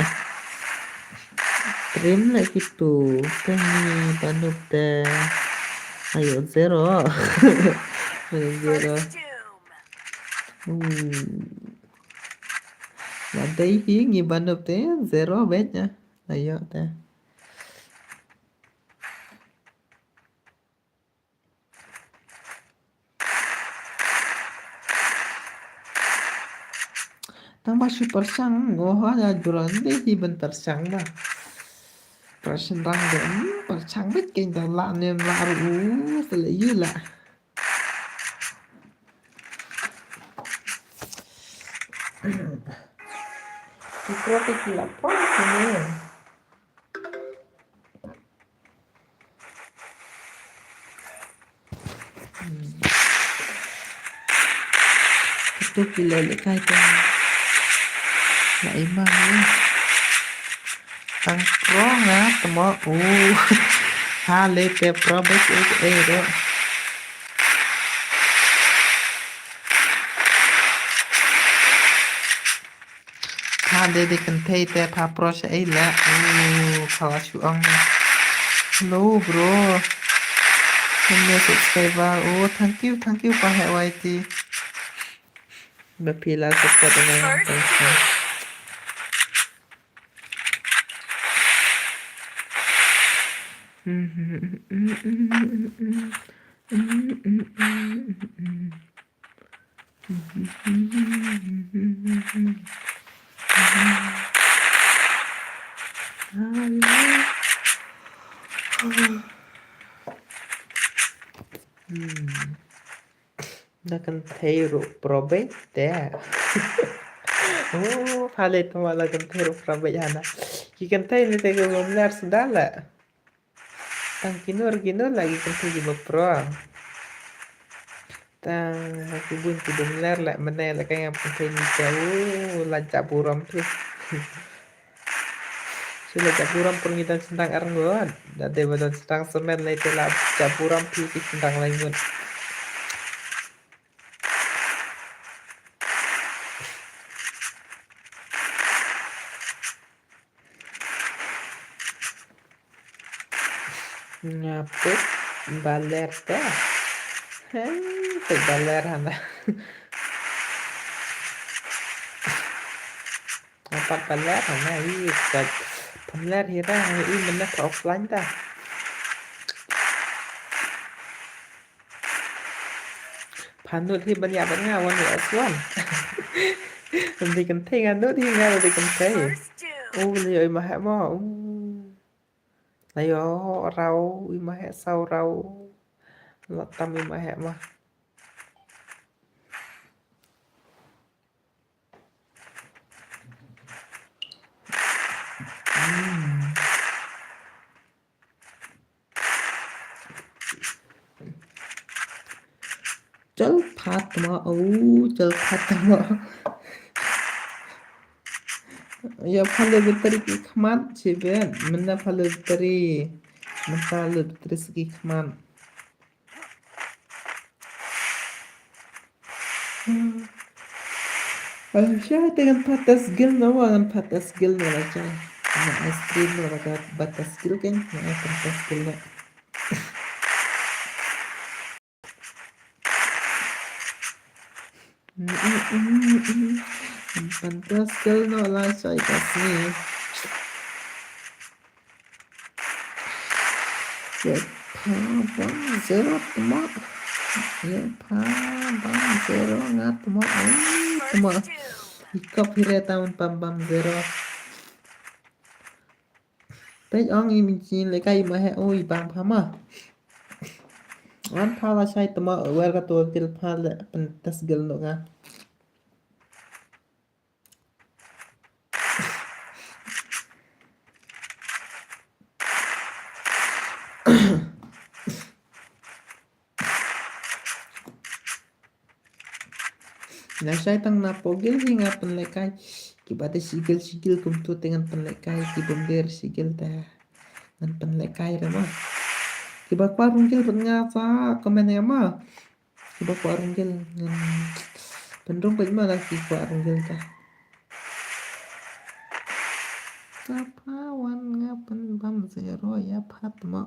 Trim le kito te ni, ba nup te. Ayo zero. Ayo zero. Hmm. Nga dei hi ngi ba nup te zero beit ïa. Ayo te. Tang ba shu pyrshang, oh, ha, ïa, duran dei hi ban pyrshang ba. Pyrshang rang dei, hmm, pyrshang beit kein da la nem la ru, u, sele yu la. Ki pro te ki la pon ki ne. Hmm. Itu ki leh lehkai te. La imang ni. Tang pro nga temo. Uh. Ha le te pro beit eh eh do. Pha dei dei kynthei te pha pro sha ei leh. Oh, pha la shu ong. Hello, bro. Kynne subscriber. Oh, thank you, thank you, pha heh Y T. Ba phi la support ïa nga. Thank you. Hmm. Da kynthei ruh pro beit te. Oh, pha leh tang ba la kynthei ruh pro beit hana. Ki kynthei ne te ki bym ler suda leh. Tang ki nur ki nur la ki kynthei ki ba pro. Tang ki bun ki bym ler leh, mynne leh ka ngam kynthei ni te. Oh, la jap burom phi. Shu la jap burom pur ngi don shynrang arngut. Da dei ba don shynrang semen lei te la jap burom phi ki shynrang lai ngut. Nga peit ba ler te. Hei, peit ba ler hana. Nga pat ba ler hana, i pat pynler hi ra, i mynne pha offline ta. Pha nud hi ban ïa ban nga wan ïa swan. Ym dei kynthei nga nud hi nga ym dei kynthei. U lei oi ma heh mo. U. Lei o rau i ma heh saw rau. Lot tam i ma heh ma. Chal phat ma, u, chal phat ma. Ïa pha le battery ki khmat chibet, mynta pha le battery. Mynta le battery sa ki khmat. Ai, sha te ngan pat test guild no, ngan pat test guild no la sha. Ngan stream no la ka pat test guild kan, ngan pat test guild no. Ngan pat test guild no la sha i ka sni. Ïa pha bam zero tma. Ïa pha bam zero nga tma. Ai tma. I kop hi re tam pam bam zero. Peit ong i min chin le kai ma he oi bang pha ma. Wan pha la shai tma wer ka to til pha le pen test guild no nga. Nga shai tang na pogil hi nga pynlekai. Kiba da shigil shigil kumtu te ngan pynlekai. Kiba mder shigil da ngan pynlekai re ma. Kiba kwah rung gil bad nga sa comment ïa ma. Kiba kwah rung gil ngan pynrung bad ma la ki kwah rung gil ta. Ka pha wan nga pynbam zero ïa pha tma.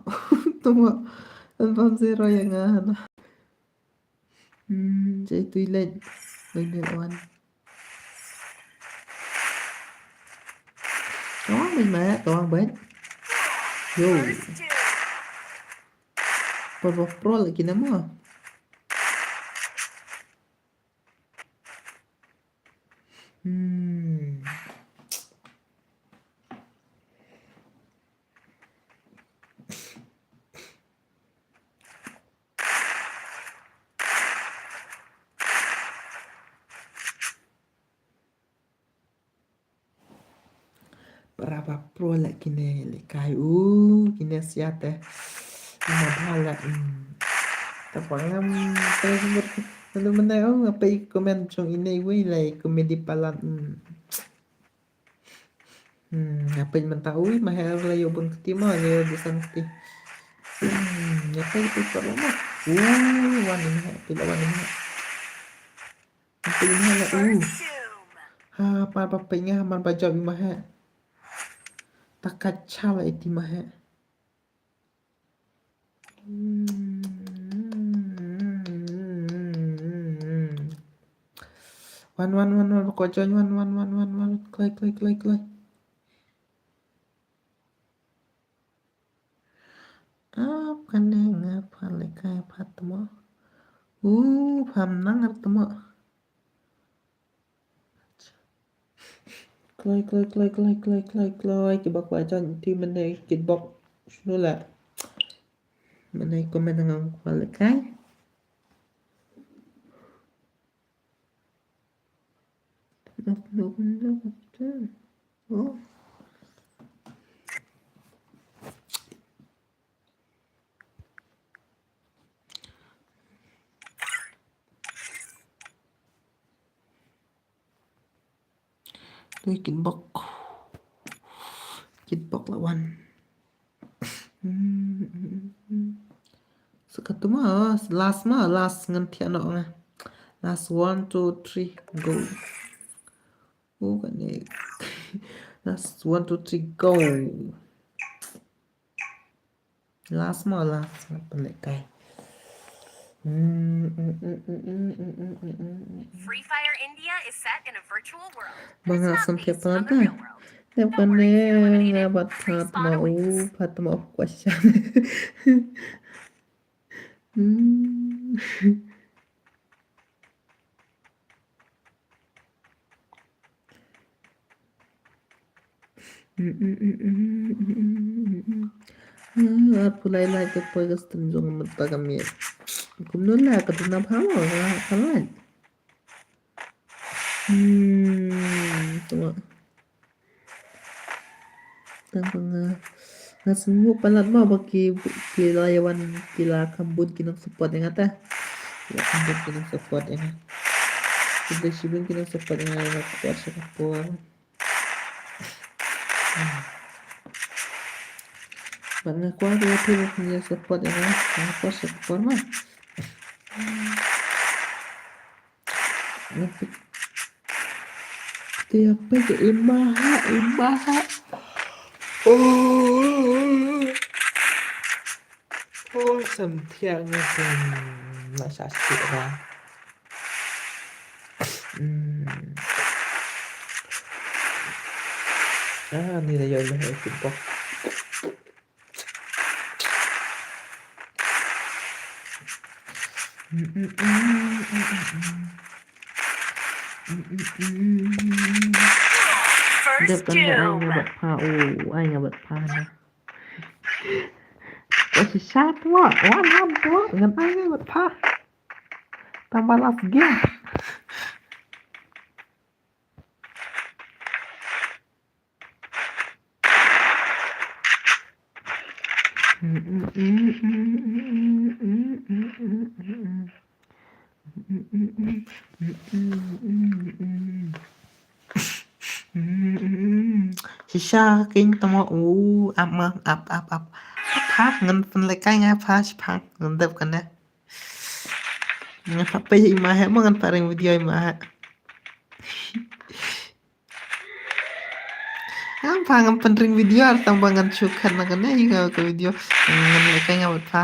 Tma pynbam zero ïa nga hana. Hmm, jai tui leit. Bai mel wan. Tawang bad ma, tawang bad. Yo. Pro, pro, pro lagi nama. Hmm. Para ba pro la kine lekai u kine siate. Ina bhala. Tapang am terus ber lalu menai oh apa i komen jong ine wei lai komedi palat. Hmm, apa i menta ui maher la yo bun keti ma yo bisan keti. Hmm, apa i tu perlu ma. Uh, wan ini ha, pila wan ini ha. Apa ini ha la uh. Ha, par ba penga mar ba jop i maher. Takachal iti maher. Wan, wan, wan, wan, ko join, wan, wan, wan, wan, wan, kloi, kloi, kloi, kloi. Ap kane nga pha lekai pha tmo. U, pha mnang ar tmo. Kloi, kloi, kloi, kloi, kloi, kloi, kloi. Kiba kwah join team mynne kitbok. Shnu la. Mynne comment ngam kwah lekai. Oh. Dei kitbok. Kitbok la wan. Hmm, hmm, hmm, hmm. Sa katuma, last ma, last ngan thiah noh nga. Last one, two, three, go. Oh, kane. Last one, two, three, go. Last mo, last mo, pynlehkai. Mm, mm, mm. Free Fire India is set in a virtual world. Ba nga sngew pynlehkai. Dep kane nga bat phat mo u, phat mo u kwah shisha. Hmm. Ah, arphew lai like ka poi ka stream jong nga mynta ka miet. Kumno la ka duna bha mo ka like. Hmm, tuma. Tang ba nga, nga sngewbha palat mo ba ki, ki la ïa wan, ki la kham bun ki nang support ïa nga te. Ki la kham bun ki nang support ïa nga. Ki la shibun ki nang support ïa nga, ïa nga ka por sha ka por. Hmm. Bad nga kwah ruh ba phi ruh phin ïa support ïa nga, ïa nga ka por sha ka por mo. Te apa je imaha, imaha. Oh. Oh, sam thiang nga sam na sa sikit ba. Hmm. Ah, ni dah jauh dah ikut bok. Dep kan da ai nga bad pha, oh, ai nga bad pha na. Wa shi shat wa, wa ngam tu, ngan ai nga bad pha. Tang ba last game. Shisha king tamo u ap ma ap ap ap. Pha ngan pynlehkai nga pha shi pha ngan dep kane. Nga pha pe i ma he ma ngan pha ring video i ma he. Ngam pha ngam pynring video ar tang ba ngan shu khan na kane hi nga ka video. Ngan lehkai nga bad pha.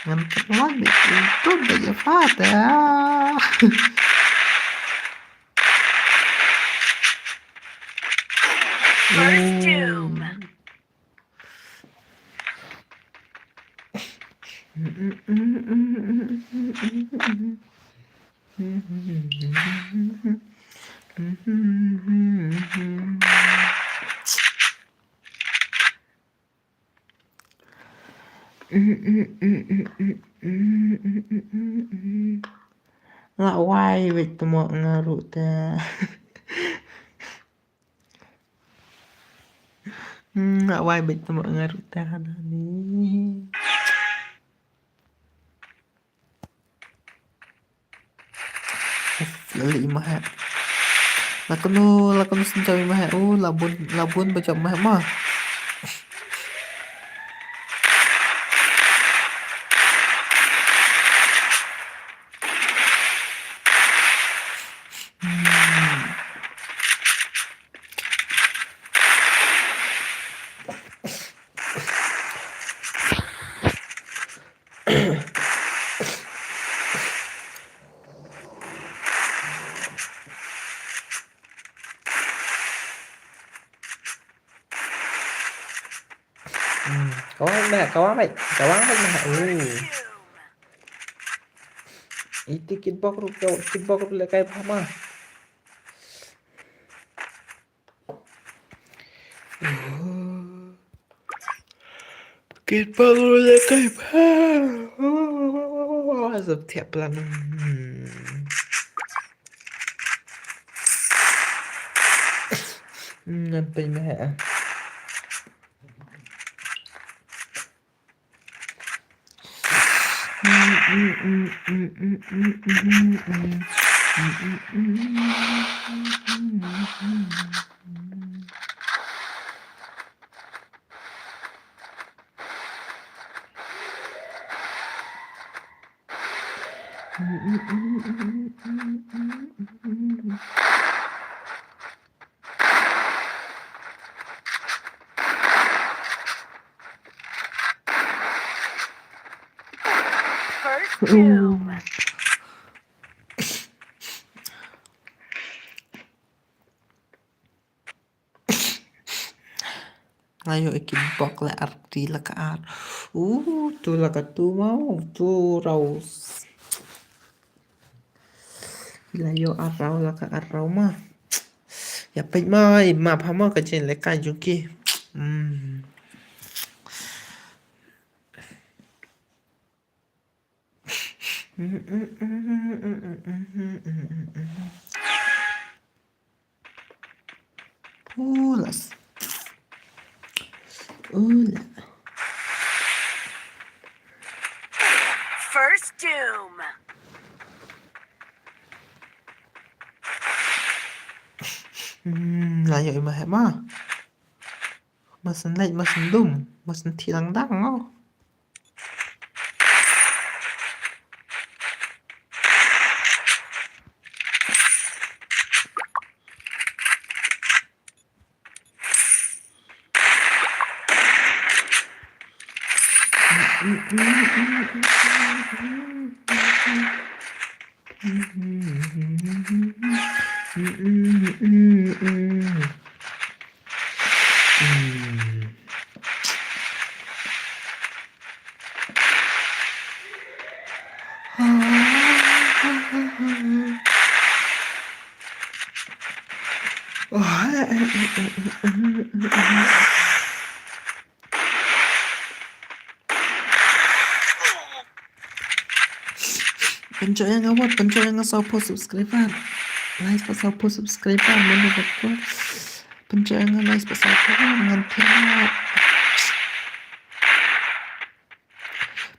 Ngan pynlak di itu da ya pha ta. First doom. La wai beit tamo nga ruh te. Hmm, nga wai beit tamo nga ruh te hana ni. Lali i ma he. La kano, la kano sngewthuh i ma he. Oh, la bun, la bun ba jop ma he ma. Hmm. Hmm, ka wang meh, ka wang meh, ka wang meh, meh. Oh. Iti kitbok ruh, ka kitbok ruh lehkai pha ma. Oh. Kitbok ruh lehkai pha. Oh, zam thiah plan. Hmm. Hmm, ngan pyn meh. Doom. Nga ïoh ïa ki bok la ar kti la ka ar. U, tu la ka tu ma, u, tu raw. La ïoh ar raw la ka ar raw ma. Ïa peit ma, i ma pha ma ka jingïalehkai jong ki. Hmm. Pulas. Ula. First Doom. Hmm, la ïoh i ma heh ma. Ma sngewleit, ma sngewdum, ma sngewthilang dang, oh. Pynjot ïa nga wat, pynjot ïa nga sawphew subscriber. Nice, pat sawphew subscriber, mano ba kwah. Pynjot ïa nga nice, pat sawphew, ngan pynjot.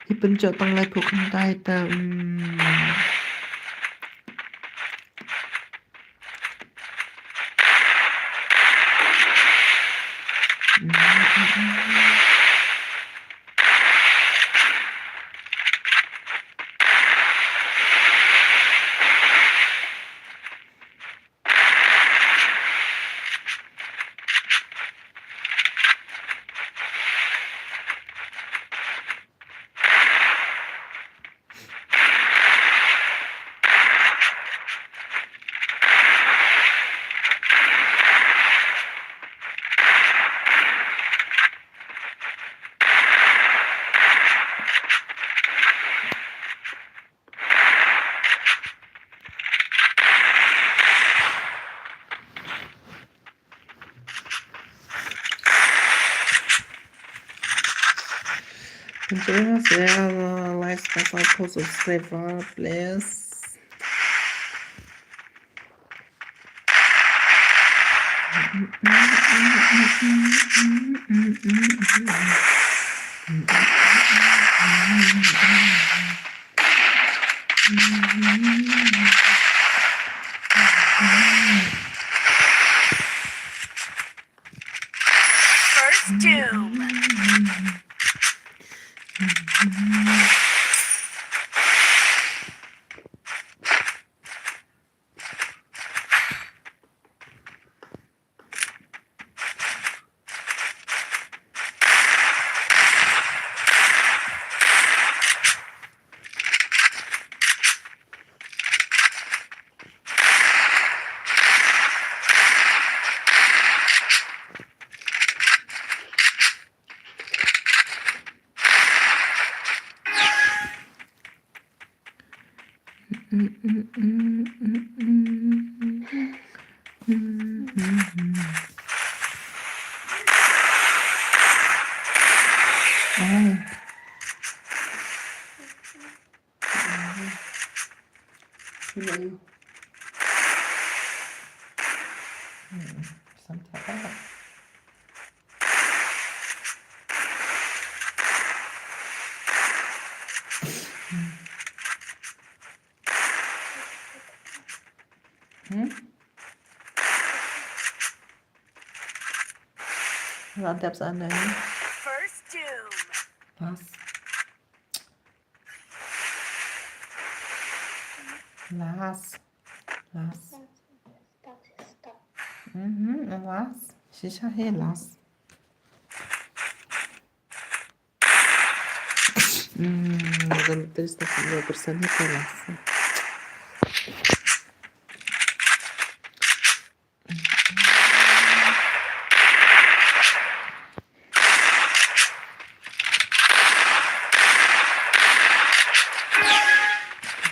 Phi pynjot tang laiphew khyndai te, mm. Join us there, uh, like, subscribe, uh, please. First Doom. Hmm? Lap dep sa ne. First Doom. Last. Last. Last. Mhm, last. Shisha hai last. Hmm, dan terus tak perlu bersani kelas.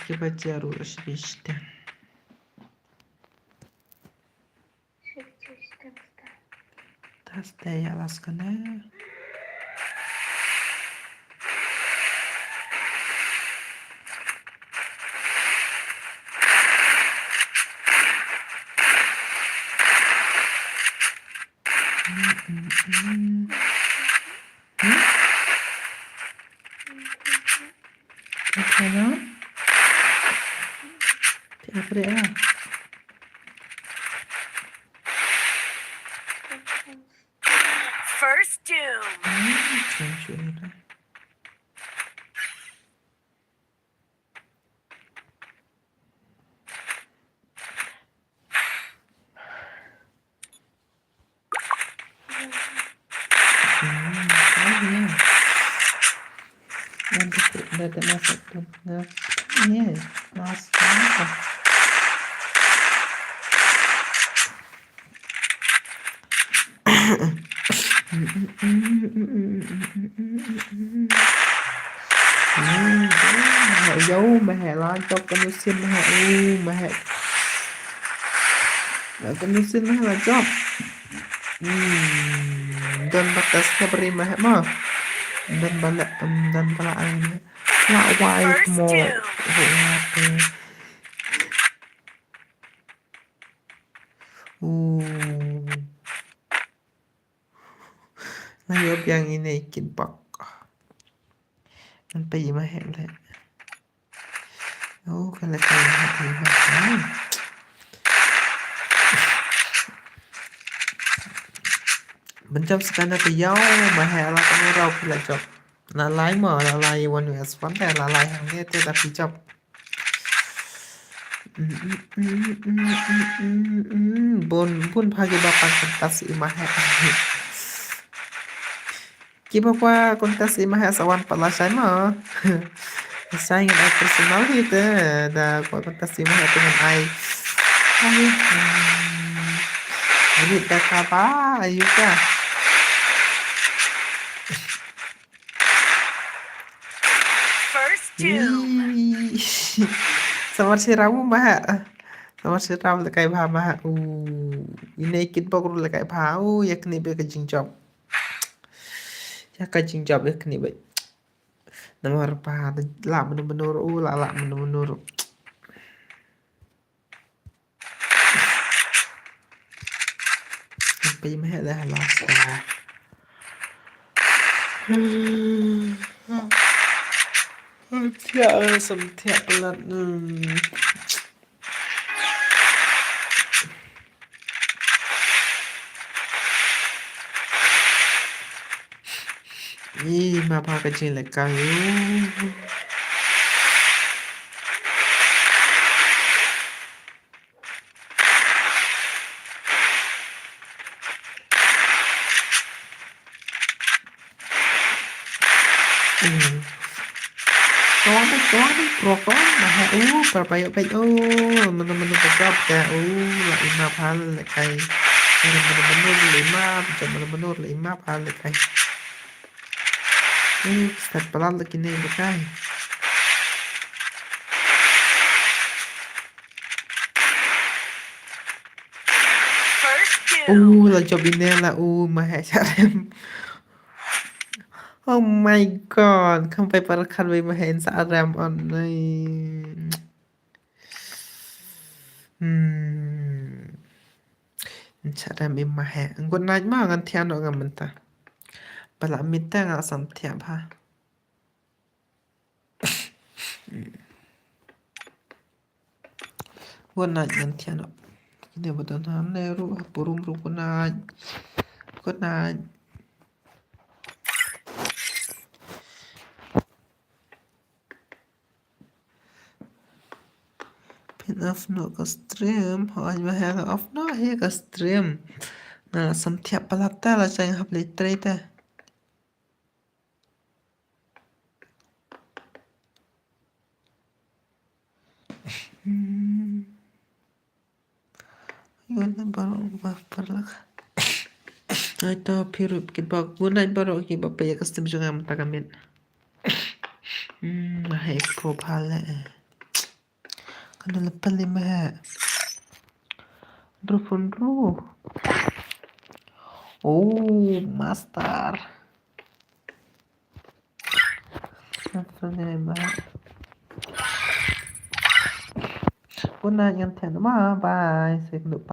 Ki ba jaru shibishte. Taste ya las kane. Hmm? Te hello? Te apre ah. First doom. Hmm, change order. Yo, ma he la jop ka nusin ma he. U, ma he. Ka nusin ma he la jop. Hmm, don ba tas ka bri ma he mo. Don ba la, um, don ba la ai ma he. La wai mo. U. Nga ïoh biang ine i kit bok. Ngan peit i ma heh leh. Oh, ka leh ka leh ka leh. Ban jump sa kane ka ïaw ma heh la ka murau phi la jump. La lai mo, la lai one versus one te, la lai hangne te da phi jump. Bun, bun pha kiba pan contest i ma heh. Kiba pan contest i ma heh sa wan pat la shai mo. Shai ngan ai personal hi te, da kwah contest i ma heh te ngan ai. Ai, hmm. Rit da kaba, ayu ka. First doom. Ih. Samar sirau ma heh. Samar sirau lehkai bha ma heh. U. Ine i kit bok ruh lehkai bha. U, ïa kane beit ka jingjop. Ïa ka jingjop ïa kane beit. Namar ba la mano mano ruh, u la la mano mano ruh. Pei ma heh leh ha last. Thiah, sam thiah palat. Hmm. Ih, ma pha ka jinglehkai. Hmm. Kawang dei, kawang dei, pro kawang. Nah, oh, parpayok peit, oh, mano mano pejop ka, oh, la ima pha lehkai. Mano mano la ima, pejop mano mano la ima pha lehkai. Eh, start palat lagi ne lehkai. First kill. Uh, la jop ine la, uh, ma heh sha rem. Oh my God, kham pei para khat wei ma heh in sha rem on nei. Hmm. In sha rem i ma heh. Good night ma, ngan thiah noh nga mynta. Ba la miet te nga sam thiah bha. Good night, ngan thiah noh. Kine ba don hangne ruh, ha burom ruh, good night. Good night. Phin off noh ka stream, hooid ma heh, off noh hi ka stream. Nga la sam thiah palat te, la shang hap leit trei te. Good night baroh ba paralok. Ai to phi ruh ki bok. Good night baroh ki bok, peit ïa ka stream jong nga mynta ka miet. Hmm, hai pro bha leh. Kan da lepas lima ha. Dru phone dru. Oh, master. Master ni ba. Good night, ngan then ma. Bye. Sa ïakynduh